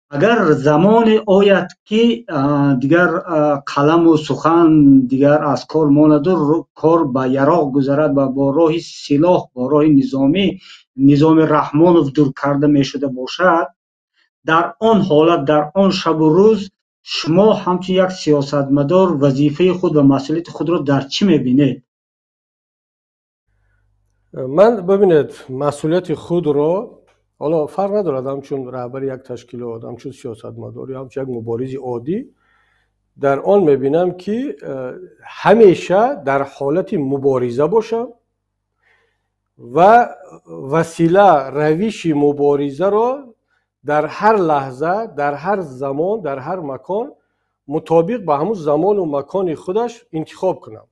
агар замоне ояд, ки дигар қаламу сухан дигар аз кор монаду кор ба яроқ гузарад ва бо роҳи силоҳ, бо роҳи низомӣ низоми Раҳмонов дур карда мешуда бошад, дар он ҳолат, дар он шабу рӯз Шумо ҳамчун як сиёсатмадор вазифаи худ ва масъулияти худро дар чӣ мебинед? Ман, бибинед, масъулияти худро ҳоло фарқ надорад, ҳамчун раҳбари як ташкилот, ҳамчун сиёсатмадор ё ҳамчун як муборизи оддӣ, дар он мебинам, ки ҳамеша дар ҳолати мубориза бошам ва васила, равиши муборизаро дар ҳар лаҳза, дар ҳар замон, дар ҳар макон мутобиқ ба ҳамун замону макони худаш интихоб кунам.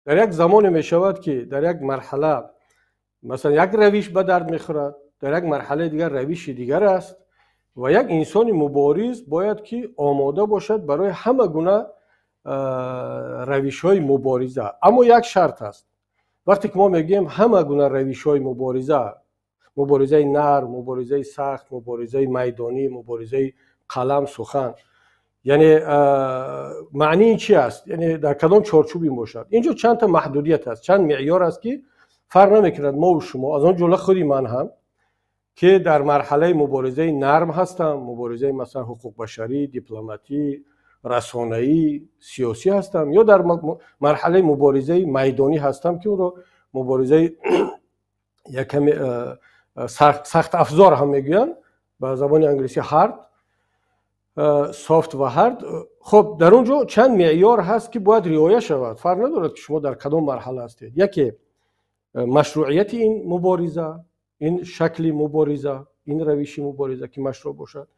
Дар як замоне мешавад, ки дар як марҳала, масалан, як равиш ба дард мехӯрад, дар як марҳалаи дигар равиши дигар аст ва як инсони мубориз бояд ки омода бошад барои ҳама гуна равишҳои мубориза. Аммо як шарт аст: вақте ки мо мегӯем ҳама гуна равишҳои мубориза, муборизаи нарм, муборизаи сахт, муборизаи майдонӣ, муборизаи қалам, сухан, яъне маънии чи аст? Яъне дар кадом чорчӯб ин бошад? Инҷо чандта маҳдудият аст, чанд меъёр аст, ки фарқ намекунад мову шумо, аз он ҷумла худи ман ҳам, ки дар марҳалаи муборизаи нарм ҳастам, муборизаи, масалан, ҳуқуқбашарӣ, дипломатӣ, расонаӣ, сиёсӣ ҳастам ё дар марҳалаи муборизаи майдонӣ ҳастам, ки ӯро муборизаи якаме сахтафзор ҳам мегӯянд, ба забони англисӣ hard, soft ва hard. Хуб, дар он ҷо чанд меъёр ҳаст, ки бояд риоя шавад, фарқ надорад, ки шумо дар кадом марҳала ҳастед. Яке, машрӯъияти ин мубориза, ин шакли мубориза, ин равиши мубориза, ки машрӯъ бошад.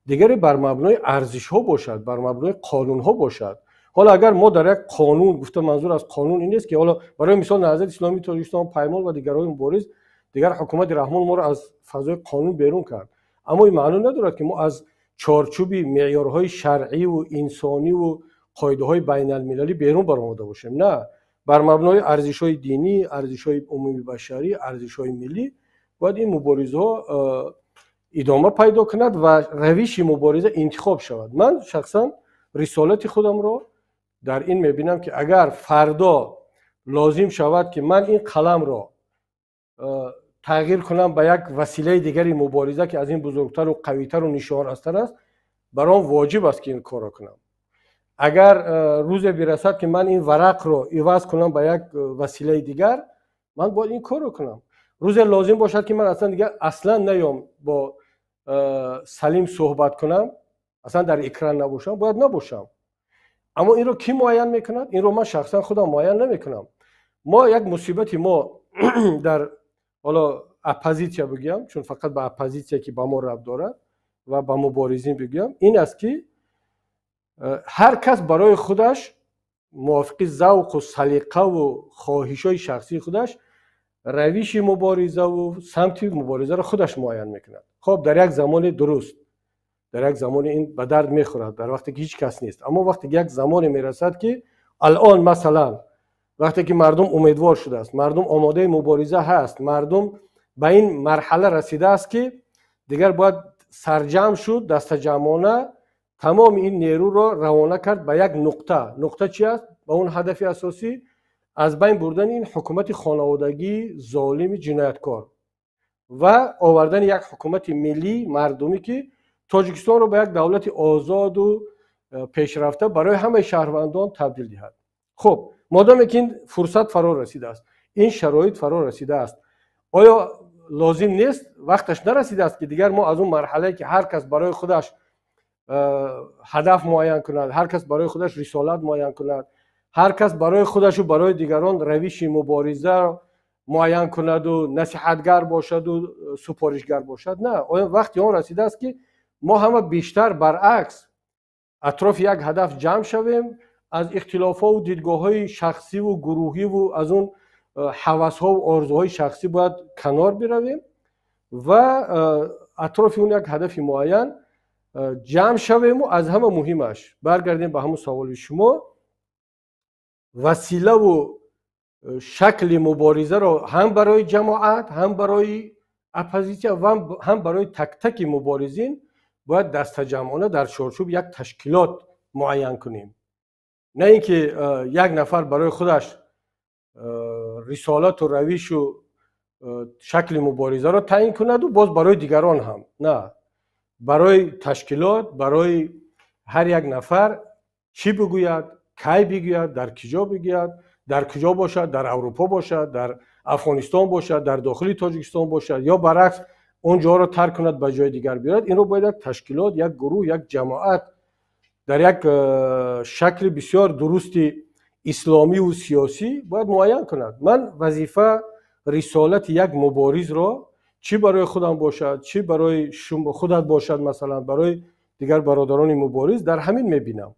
Дигаре, бар мабнои арзишҳо бошад, бар мабнои қонунҳо бошад. Ҳоло агар мо дар як қонун гуфта, манзур аз қонун ин нест, ки ҳоло барои мисол Наҳзати Исломии Тоҷикистон, Паймон ва дигарҳои мубориз, дигар ҳукумати Раҳмон моро аз фазои қонун берун кард, аммо ин маъно надорад, ки мо аз чорчӯби меъёрҳои шаръиву инсониву қоидаҳои байналмилалӣ берун баромада бошем. На, бар мабнои арзишҳои динӣ, арзишҳои умумибашарӣ, арзишҳои миллӣ бояд ин муборизаҳо идома пайдо кунад ва равиши мубориза интихоб шавад. Ман шахсан рисолати худамро дар ин мебинам, ки агар фардо лозим шавад, ки ман ин қаламро тағйир кунам ба як василаи дигари мубориза, ки аз ин бузургтару қавитару нишонрастар аст, бар он воҷиб аст, ки ин корро кунам. Агар рӯзе бирасад, ки ман ин варақро иваз кунам ба як василаи дигар, ман бояд ин корро кунам. Рӯзе лозим бошад, ки ман аслан дигар аслан наём бо Салим суҳбат кунам, аслан дар экран набошам, бояд набошам. Аммо инро кӣ муайян мекунад? Инро ман шахсан худам муайян намекунам. Мо як мусибати мо дар ҳоло оппозитсия бигӯям, чун фақат ба оппозитсия, ки ба мо рабт дорад, ва ба муборизин бигӯям, ин аст, ки ҳар кас барои худаш мувофиқи завқу салиқаву хоҳишҳои шахсии худаш равиши муборизаву самти муборизаро худаш муайян мекунад. Хоб, дар як замони дуруст, дар як замони ин ба дард мехӯрад, дар вақте ки ҳеҷ кас нест. Аммо вақте ки як замоне мерасад, ки алон, масалан, вақте ки мардум умедвор шудааст, мардум омодаи мубориза ҳаст, мардум ба ин марҳала расидааст, ки дигар бояд сарҷамъ шуд, дастаҷамъона тамоми ин нерӯро равона кард ба як нуқта. Нуқта чи аст? Ба он ҳадафи асосӣ: аз байн бурдани ин ҳукумати хонаводагии золими ҷинояткор ва овардани як ҳукумати миллӣ, мардумӣ, ки Тоҷикистонро ба як давлати озоду пешрафта барои ҳамаи шаҳрвандон табдил диҳад. Хуб, модоме ки ин фурсат фаро расидааст, ин шароит фаро расидааст, оё лозим нест, вақташ нарасидааст, ки дигар мо аз он марҳалае, ки ҳар кас барои худаш ҳадаф муайян кунад, ҳар кас барои худаш рисолат муайян кунад, ҳар кас барои худашу барои дигарон равиши мубориза муайян кунаду насиҳатгар бошаду супоришгар бошад? На, оё вақти он расидааст, ки мо ҳама бештар баръакс атрофи як ҳадаф ҷамъ шавем, аз ихтилофҳову дидгоҳҳои шахсиву гурӯҳиву аз он ҳавасҳову орзуҳои шахсӣ бояд канор биравем ва атрофи он як ҳадафи муайян ҷамъ шавему, аз ҳама муҳимаш, баргардем ба ҳамун саволи шумо, василаву шакли муборизаро ҳам барои ҷамоат, ҳам барои оппозитсия ва ҳам барои тактаки муборизин бояд дастаҷамъона дар чорчӯби як ташкилот муайян кунем, на ин ки як нафар барои худаш рисолату равишу шакли муборизаро таъин кунаду боз барои дигарон ҳам. На, барои ташкилот, барои Ҳар як нафар чӣ бигӯяд, кай бигӯяд, дар куҷо бигӯяд, дар куҷо бошад, дар Аврупо бошад, дар Афғонистон бошад, дар дохили Тоҷикистон бошад ё баръакс он ҷоро тарк кунад, ба ҷои дигар биёяд, инро бояд як ташкилот, як гурӯҳ, як ҷамоат дар як шакли бисёр дурусти исломиву сиёсӣ бояд муайян кунад. Ман вазифа, рисолати як муборизро, чӣ барои худам бошад, чӣ барои худат бошад, масалан барои дигар бародарони мубориз, дар ҳамин мебинам.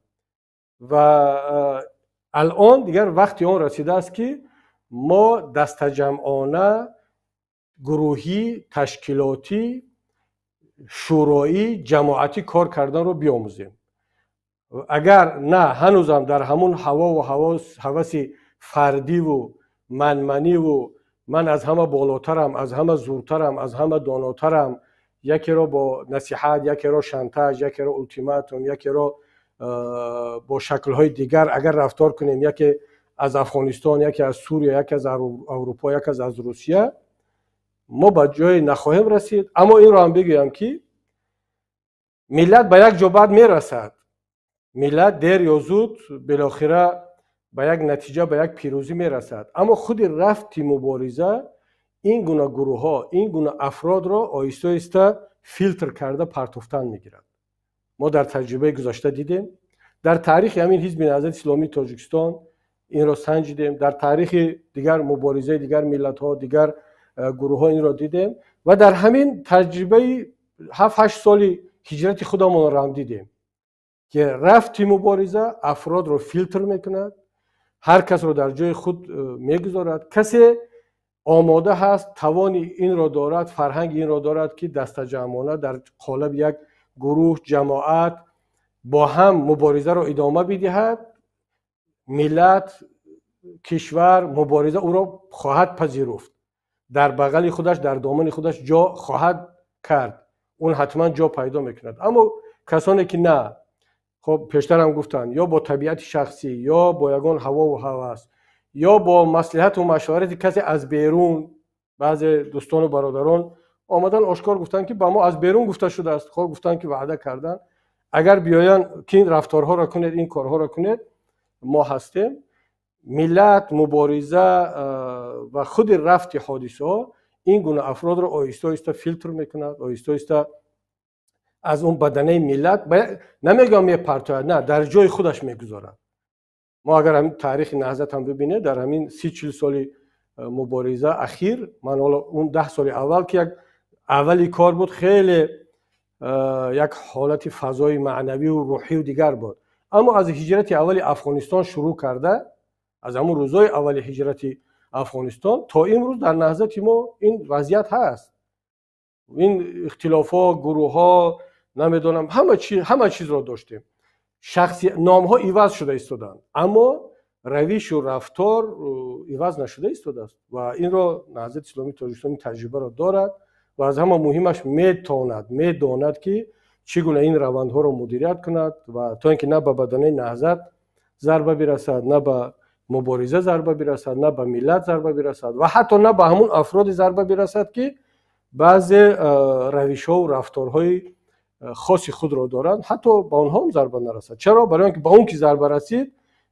Ва алон дигар вақти он расидааст, ки мо дастаҷамъона, гурӯҳӣ, ташкилотӣ, шӯроӣ, ҷамоатӣ кор карданро биомӯзем. Агар на, ҳанӯзам дар ҳамун ҳавову ҳаваси фардиву манманиву ман аз ҳама болотарам, аз ҳама зуртарам, аз ҳама донотарам, якеро бо насиҳат, якеро шантаж, якеро ултиматум, якеро бо шаклҳои дигар агар рафтор кунем, яке аз Афғонистон, яке аз Сурия, яке аз Аврупо, яке аз Русия, мо ба ҷое нахоҳем расид. Аммо инро ҳам бигӯям, ки миллат ба як ҷо баъд мерасад. Миллат дер ё зуд билохира ба як натиҷа, ба як пирӯзӣ мерасад. Аммо худи рафти мубориза ин гуна гурӯҳҳо, ин гуна афродро оҳиста оҳиста филтр карда партофтан мегирад. Мо дар таҷрибаи гузашта дидем, дар таърихи ҳамин Ҳизби Наҳзати Исломии Тоҷикистон инро санҷидем, дар таърихи дигар муборизаи дигар миллатҳо, дигар гурӯҳҳо инро дидем ва дар ҳамин таҷрибаи 7-8 соли ҳиҷрати худамонро ҳам дидем, ки рафти мубориза афродро филтр мекунад, ҳар касро дар ҷои худ мегузорад. Касе омода ҳаст, тавони инро дорад, фарҳанги инро дорад, ки дастаҷамъона дар қолаби як гурӯҳ, ҷамоат бо ҳам муборизаро идома бидиҳад, миллат, кишвар, мубориза ӯро хоҳад пазируфт, дар бағали худаш, дар домани худаш ҷо хоҳад кард, он ҳатман ҷо пайдо мекунад. Аммо касоне ки на, хоб пештарам гуфтанд, ё бо табиати шахсӣ, ё бо ягон ҳавову ҳавас, ё бо маслиҳату машварати касе аз берун, баъзе дӯстону бародарон омадан ошкор гуфтанд, ки ба мо аз берун гуфта шудааст, хоб гуфтанд, ки ваъда карданд, агар биёянд, ки ин рафторҳоро кунед, ин корҳоро кунед, мо ҳастем. Миллат, мубориза ва худи рафти ҳодисаҳо ин гуна афродро оҳиста оҳиста филтр мекунад, оҳиста оҳиста аз он баданаи миллат намегӯям мепартояд, на, дар ҷои худаш мегузорад. Мо агар ҳамин таърихи Наҳзат ҳам бибинед, дар ҳамин 30-40 соли мубориза ахир, ман ҳоло он 10 соли аввал, ки як аввали кор буд, хеле як ҳолати фазои маънавию рӯҳию дигар буд. Аммо аз ҳиҷрати аввали Афғонистон шурӯъ карда, аз ҳамон рӯзҳои аввали ҳиҷрати Афғонистон то имрӯз дар Наҳзати мо ин вазъият ҳаст. Ин ихтилофҳо, гурӯҳҳо, намедонам, ҳама чизро доштем. Шахси номҳо иваз шуда истоданд, аммо равишу рафтор иваз нашуда истодааст ва инро Наҳзати Исломии Тоҷикистон таҷрибаро дорад ва аз ҳама муҳимаш метавонад, медонад, ки чӣ гуна ин равандҳоро мудирият кунад ва то ин ки на ба баданаи Наҳзат зарба бирасад, на ба мубориза зарба бирасад, на ба миллат зарба бирасад ва ҳатто на ба ҳамун афроде зарба бирасад, ки баъзе равишҳову рафторҳои хоси худро доранд, ҳатто ба онҳо ҳам зарба нарасад. Чаро? Барои он ки ба он ки зарба расид,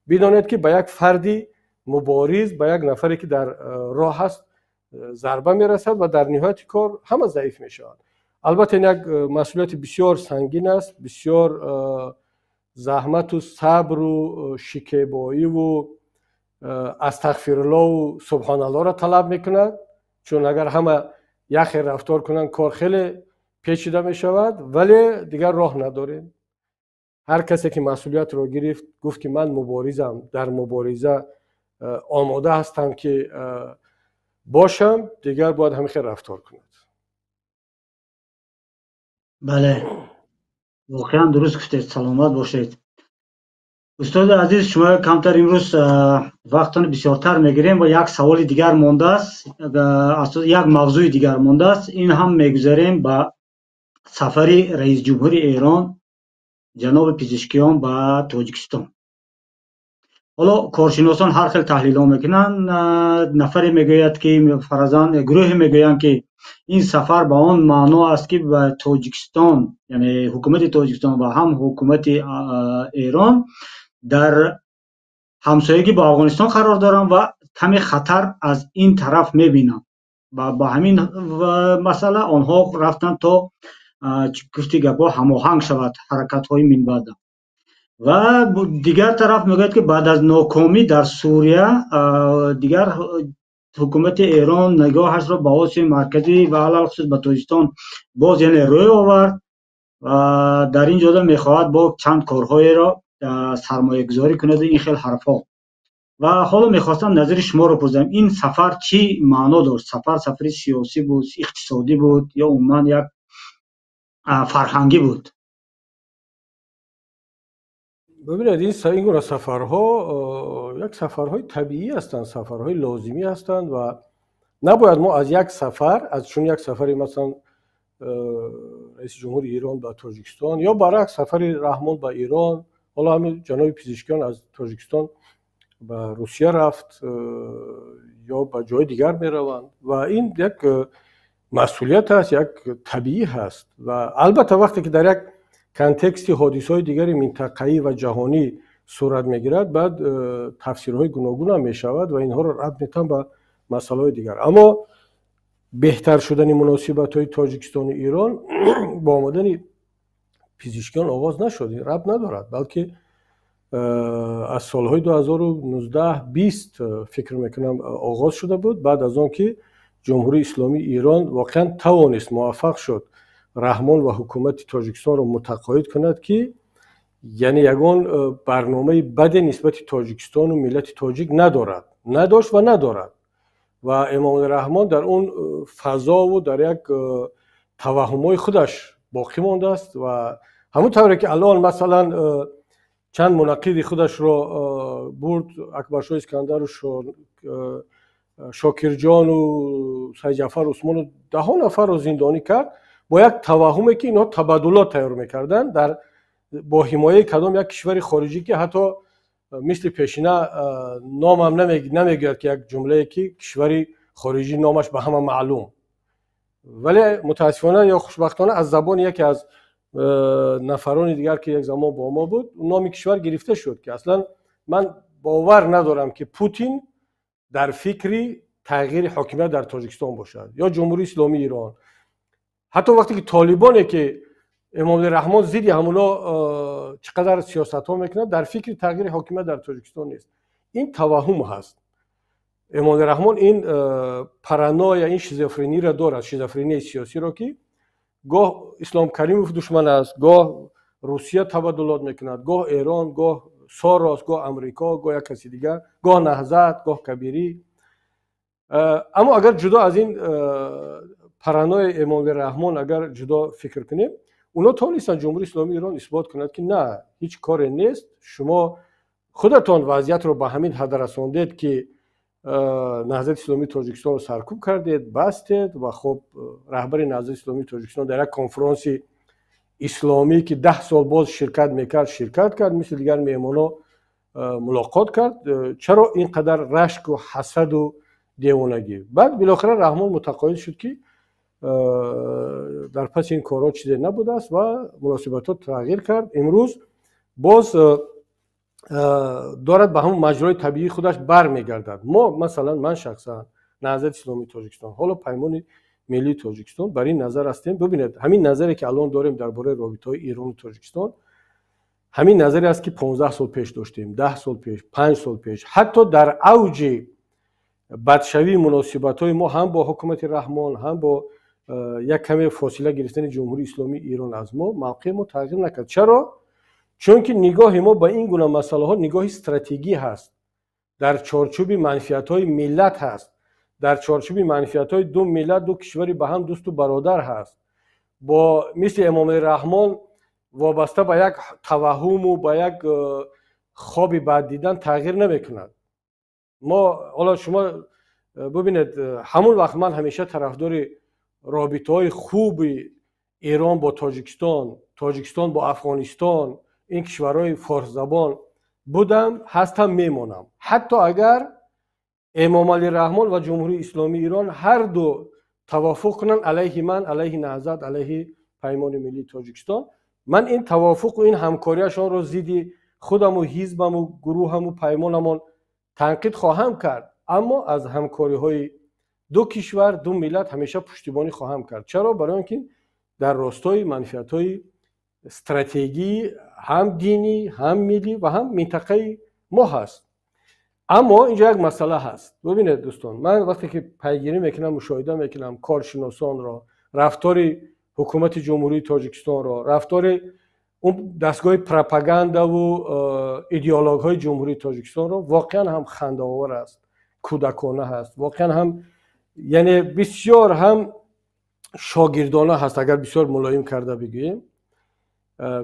бидонед, ки ба як фарди мубориз, ба як нафаре, ки дар роҳ ҳаст, зарба мерасад ва дар ниҳояти кор ҳама заиф мешаванд. Албатта, ин як масъулияти бисёр сангин аст, бисёр заҳмату сабру шикебоиву астағфируллоҳу субҳоналлоҳро талаб мекунад, чун агар ҳама як хел рафтор кунанд, кор хеле печида мешавад, вале дигар роҳ надорем. Ҳар касе ки масъулиятро гирифт, гуфт, ки ман муборизам, дар мубориза омода ҳастам, ки бошам, дигар бояд ҳамин хел рафтор кунад. Бале, воқеан дуруст гуфтед, саломат бошед. Устоди азиз, шумо камтар имрӯз вақтон бисёртар мегирем ва як саволи дигар мондааст, як мавзӯи дигар мондааст. Ин ҳам мегузарем ба сафари раисҷумҳури Эрон ҷаноби Пизишкиён ба Тоҷикистон. Ҳоло коршиносон ҳар хел таҳлилҳо мекунанд. Нафаре мегӯяд, ки фарзан гурӯҳе мегӯянд, ки ин сафар ба он маъно аст, ки ба Тоҷикистон, яъне ҳукумати Тоҷикистон ва ҳам ҳукумати Эрон дар ҳамсоягӣ бо Афғонистон қарор доранд ва каме хатар аз ин тараф мебинанд. Ва ба ҳамин масъала онҳо рафтанд то гуфти гапҳо ҳамоҳанг шавад ҳаракатҳои минбаъда. Ва дигар тараф мегӯяд, ки баъд аз нокомӣ дар Сурия дигар ҳукумати Эрон нигоҳашро ба Осиёи Марказӣ ва алалхусус ба Тоҷикистон боз яъне рӯй овард ва дар ин ҷода мехоҳад бо чанд корҳоеро сармоягузорӣ кунад, ин хел ҳарфҳо. Ва ҳоло мехостам назари шуморо пурсам, ин сафар чӣ маъно дошт? Сафар сафари сиёсӣ буд, иқтисодӣ буд ё умуман як фарҳангӣ буд? Бибинед, ин гуна сафарҳо як сафарҳои табиӣ ҳастанд, сафарҳои лозимӣ ҳастанд ва набояд мо аз як сафар, аз чун як сафари масалан раиси ҷумҳури Эрон ба Тоҷикистон ё баръакс сафари Раҳмон ба Эрон, ҳоло ҳамин ҷаноби Пизишкиён аз Тоҷикистон ба Русия рафт ё ба ҷои дигар мераванд ва ин як масъулият аст, як табиӣ ҳаст. Ва албатта вақте ки дар як контексти ҳодисаҳои дигари минтақаӣ ва ҷаҳонӣ сурат мегирад, баъд тафсирҳои гуногун ҳам мешавад ва инҳоро рабт метавон ба масъалаҳои дигар. Аммо беҳтар шудани муносибатҳои Тоҷикистону Эрон бо омадани Пизишкиён оғоз нашуд, ин рабт надорад, балки аз солҳои 2019-20 фикр мекунам оғоз шуда буд, баъд аз он ки Ҷумҳурии Исломии Эрон воқеан тавонист, муваффақ шуд Раҳмон ва ҳукумати Тоҷикистонро мутақоид кунад, ки яъне ягон барномаи баде нисбати Тоҷикистону миллати тоҷик надорад, надошт ва надорад. Ва Эмомалӣ Раҳмон дар он фазову дар як таваҳҳумҳои худаш боқӣ мондааст ва ҳамон тавре ки алон масалан чанд мунаққиди худашро бурд, Акбаршоҳ Искандару Шокирҷону Сайҷафар Усмону даҳо нафарро зиндонӣ кард бо як таваҳҳуме, ки инҳо табаддулот тайёр мекарданд дар бо ҳимояи кадом як кишвари хориҷӣ, ки ҳатто мисли пешина номам намегӯяд, ки як ҷумлае ки кишвари хориҷӣ номаш ба ҳама маълум, вале мутаассифона ё хушбахтона аз забони яке аз нафарони дигар, ки як замон бо мо буд, номи кишвар гирифта шуд, ки аслан ман бовар надорам, ки Путин дар фикри тағйири ҳокимият дар Тоҷикистон бошад ё Ҷумҳурии Исломии Эрон. Ҳатто вақте ки толибоне, ки Эмомалӣ Раҳмон зидди ҳамуно чӣ қадар сиёсатҳо мекунад, дар фикри тағйири ҳокимият дар Тоҷикистон нест. Ин таваҳҳум ҳаст. Эмомалӣ Раҳмон ин параноя, ин шизофрениро дорад, шизофренияи сиёсиро, ки гоҳ Ислом Каримов душман аст, гоҳ Русия табаддулот мекунад, гоҳ Эрон, гоҳ Сорос, гоҳ Амрико, гоҳ як каси дигар, гоҳ Наҳзат, гоҳ Кабирӣ. Аммо агар ҷудо аз ин паранояи Эмомалӣ Раҳмон агар ҷудо фикр кунем, онҳо тавонистанд Ҷумҳурии Исломии Эрон исбот кунад, ки на, ҳеҷ коре нест, шумо худатон вазъиятро ба ҳамин ҳад расондед, ки Наҳзати Исломии Тоҷикистонро саркӯб кардед, бастед. Ва хуб, раҳбари Наҳзати Исломии Тоҷикистон дар як конфронси исломӣ, ки 10 сол боз ширкат мекард, ширкат кард, мисли дигар меҳмонҳо мулоқот кард. Чаро ин қадар рашку ҳасаду девонагӣ? Баъд билохира Раҳмон мутақоид шуд, ки дар паси ин корҳо чизе набудааст ва муносибатҳо тағйир кард. Имрӯз боз дорад ба ҳамон маҷрои табиии худаш бармегардад. Мо масалан, ман шахсан, Наҳзати Исломии Тоҷикистон, ҳоло Паймони Миллии Тоҷикистон, бар ин назар ҳастем. Бибинед, ҳамин назаре, ки алон дорем дар бораи робитаҳои Эрону Тоҷикистон, ҳамин назаре аст, ки 15 сол пеш доштем, 10 сол пеш, 5 сол пеш, ҳатто дар авҷи бадшавии муносибатҳои мо ҳам бо ҳукумати Раҳмон, ҳам бо як каме фосила гирифтани Ҷумҳурии Исломии Эрон аз мо, мавқеи мо тағйир накард. Чаро? Чунки нигоҳи мо ба ин гуна масъалаҳо нигоҳи стратегӣ ҳаст, дар чорчӯби манфиатҳои миллат ҳаст, дар чорчӯби манфиатҳои ду миллат, ду кишвари ба ҳам дӯсту бародар ҳаст. Бо мисли Эмомалӣ Раҳмон вобаста ба як таваҳҳуму ба як хоби бад дидан тағйир намекунад. Мо ҳоло шумо бибинед, ҳамон вақт ман ҳамеша тарафдори робитаҳои хуби Эрон бо Тоҷикистон, Тоҷикистон бо Афғонистон, ин кишварҳои форсзабон Будам, ҳастам, мемонам. Ҳатто агар Эмомалӣ Раҳмон ва Ҷумҳурии Исломии Эрон ҳар ду тавофуқ кунанд алайҳи ман, алайҳи Наҳзат, алайҳи Паймони Миллии Тоҷикистон, ман ин тавофуқу ин ҳамкориашонро зидди худаму ҳизбаму гурӯҳаму паймонамон танқид хоҳам кард, аммо аз ҳамкориҳои ду кишвар, ду миллат ҳамеша пуштибонӣ хоҳам кард. Чаро? Барои он ки дар ростои манфиатҳои стратегии ҳам динӣ, ҳам миллӣ ва ҳам минтақаи мо ҳаст. Аммо инҷо як масъала ҳаст. Бубинед, дӯстон, ман вақте ки пайгирӣ мекунам, мушоҳида мекунам коршиносонро, рафтори ҳукумати Ҷумҳурии Тоҷикистонро, рафтори он дастгоҳи пропагандаву идеологҳои Ҷумҳурии Тоҷикистонро, воқеан ҳам хандаовар аст, кӯдакона ҳаст, воқеан ҳам, яъне бисёр ҳам шогирдона ҳаст, агар бисёр мулоим карда бигӯем,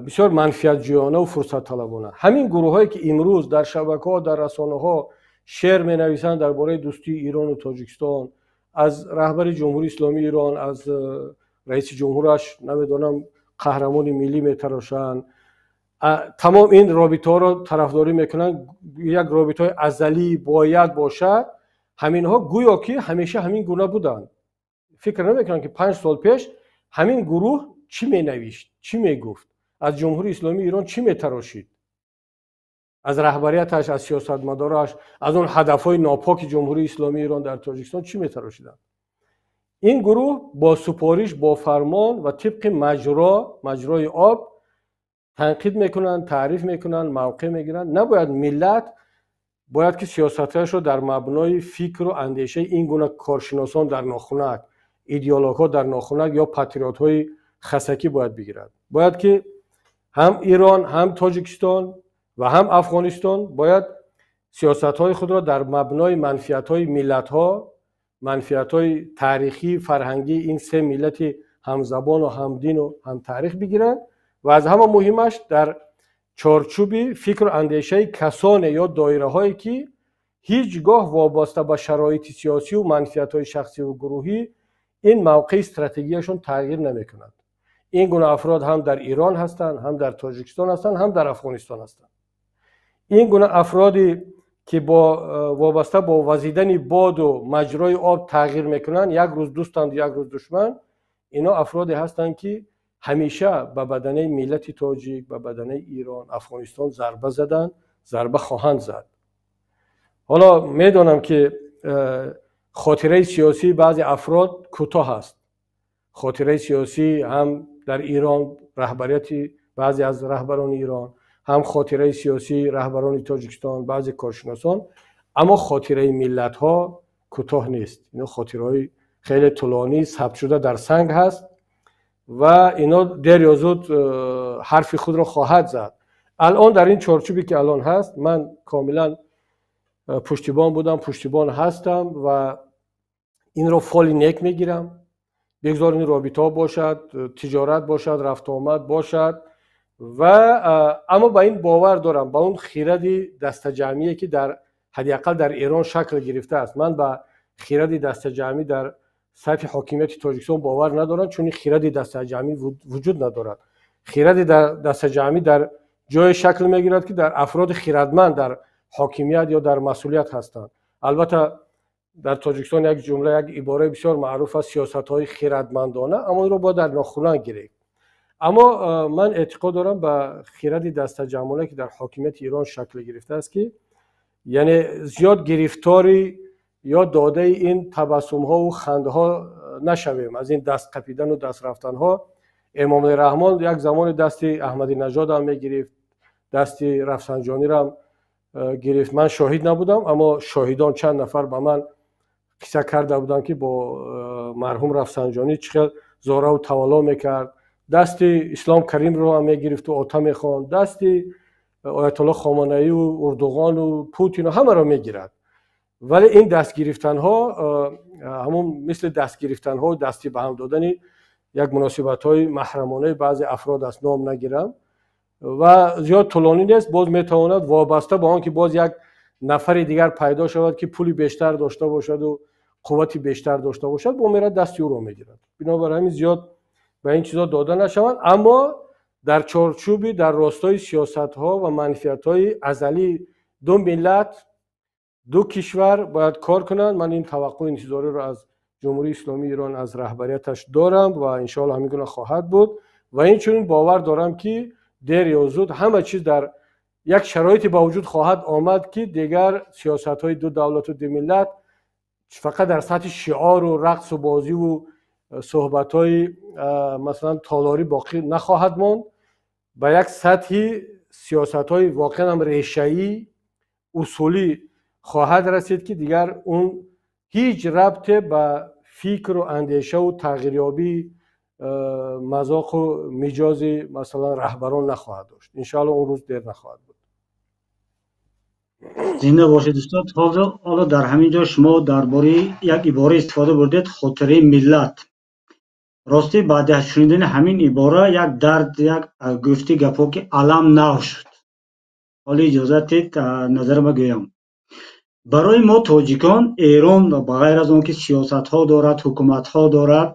бисёр манфиатҷӯёна ва фурсатталабона. Ҳамин гурӯҳҳое ки имрӯз дар шабакаҳо, дар расонаҳо шеър менависанд дар бораи дӯстии Эрону Тоҷикистон, аз раҳбари Ҷумҳурии Исломии Эрон, аз раиси ҷумҳураш, намедонам, қаҳрамони миллӣ метарошанд, тамом ин робитаҳоро тарафдорӣ мекунанд, як робитаҳои азалӣ бояд бошад. Ҳаминҳо гӯё ки ҳамеша ҳамин гуна буданд. Фикр намекунанд, ки 5 сол пеш ҳамин гурӯҳ чӣ менавишт, чӣ мегуфт, аз Ҷумҳурии Исломии Эрон чӣ метарошид, аз раҳбарияташ, аз сиёсатмадораш, аз он ҳадафҳои нопоки Ҷумҳурии Исломии Эрон дар Тоҷикистон чӣ метарошиданд. Ин гурӯҳ бо супориш, бо фармон ва тибқи маҷрои об танқид мекунанд, таъриф мекунанд, мавқеъ мегиранд. Набояд, миллат бояд ки сиёсатҳояшро дар мабнои фикру андешаи ин гуна коршиносон дар нохунак, идеологҳо дар нохунак ё патриотҳои хасакӣ бояд бигирад. Бояд ки ҳам Эрон, ҳам Тоҷикистон ва ҳам Афғонистон бояд сиёсатҳои худро дар мабнои манфиатҳои миллатҳо, манфиатҳои таърихӣ, фарҳангии ин се миллати ҳамзабону ҳамдину ҳамтаърих бигиранд ва аз ҳама муҳимаш дар чорчӯби фикру андешаи касоне ё доираҳое ки ҳеҷ гоҳ вобаста ба шароити сиёсию манфиатҳои шахсиву гурӯҳӣ ин мавқеи стратегияшон тағйир намекунад. Ин гуна афрод ҳам дар Эрон ҳастанд, ҳам дар Тоҷикистон ҳастанд, ҳам дар Афғонистон ҳастанд. Ин гуна афроде ки бо вобаста бо вазидани боду маҷрои об тағйир мекунанд, як рӯз дӯстанду як рӯз душман, ино афроде ҳастанд, ки ҳамеша ба баданаи миллати тоҷик, ба баданаи Эрон, Афғонистон зарба заданд, зарба хоҳанд зад. Ҳоло медонам, ки хотираи сиёсии баъзе афрод кӯтоҳ аст. Хотираи сиёсӣ ҳам дар Эрон раҳбарияти баъзе аз раҳбарони Эрон, ҳам хотираи сиёсии раҳбарони Тоҷикистон, баъзе коршиносон, аммо хотираи миллатҳо кӯтоҳ нест. Ино хотираҳои хеле тӯлонӣ сабтшуда дар санг ҳаст ва ино дер ё зуд ҳарфи худро хоҳад зад. Алон дар ин чорчӯбе ки алон ҳаст, ман комилан пуштибон будам, пуштибон ҳастам ва инро фоли нек мегирам. Бигзор ин робитаҳо бошад, тиҷорат бошад, рафтуомад бошад ва аммо ба ин бовар дорам, ба он хиради дастаҷамъие ки дар ҳадди ақал дар Эрон шакл гирифтааст. Ман ба хиради дастаҷамъӣ дар сатҳи ҳокимияти Тоҷикистон бовар надорам, чун хиради дастаҷамъӣ вуҷуд надорад. Хиради дастаҷамъӣ дар ҷое шакл мегирад, ки дар афроди хирадманд дар ҳокимият ё дар масъулият ҳастанд. Албатта, дар Тоҷикистон як ҷумла, як ибораи бисёр маъруф аст: сиёсатҳои хирадмандона, аммо инро бояд дар нохунак гирифт. Аммо ман эътиқод дорам ба хиради дастаҷамъона, ки дар ҳокимияти Эрон шакл гирифтааст, ки яъне зиёд гирифтори ё додаи ин табассумҳову хандаҳо нашавем, аз ин даст қапидану даст рафтанҳо. Эмомалӣ Раҳмон як замоне дасти Аҳмадинаҷодам мегирифт, дасти Рафсанҷонирам гирифт. Ман шоҳид набудам, аммо шоҳидон чанд нафар ба ман қисса карда буданд, ки бо марҳум Рафсанҷонӣ чӣ хел зораву тавалло мекард, дасти Ислом Каримро ҳам мегирифту ота мехонд, дасти Оятулло Хоманаию Урдуғону Путину ҳамаро мегирад. Вале ин дастгирифтанҳо ҳамун мисли дастгирифтанҳо, дасти ба ҳам додани як муносибатҳои маҳрамонаи баъзе афрод аст, ном нагирам, ва зиёд тӯлонӣ нест. Боз метавонад вобаста ба он ки боз як нафари дигар пайдо шавад, ки пули бештар дошта бошаду қуввати бештар дошта бошад, бо мерад, дасти ӯро мегирад. Бинобар ҳамин зиёд ба ин чизо дода нашаванд, аммо Дар чорчӯби, дар ростои сиёсатҳо ва манфиатҳои азалии ду миллат, ду кишвар бояд кор кунанд. Ман ин таваққӯъ, интизориро аз Ҷумҳурии Исломии Эрон, аз раҳбарияташ дорам ва иншоалло ҳамин гуна хоҳад буд. Ва инчунин бовар дорам, ки дер ё зуд ҳама чиз дар як шароите ба вуҷуд хоҳад омад, ки дигар сиёсатҳои ду давлату ду миллат фақат дар сатҳи шиору рақсу бозиву суҳбатҳои, масалан, толорӣ боқӣ нахоҳад монд, ба як сатҳи сиёсатҳои воқеан ҳам решаӣ, усулӣ хоҳад расид, ки дигар он ҳеҷ рабте ба фикру андешаву тағйирёбии мазоқу миҷози, масалан, раҳбарон нахоҳад дошт. Иншоалло, он рӯз дер нахоҳад буд. Зинда бошед, устод. Ҳоло дар ҳамин ҷо шумо дар бораи як ибора истифода бурдед: хотираи миллат. Ростӣ, баъди шунидани ҳамин ибора як дард, як гуфти гапҳо, ки алам нав шуд. Ҳоло иҷозат диҳед, назарама гӯям. Барои мо, тоҷикон, Эрон ба ғайр аз он ки сиёсатҳо дорад, ҳукуматҳо дорад,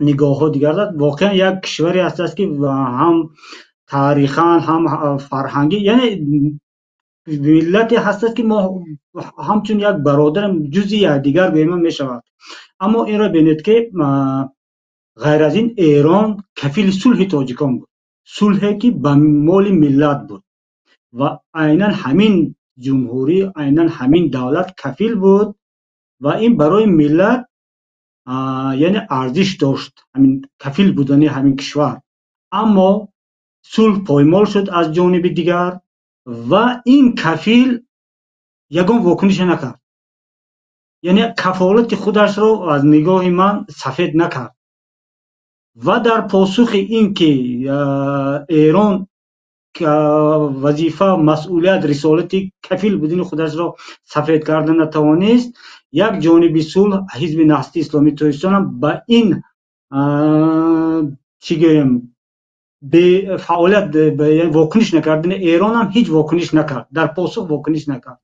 нигоҳҳо дигар дорад, воқеан як кишваре ҳастааст, ки ҳам таърихан, ҳам фарҳангӣ, яъне миллате ҳастааст, ки мо ҳамчун як бародар, ҷузъи якдигар гӯема мешавад. Аммо инро бинед, ки ғайр аз ин Эрон кафили сулҳи тоҷикон буд, сулҳе ки ба моли миллат буд, ва айнан ҳамин ҷумҳурӣ, айнан ҳамин давлат кафил буд ва ин барои миллат, яъне, арзиш дошт, ҳамин кафил будани ҳамин кишвар. Аммо сулҳ поймол шуд аз ҷониби дигар ва ин кафил ягон вокунише накард, яъне кафолати худашро аз нигоҳи ман сафед накард. Ва дар посухи ин ки Эрон вазифа, масъулият, рисолати кафил будани худашро сафед карда натавонист, як ҷониби сулҳ, Ҳизби Наҳзати Исломии Тоҷикистонам ба ин, чӣ гӯем, бефаъолият, вокуниш накардани Эронам ҳеҷ вокуниш накард, дар посух вокуниш накард.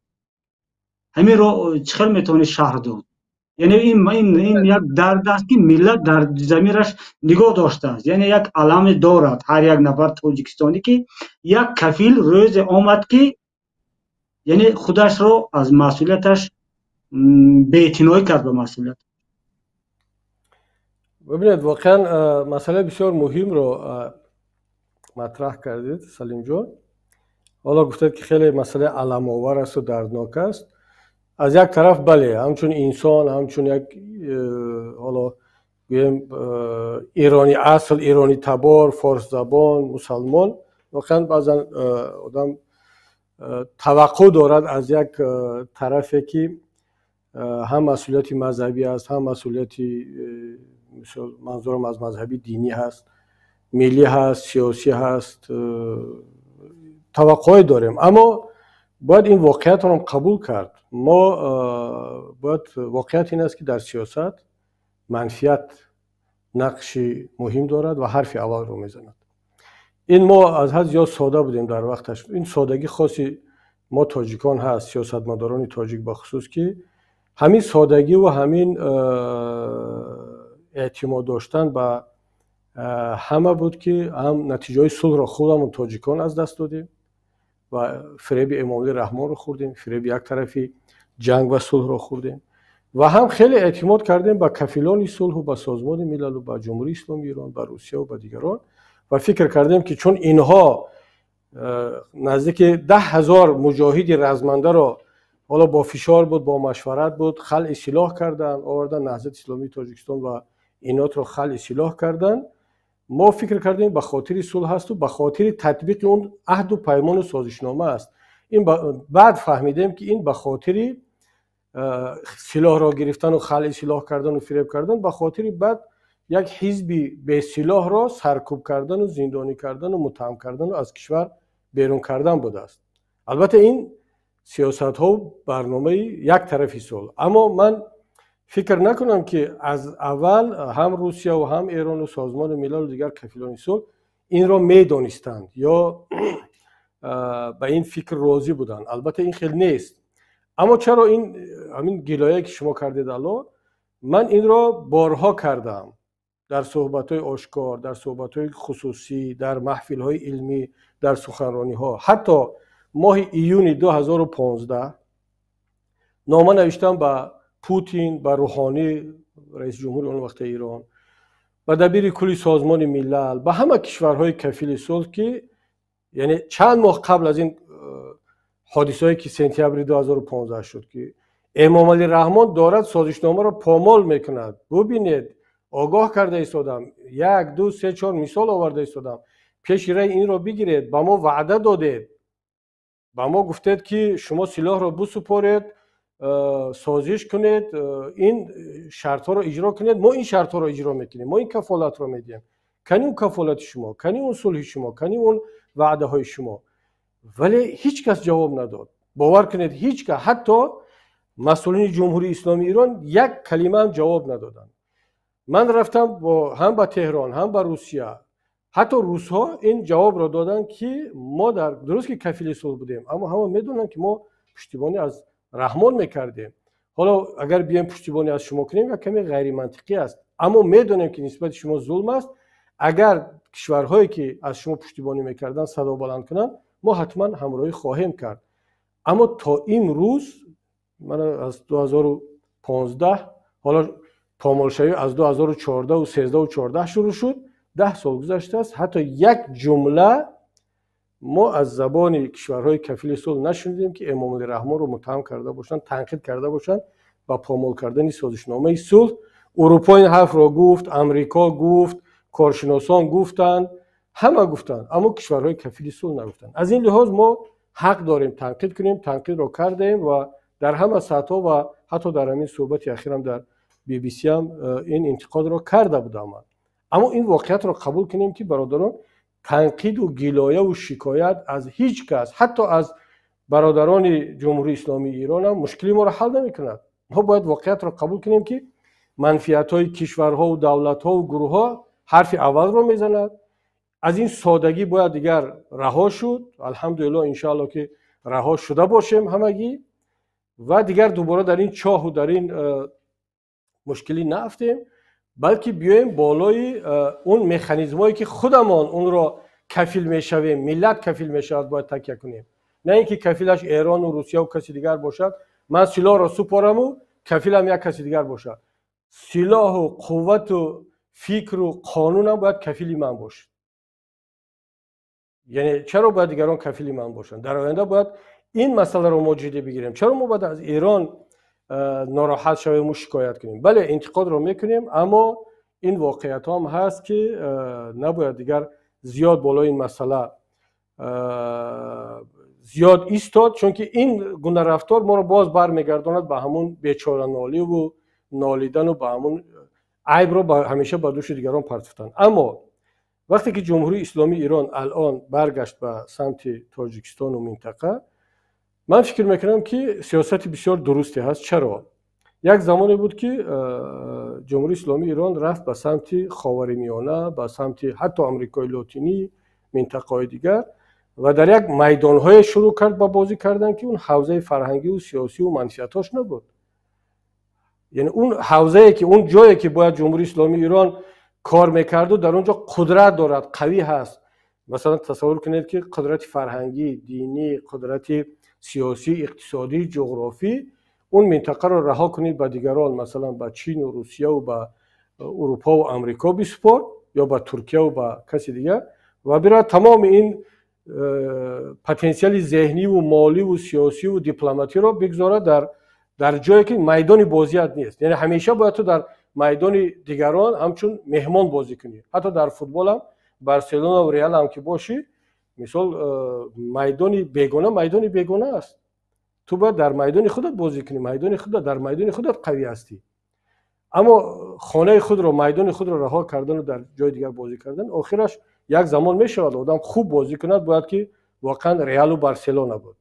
Ҳаминро чӣ хел метавонед шарҳ дод? Яъне ин як дард аст, ки миллат дар замираш нигоҳ доштааст, яъне як аламе дорад ҳар як нафар тоҷикистонӣ, ки як кафил рӯзе омад, ки яъне худашро аз масъулияташ беэътиноӣ кард ба масъулият. Бибинед, воқеан масъалаи бисёр муҳимро матраҳ кардед, Салимҷон. Ҳоло гуфтед, ки хеле масъалаи аламовар асту дарднок аст. Аз як тараф, бале, ҳамчун инсон, ҳамчун як, ҳоло гӯем, эронӣ асл, эронӣ табор, форсзабон, мусалмон, воқеан баъзан одам таваққӯъ дорад аз як тарафе, ки ҳам масъулияти мазҳабӣ аст, ҳам масъулияти, манзурам аз мазҳаби динӣ ҳаст, миллӣ ҳаст, сиёсӣ ҳаст, таваққӯъе дорем. Аммо бояд ин воқеиятро ҳам қабул кард. Мо бояд, воқеият ин аст, ки дар сиёсат манфиат нақши муҳим дорад ва ҳарфи аввалро мезанад. Ин мо аз ҳад зиёд сода будем дар вақташ. Ин содагӣ хоси мо тоҷикон ҳаст, сиёсатмадорони тоҷик бахусус, ки ҳамин содагиву ҳамин эътимод доштан ба ҳама буд, ки ҳам натиҷаҳои сулҳро худамон тоҷикон аз даст додем ва фиреби Эмомалӣ Раҳмонро хӯрдем, фиреби як тарафи ҷанг ва сулҳро хӯрдем, ва ҳам хеле эътимод кардем ба кафилони сулҳу ба Созмони Милалу ба Ҷумҳурии Исломии Эрон, ба Русия ба дигарон, ва фикр кардем, ки чун инҳо наздики 10 000 муҷоҳиди размандаро, ҳоло бо фишор буд, бо машварат буд, халъи силоҳ карданд, овардан Наҳзати Исломии Тоҷикистон ва инотро халъи силоҳ карданд, мо фикр кардем, ба хотири сулҳ ҳасту ба хотири татбиқи он аҳду паймону созишнома аст. Ин баъд фаҳмидем, ки ин ба хотири силоҳро гирифтану халъи силоҳ кардану фиреб кардан, ба хотири баъд як ҳизби бесилоҳро саркӯб кардану зиндонӣ кардану муттаҳам кардану аз кишвар берун кардан будааст. Албатта, ин сиёсатҳо, барномаи як тарафи сулҳ. Аммо ман фикр накунам, ки аз аввал ҳам Русияву ҳам Эрону Созмони Милалу дигар кафилони сулҳ инро медонистанд ё ба ин фикр розӣ буданд. Албатта, ин хел нест. Аммо чаро ин ҳамин гилояе, ки шумо кардед, алло, ман инро борҳо кардам. Дар суҳбатҳои ошкор, дар суҳбатҳои хусусӣ, дар маҳфилҳои илмӣ, дар суханрониҳо. Ҳатто моҳи июни 2015 нома навиштам ба Путин, ба Рӯҳонӣ, раиси ҷумҳури он вақти Эрон, ба дабири кулли Созмони Милал, ба ҳама кишварҳои кафили сулҳ, ки яъне чанд моҳ қабл аз ин ҳодисаҳое ки сентябри 2015 шуд, ки Эмомалӣ Раҳмон дорад созишномаро помол мекунад, бубинед, огоҳ карда истодам, 1, 2, 3, 4 мисол оварда истодам, пеши раи инро бигиред, ба мо ваъда додед, ба мо гуфтед, ки шумо силоҳро бисупоред, созиш кунед, ин шартҳоро иҷро кунед, мо ин шартҳоро иҷро мекунем, мо ин кафолатро медиҳем. Кани он кафолати шумо, кани он сулҳи шумо, кани он ваъдаҳои шумо? Вале ҳеҷ кас ҷавоб надод. Бовар кунед, ҳеҷ кас, ҳатто масъулини Ҷумҳурии Исломии Эрон як калима ҳам ҷавоб надоданд. Ман рафтам ҳам ба Теҳрон, ҳам ба Русия. Ҳатто русҳо ин ҷавобро доданд, ки мо дар дуруст ки кафили сулҳ будем, аммо ҳама медонанд, ки мо пуштибонӣ аз Раҳмон мекардем. Ҳоло агар биёем пуштибонӣ аз шумо кунем, як каме ғайримантиқӣ аст, аммо медонем, ки нисбати шумо зулм аст. Агар кишварҳое ки аз шумо пуштибонӣ мекарданд садо баланд кунанд, мо ҳатман ҳамроҳӣ хоҳем кард. Аммо то имрӯз, ман аз 2015, ҳоло помолшавӣ аз 2014 13 14 шурӯъ шуд, 10 сол гузаштааст, ҳатто як ҷумла мо аз забони кишварҳои кафили сулҳ нашунидем, ки Эмомалӣ Раҳмонро муттаҳам карда бошанд, танқид карда бошанд ба помол кардани созишномаи сулҳ. Урупо ин ҳарфро гуфт, Амрико гуфт, коршиносон гуфтанд, ҳама гуфтанд, аммо кишварҳои кафили сулҳ нагуфтанд. Аз ин лиҳоз мо ҳақ дорем танқид кунем, танқидро кардаем ва дар ҳама сатҳҳо ва ҳатто дар ҳамин суҳбати ахирам дар BBC ҳам ин интиқодро карда будам. Аммо ин воқеиятро қабул кунем, ки бародарон, танқиду гилояву шикоят аз ҳеҷ кас, ҳатто аз бародарони Ҷумҳурии Исломии Эрон ҳам мушкили моро ҳал намекунад. Мо бояд воқеиятро қабул кунем, ки манфиатҳои кишварҳову давлатҳову гурӯҳҳо ҳарфи аввалро мезанад. Аз ин содагӣ бояд дигар раҳо шуд. Алҳамдулиллоҳ, иншоаллоҳ, ки раҳо шуда бошем ҳамагӣ ва дигар дубора дар ин чоҳу дар ин мушкилӣ наафтем, балки биёем болои он механизмҳое ки худамон онро кафил мешавем, миллат кафил мешавад, бояд такя кунем, на ин ки кафилаш Эрону Русияву каси дигар бошад. Ман силоҳро супораму кафилам як каси дигар бошад. Силоҳу қуввату фикру қонунам бояд кафили ман бошад. Яъне чаро бояд дигарон кафили ман бошанд? Дар оянда бояд ин масъаларо мо ҷиддӣ бигирем. Чаро мо бояд аз Эрон нороҳат шавему шикоят кунем? Бале, интиқодро мекунем, аммо ин воқеиятҳо ҳам ҳаст, ки набояд дигар зиёд болои ин масъала зиёд истод, чунки ин гуна рафтор моро боз бармегардонад ба ҳамун бечораноливу нолидану ба ҳамун айбро ҳамеша ба дӯши дигарон партофтан. Аммо вақте ки Ҷумҳурии Исломии Эрон алон баргашт ба самти Тоҷикистону минтақа, ман фикр мекунам, ки сиёсати бисёр дурусте ҳаст. Чаро? Як замоне буд, ки Ҷумҳурии Исломии Эрон рафт ба самти Ховари Миёна, ба самти ҳатто Амрикои Лотинӣ, минтақаҳои дигар, ва дар як майдонҳое шурӯъ кард ба бозӣ кардан, ки он ҳавзаи фарҳангиву сиёсиву манфиатҳош набуд. Яъне он ҳавзае ки, он ҷое ки бояд Ҷумҳурии Исломии Эрон кор мекарду дар он ҷо қудрат дорад, қавӣ ҳаст. Масалан, тасаввур кунед, ки қудрати фарҳангӣ, динӣ, қудрати сиёсӣ, иқтисодӣ, ҷуғрофӣ, он минтақаро раҳо кунед ба дигарон, масалан ба Чину Русияву ба Урупову Амрико бисупор ё ба Туркияву ба каси дигар, ва бирад тамоми ин потенсиали зеҳниву моливу сиёсиву дипломатиро бигзорад дар ҷое ки майдони бозият нест. Яъне ҳамеша бояд ту дар майдони дигарон ҳамчун меҳмон бозӣ кунӣ. Ҳатто дар футболам, Барселонаву Реалам ки бошӣ, мисол, майдони бегона майдони бегона аст. Ту бояд дар майдони худат бозӣ кунӣ, майдони худат, дар майдони худат қавӣ ҳастӣ. Аммо хонаи худро, майдони худро раҳо кардану дар ҷои дигар бозӣ кардан, охираш як замон мешавад, одам хуб бозӣ кунад, бояд ки воқеан Реалу Барселона буд,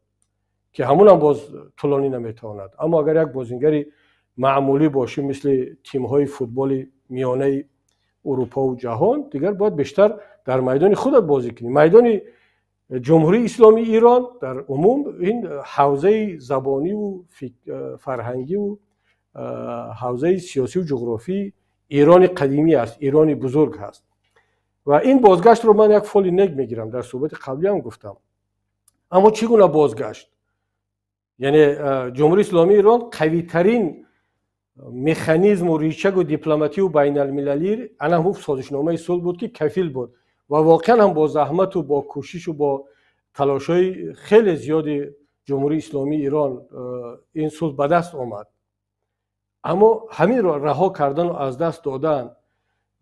ки ҳамунам боз тӯлонӣ наметавонад. Аммо агар як бозингари маъмулӣ бошӣ, мисли тимҳои футболи миёнаи Урупову ҷаҳон, дигар бояд бештар дар майдони худат бозӣ кунӣ. Майдони Ҷумҳурии Исломии Эрон дар умум ин ҳавзаи забониву фарҳангиву ҳавзаи сиёсиву ҷуғрофии Ирони қадимӣ аст, Ирони бузург ҳаст. Ва ин бозгаштро ман як фоли нек мегирам, дар суҳбати қаблӣ ҳам гуфтам. Аммо чӣ гуна бозгашт? Яъне Ҷумҳурии Исломии Ирон қавитарин механизму ричагу дипломатию байналмилалӣ ана ҳамун созишномаи сулҳ буд, ки кафил буд ва воқеан ҳам бо заҳмату бо кӯшишу бо талошҳои хеле зиёди Ҷумҳурии Исломии Ирон ин сулҳ ба даст омад. Аммо ҳаминро раҳо кардану аз даст додан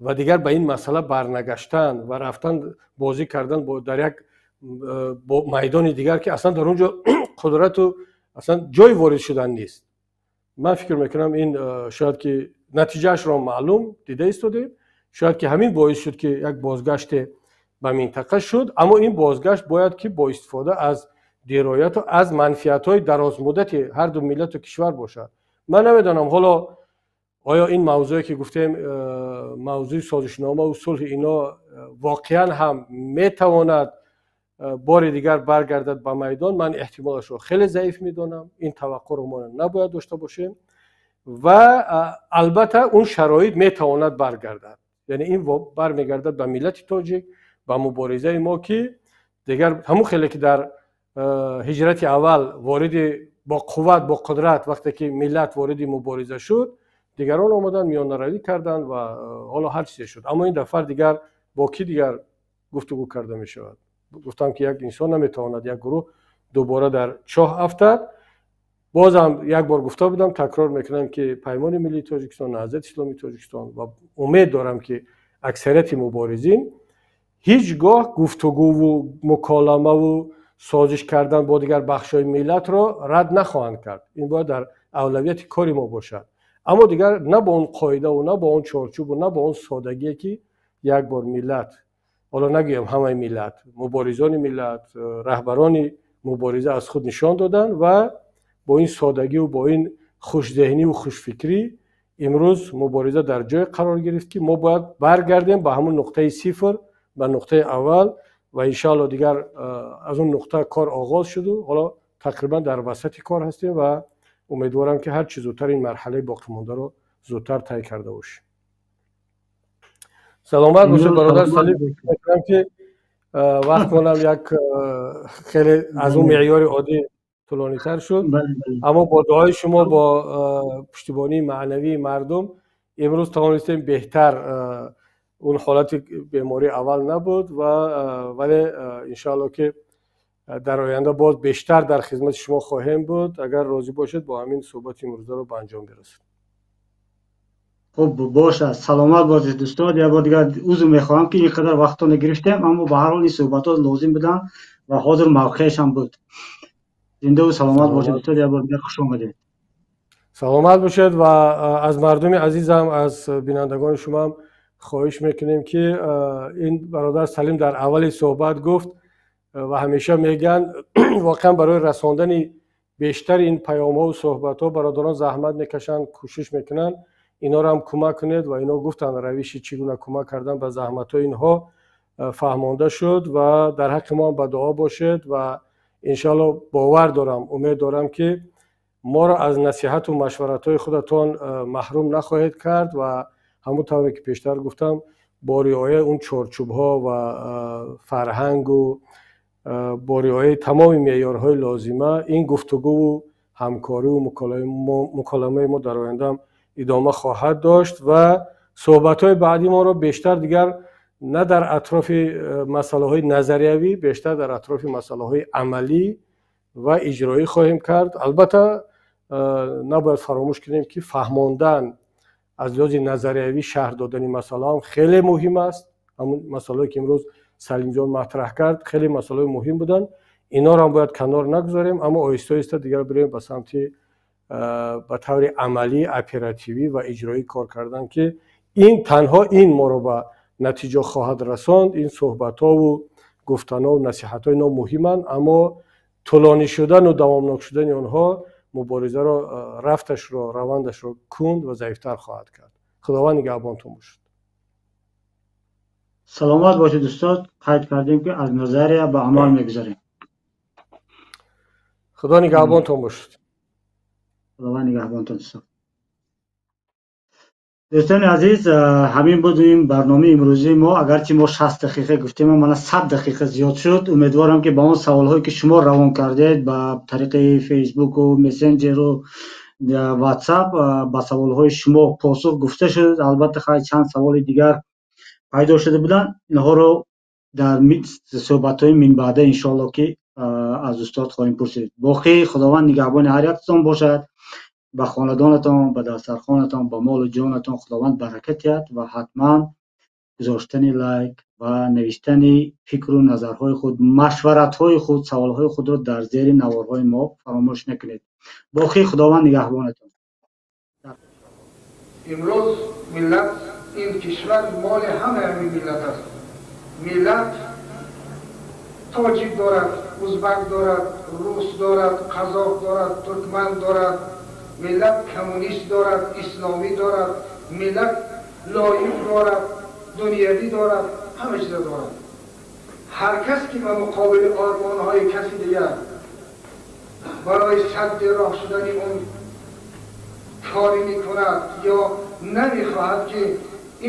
ва дигар ба ин масъала барнагаштан ва рафтан бозӣ кардан дар як майдони дигар, ки аслан дар он ҷо қудрату аслан ҷои ворид шудан нест, ман фикр мекунам, ин шояд ки натиҷаашро маълум дида истодем. Шояд ки ҳамин боис шуд, ки як бозгаште ба минтақа шуд. Аммо ин бозгашт бояд ки бо истифода аз дирояту аз манфиатҳои дарозмуддати ҳарду миллату кишвар бошад. Ман намедонам, ҳоло оё ин мавзӯе, ки гуфтем, мавзӯи созишномаву сулҳи ино, воқеан ҳам метавонад бори дигар баргардад ба майдон. Ман эҳтимолашро хеле заиф медонам. Ин таваққуъро мо набояд дошта бошем. Ва албатта он шароит метавонад баргардад, яъне ин бармегардад ба миллати тоҷик, ба муборизаи мо, ки дигар ҳамун хеле ки дар ҳиҷрати аввал вориди бо қувват, бо қудрат, вақте ки миллат вориди мубориза шуд, дигарон омаданд, миёнаравӣ карданд ва ҳоло ҳар чизе шуд. Аммо ин дафъа дигар бо кӣ дигар гуфтугӯ карда мешавад? Гуфтам, ки як инсон наметавонад, як гурӯҳ дубора дар чоҳ афтад. Бозам як бор гуфта будам, такрор мекунам, ки Паймони миллии Тоҷикистон, Наҳзати Исломии Тоҷикистон ва умед дорам, ки аксарияти муборизин ҳеҷ гоҳ гуфтугӯву муколамаву созиш кардан бо дигар бахшҳои миллатро рад нахоҳанд кард. Ин бояд дар авлавияти кори мо бошад, аммо дигар на бо он қоидаву на бо он чорчӯбу на бо он содагие, ки як бор миллат, ҳоло нагӯям ҳамаи миллат, муборизони миллат, раҳбарони мубориза аз худ нишон доданд. Ва бо ин содагиву бо ин хушзеҳниву хушфикрӣ имрӯз мубориза дар ҷое қарор гирифт, ки мо бояд баргардем ба ҳамун нуқтаи сифр, ба нуқтаи аввал. Ва иншоалло дигар аз он нуқта кор оғоз шуду ҳоло тақрибан дар васати кор ҳастем ва умедворам, ки ҳар чӣ зудтар ин марҳалаи боқимондаро зудтар тай карда бошем. Саломат бошед, бародар Салим. Мекунам, ки вақтмонам як хеле аз он меъёри оддӣ тӯлонитар шуд, аммо бо дуои шумо, бо пуштибонии маънавии мардум имрӯз тавонистем беҳтар. Он ҳолати беморӣ аввал набуд ва вале иншоалло, ки дар оянда боз бештар дар хизмати шумо хоҳем буд. Агар розӣ бошед, бо ҳамин суҳбати имрӯзаро ба анҷом бирасем. Хуб бошад, саломат бошед, устод. Як бор дигар узр мехоҳам, ки ин қадар вақтона гирифтем, аммо ба ҳар ҳол ин суҳбатҳо лозим буданд ва ҳозир мавқеашам буд. Зиндаву саломат бошед, устод. Як бор дигар хуш омадед. Саломат бошед. Ва аз мардуми азизам, аз бинандагони шумоам хоҳиш мекунем, ки ин бародар Салим дар аввали суҳбат гуфт ва ҳамеша мегӯянд, воқеан барои расондани бештари ин паёмҳову суҳбатҳо бародарон заҳмат мекашанд, кӯшиш мекунанд. Инҳоро ҳам кӯмак кунед. Ва инҳо гуфтанд, равиши чӣ гуна кӯмак кардан ба заҳматҳои инҳо фаҳмонда шуд. Ва дар ҳаққи мо ҳам ба дуо бошед. Ва иншоалло бовар дорам, умед дорам, ки моро аз насиҳату машваратҳои худатон маҳрум нахоҳед кард. Ва ҳамон тавре ки пештар гуфтам, бо риояи он чорчӯбҳо ва фарҳангу бо риояи тамоми меъёрҳои лозима ин гуфтугӯву ҳамкориву муколамаи мо дар ояндаам идома хоҳад дошт. Ва суҳбатҳои баъдӣ моро бештар дигар на дар атрофи масъалаҳои назариявӣ, бештар дар атрофи масъалаҳои амалӣ ва иҷроӣ хоҳем кард. Албатта, набояд фаромӯш кунем, ки фаҳмондан аз лиҳози назариявӣ, шарҳ додани масъалаҳам хеле муҳим аст. Ҳамун масъалаҳое, ки имрӯз Салимҷон матраҳ кард, хеле масъалаҳои муҳим буданд. Инҳоро ҳам бояд канор нагузорем, аммо оҳиста оҳиста дигар бирем ба самти ба таври амалӣ, оперативӣ ва иҷроӣ кор кардан, ки ин танҳо ин моро ба натиҷа хоҳад расонд. Ин суҳбатҳову гуфтанҳову насиҳатҳои ино муҳиманд, аммо тӯлонӣ шудану давомнок шудани онҳо муборизаро, рафташро, равандашро кунд ва заифтар хоҳад кард. Худованд нигаҳбонтон бошад. Саломат бошед, устод. Қайд кардем, ки аз назария ба амал мегузарем. Худо нигаҳбонтон бошад. Худованд нигаҳбонтон, устод. Дӯстони азиз, ҳамин буд ин барномаи имрӯзии мо. Агарчи мо 60 дақиқа гуфтем, мана 100 дақиқа зиёд шуд. Умедворам, ки ба он саволҳое, ки шумо равон кардед ба тариқи Фейсбуку мессенҷеру Ватсап, ба саволҳои шумо посух гуфта шуд. Албатта, хай, чанд саволи дигар пайдо шуда буданд, инҳоро дар суҳбатҳои минбаъда, иншоалло, ки аз устод хоҳем пурсид. Боқӣ Худованд нигаҳбони ҳар яктон бошад. Ба хонадонатон, ба дастархонатон, ба молу ҷонатон Худованд баракат диҳад ва ҳатман гузоштани лайк ва навиштани фикру назарҳои худ, машваратҳои худ, саволҳои худро дар зери наворҳои мо фаромӯш накунед. Боқӣ Худованд нигаҳбонатон. Имрӯз миллат, ин кишвар моли ҳамаи ҳамин миллат аст. Миллат тоҷик дорад, узбак дорад, рус дорад, қазоқ дорад, туркман дорад, миллат коммунист дорад, исломӣ дорад, миллат лоиқ дорад, дунявӣ дорад, ҳама чиза дорад. Ҳар кас ки ба муқобили ормонҳои каси дигар барои садди роҳ шудани он кори мекунад ё намехоҳад, ки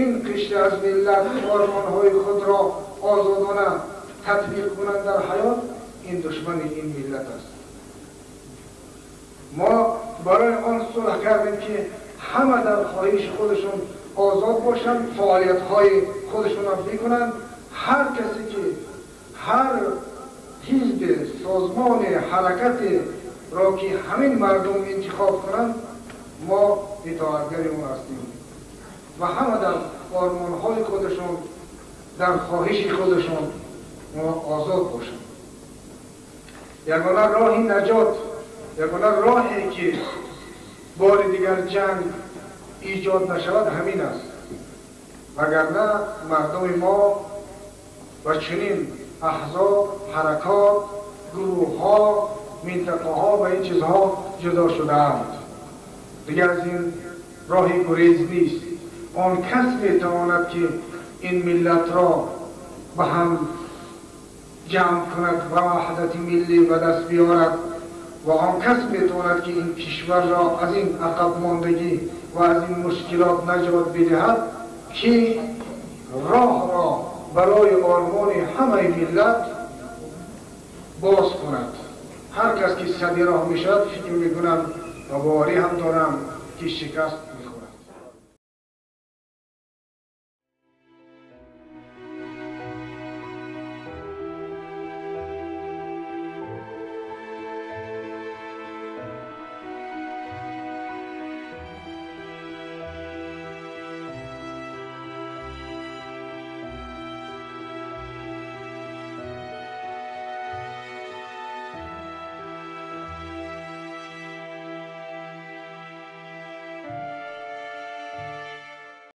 ин қишри аз миллат ормонҳои худро озодона татбиқ кунанд дар ҳаёт, ин душмани ин миллат аст. Мо барои он сулҳ кардем, ки ҳама дар хоҳиши худашон озод бошанд, фаъолиятҳои худашонро бикунанд. Ҳар касе ки ҳар ҳизбе, созмоне, ҳаракатеро ки ҳамин мардум интихоб кунанд, мо итоатгари он ҳастем ва ҳама дар ормонҳои худашон, дар хоҳиши худашон мо озод бошанд. Ягона роҳи наҷот, ягона роҳе ки бори дигар ҷанг эҷод нашавад, ҳамин аст. Вагарна мардуми мо ба чунин аҳзоб, ҳаракот, гурӯҳҳо, минтақаҳо ва ин чизҳо ҷудо шудаанд. Дигар аз ин роҳи гурез нест. Он кас метавонад, ки ин миллатро ба ҳам ҷамъ кунад ва ваҳдати миллӣ ба даст биёрад ва он кас метавонад, ки ин кишварро аз ин ақабмондагӣ ва аз ин мушкилот наҷот бидиҳад, ки роҳро барои ормони ҳамаи миллат боз кунад. Ҳар кас ки сади роҳ мешавад, фикр мекунам ва боварӣ ҳам дорам, ки шикаст